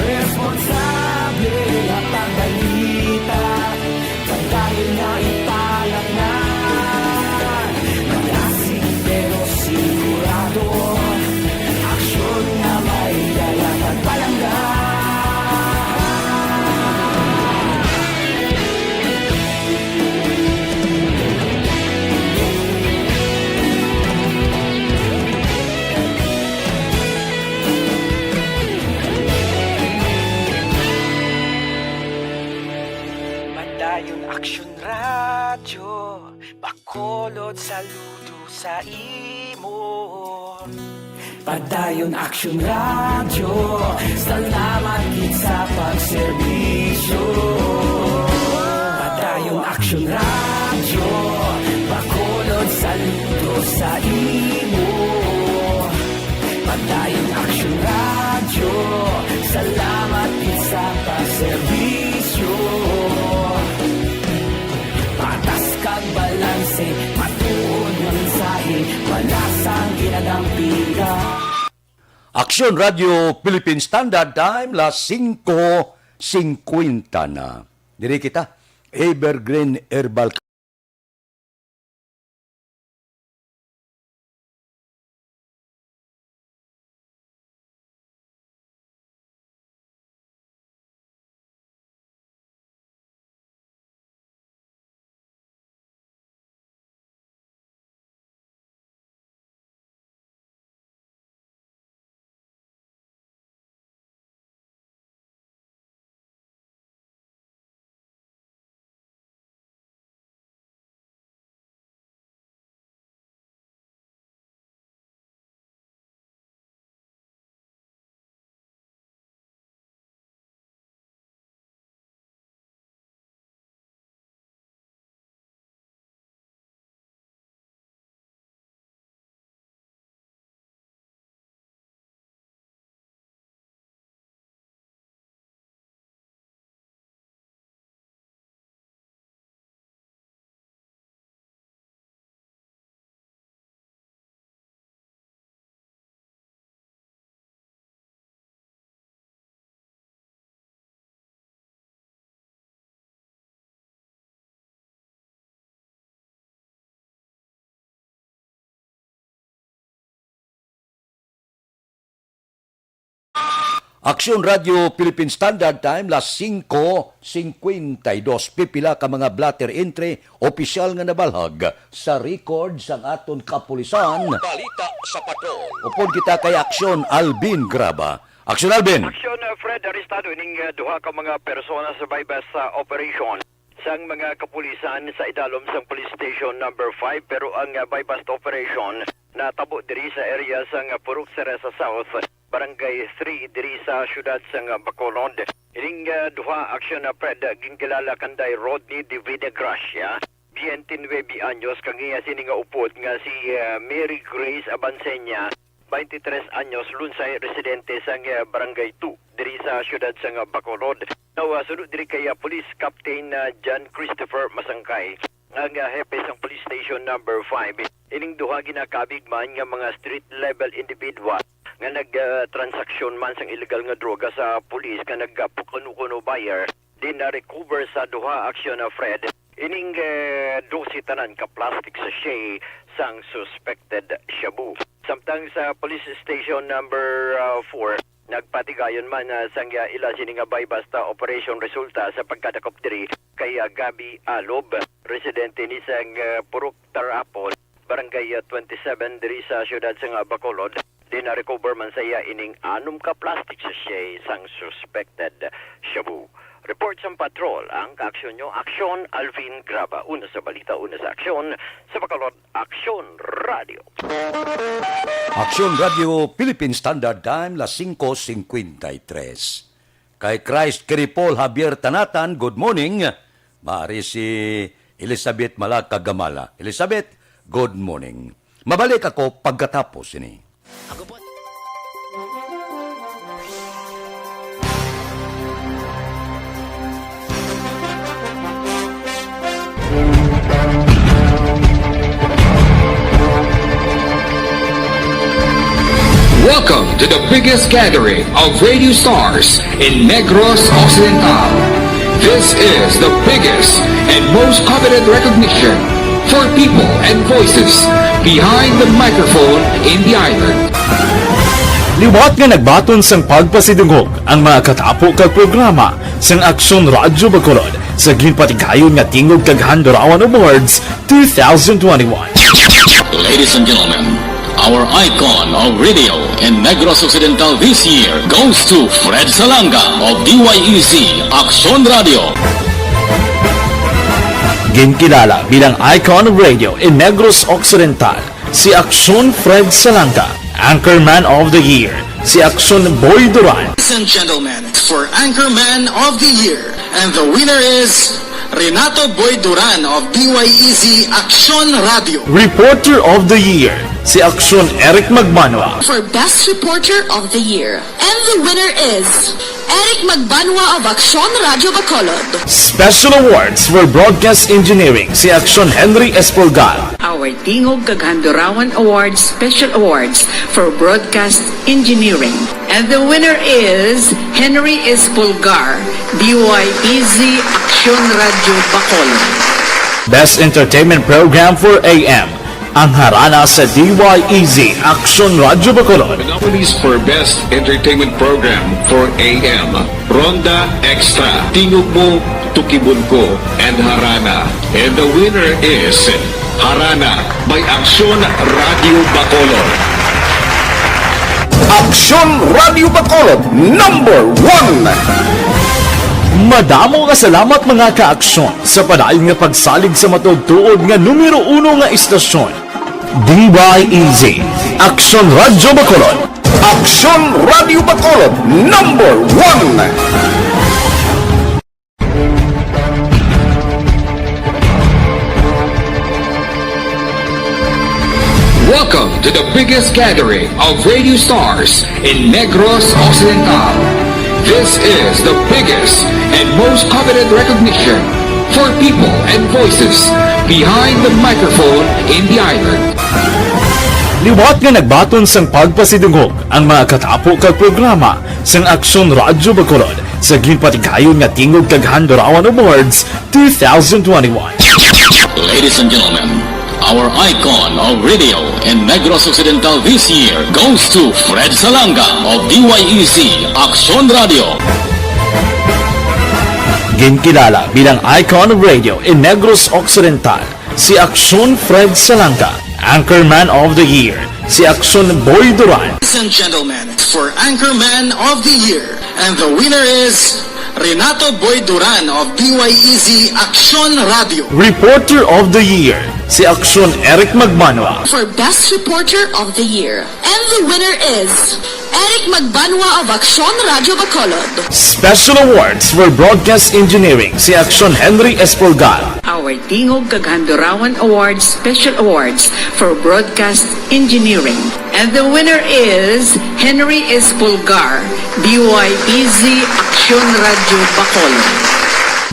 responsable nga pagbalita. Padayon nga ipalatnan, malasig pero sigurado. Aksyon nga may dala kag palangga. Padayon Aksyon Radyo, Bacolod, saludo sa imo. Padayon Aksyon Radyo, salamat gid sa pagserbisyo. Padayon Aksyon Radyo, Bacolod, saludo sa imo. Padayon Aksyon Radyo, salamat gid sa pagserbisyo. Patas kag balanse, matuod nga mensahe, wala sang ginadampigan. Aksyon Radyo Philippine Standard Time, las singko singkwenta na. Diri kita, Evergreen Herbal. Aksyon Radyo Philippine Standard Time, las singko singkwenta y dos. Pipila ka mga blotter entry, opisyal nga nabalhag sa record sang aton kapulisan. Balita sa patrol. Upod kita kay Aksyon Alvin Graba. Aksyon Alvin. Aksyon, uh, Fred, arestado ining, uh, duha ka mga persona sa buy-bust, uh, operation sang mga kapulisan sa idalom sang Police Station Number Five, pero ang, ah, buy-bust operation natabo diri sa area sang, ah, Purok Cereza South, Barangay Three, diri sa siyudad sang, ah, Bacolod. Ining, ah, duha aksyon na pwede ginkilala kanday Rodney Divina Gracia, biyente nuebe anyos, kag iya sini nga upod nga si, ah, Mary Grace Abanseña, twenty-three anyos, Lunsay, residente sang, ah, Barangay Two, diri sa siyudad sang, ah, Bacolod. Now, ah, suno diri kay, ah, Police Captain, ah, John Christopher Masangkay, ang, ah, hepe sang Police Station Number Five. Ining duha ginakabig man nga mga street level individual nga nag, ah, transaksyon man sang illegal nga droga sa pulis nga nag, ah, kuno-kuno buyer. Din na-recover sa duha aksyon na Fred ining, eh, dose tanan ka plastic sachet sang suspected shabu. Samtang sa Police Station Number, ah, four, nagpatigayon man, ah, sang, ah, ila sini nga bay-basta operation resulta sa pagkadakop diri kay, ah, Gabby Alob, residente ni sang, ah, Purok Tarapon, Barangay, ah, twenty-seven diri sa siyudad sang, ah, Bacolod. Din na-recover man sa iya ining anom ka plastic sachet sang suspected shabu. Report sang patrol ang kaaksyon nyo, Aksyon Alvin Graba. Una sa balita, una sa aksyon, sa Bacolod, Aksyon Radio. Aksyon Radio, Philippine Standard Time, las singko singkwenta y tres. Kay Christ Kiripol Javier Tanatan, good morning. Maari si Elizabeth Malaka Gamala. Elizabeth, good morning. Mabalik ako pagkatapos ini. Welcome to the biggest gathering of radio stars in Negros Occidental. This is the biggest and most coveted recognition for people and voices behind the microphone in the island. Liwat nga nagbaton sang pagpasidungog ang mga katapo kag programa sang Aksyon Radyo Bacolod sa ginpatigayon nga Tingog kag Handurawan Awards two thousand twenty-one. Ladies and gentlemen, our icon of radio in Negros Occidental this year goes to Fred Salanga of D Y E Z Aksyon Radio. Ginkilala bilang icon of radio in Negros Occidental si Aksyon Fred Salanga, Anchorman of the Year si Aksyon Boy Duran. Ladies and gentlemen, for Anchorman of the Year, and the winner is Renato Boy Duran of D Y E Z Aksyon Radio. Reporter of the Year si Aksyon Eric Magmanwa. For Best Reporter of the Year, and the winner is Eric Magbanwa of Aksyon Radyo Bacolod. Special Awards for Broadcast Engineering si Aksyon Henry Espolgar. Our Tingog kag Handurawan Awards Special Awards for Broadcast Engineering. And the winner is Henry Espolgar, D Y E Z Aksyon Radyo Bacolod. Best Entertainment Program for A M, ang harana sa D Y E Z Aksyon Radyo Bacolod. The nominees for Best Entertainment Program for A M, Ronda Extra, Tingog Mo, Tukibon Ko, and Harana. And the winner is Harana by Aksyon Radyo Bacolod. Aksyon Radyo Bacolod, number one. Madamo nga salamat, mga kaaksyon, sa padayon nga pagsalig sa matuod-tuod nga numero uno nga istasyon. D Y E Z, Aksyon Radyo Bacolod. Aksyon Radyo Bacolod, number one. Welcome to the biggest gathering of radio stars in Negros Occidental. This is the biggest and most coveted recognition for people and voices behind the microphone in the island. Liwat nga nagbaton sang pagpasidungog ang mga katapo kag programa sang Aksyon Radyo Bacolod sa ginpatigayon nga Tingog kag Handurawan Awards two thousand twenty-one. Ladies and gentlemen, our icon of radio in Negros Occidental this year goes to Fred Salanga of D Y E Z Aksyon Radio. Ginkilala bilang icon of radio in Negros Occidental si Aksyon Fred Salanga, Anchorman of the Year si Aksyon Boy Duran. Ladies and gentlemen, for Anchorman of the Year, and the winner is Renato Boy Duran of D Y E Z Aksyon Radio. Reporter of the Year si Aksyon Eric Magmanwa. For Best Reporter of the Year, and the winner is Eric Magbanwa of Aksyon Radyo Bacolod. Special Awards for Broadcast Engineering si Aksyon Henry Espolgar. Our Tingog kag Handurawan Awards Special Awards for Broadcast Engineering. And the winner is Henry Espolgar, D Y E Z Aksyon Radyo Bacolod.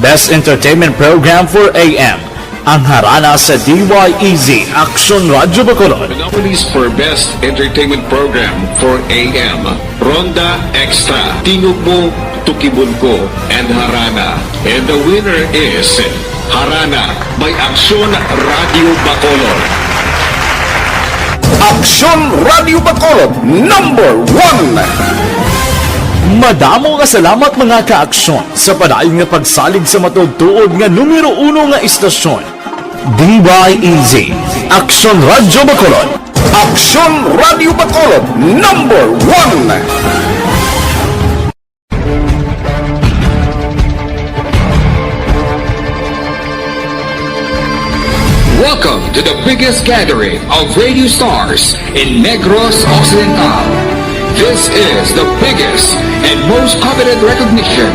Best Entertainment Program for A M, ang harana sa D Y E Z Aksyon Radyo Bacolod. The nominees for Best Entertainment Program for A M, Ronda Extra, Tingog Mo, Tukibon Ko, and Harana. And the winner is Harana by Aksyon Radyo Bacolod. Aksyon Radio Bacolod, number one. Madamo nga salamat, mga ka-aksyon, sa padayon nga pagsalig sa matuod-tuod nga numero uno nga istasyon. D Y E Z, Aksyon Radio Bacolod. Aksyon Radio Bacolod, number one. Welcome to the biggest gathering of radio stars in Negros Occidental. This is the biggest and most coveted recognition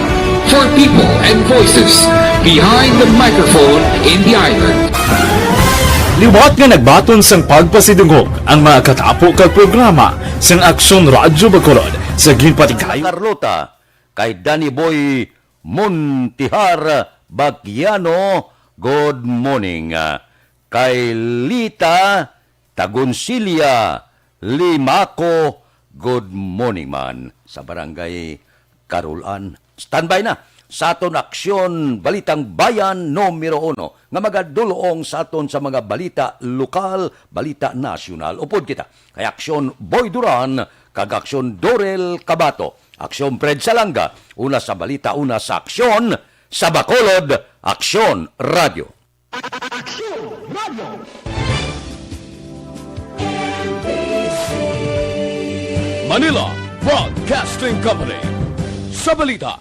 for people and voices behind the microphone in the island. Liwat nga nagbaton sang pagpasidungog ang mga katapo kag programa sang Aksyon Radyo Bacolod sa ginpatighayo. Carlota, kay Danny Boy Montihar Baquiano, good morning. Ah, kay Lita Tagoncilla Limaco, good morning man. Sa Barangay Carolan, standby na sa aton Aksyon Balitang Bayan numero uno nga magadulong sa aton sa mga balita lokal, balita nasyonal. Upod kita kay Aksyon Boy Duran kag Aksyon Dorel Cabato. Aksyon Fred Salanga, una sa balita, una sa aksyon, sa Bacolod, Aksyon Radyo. Aksyon Radyo. Manila Broadcasting Company. Sa balita.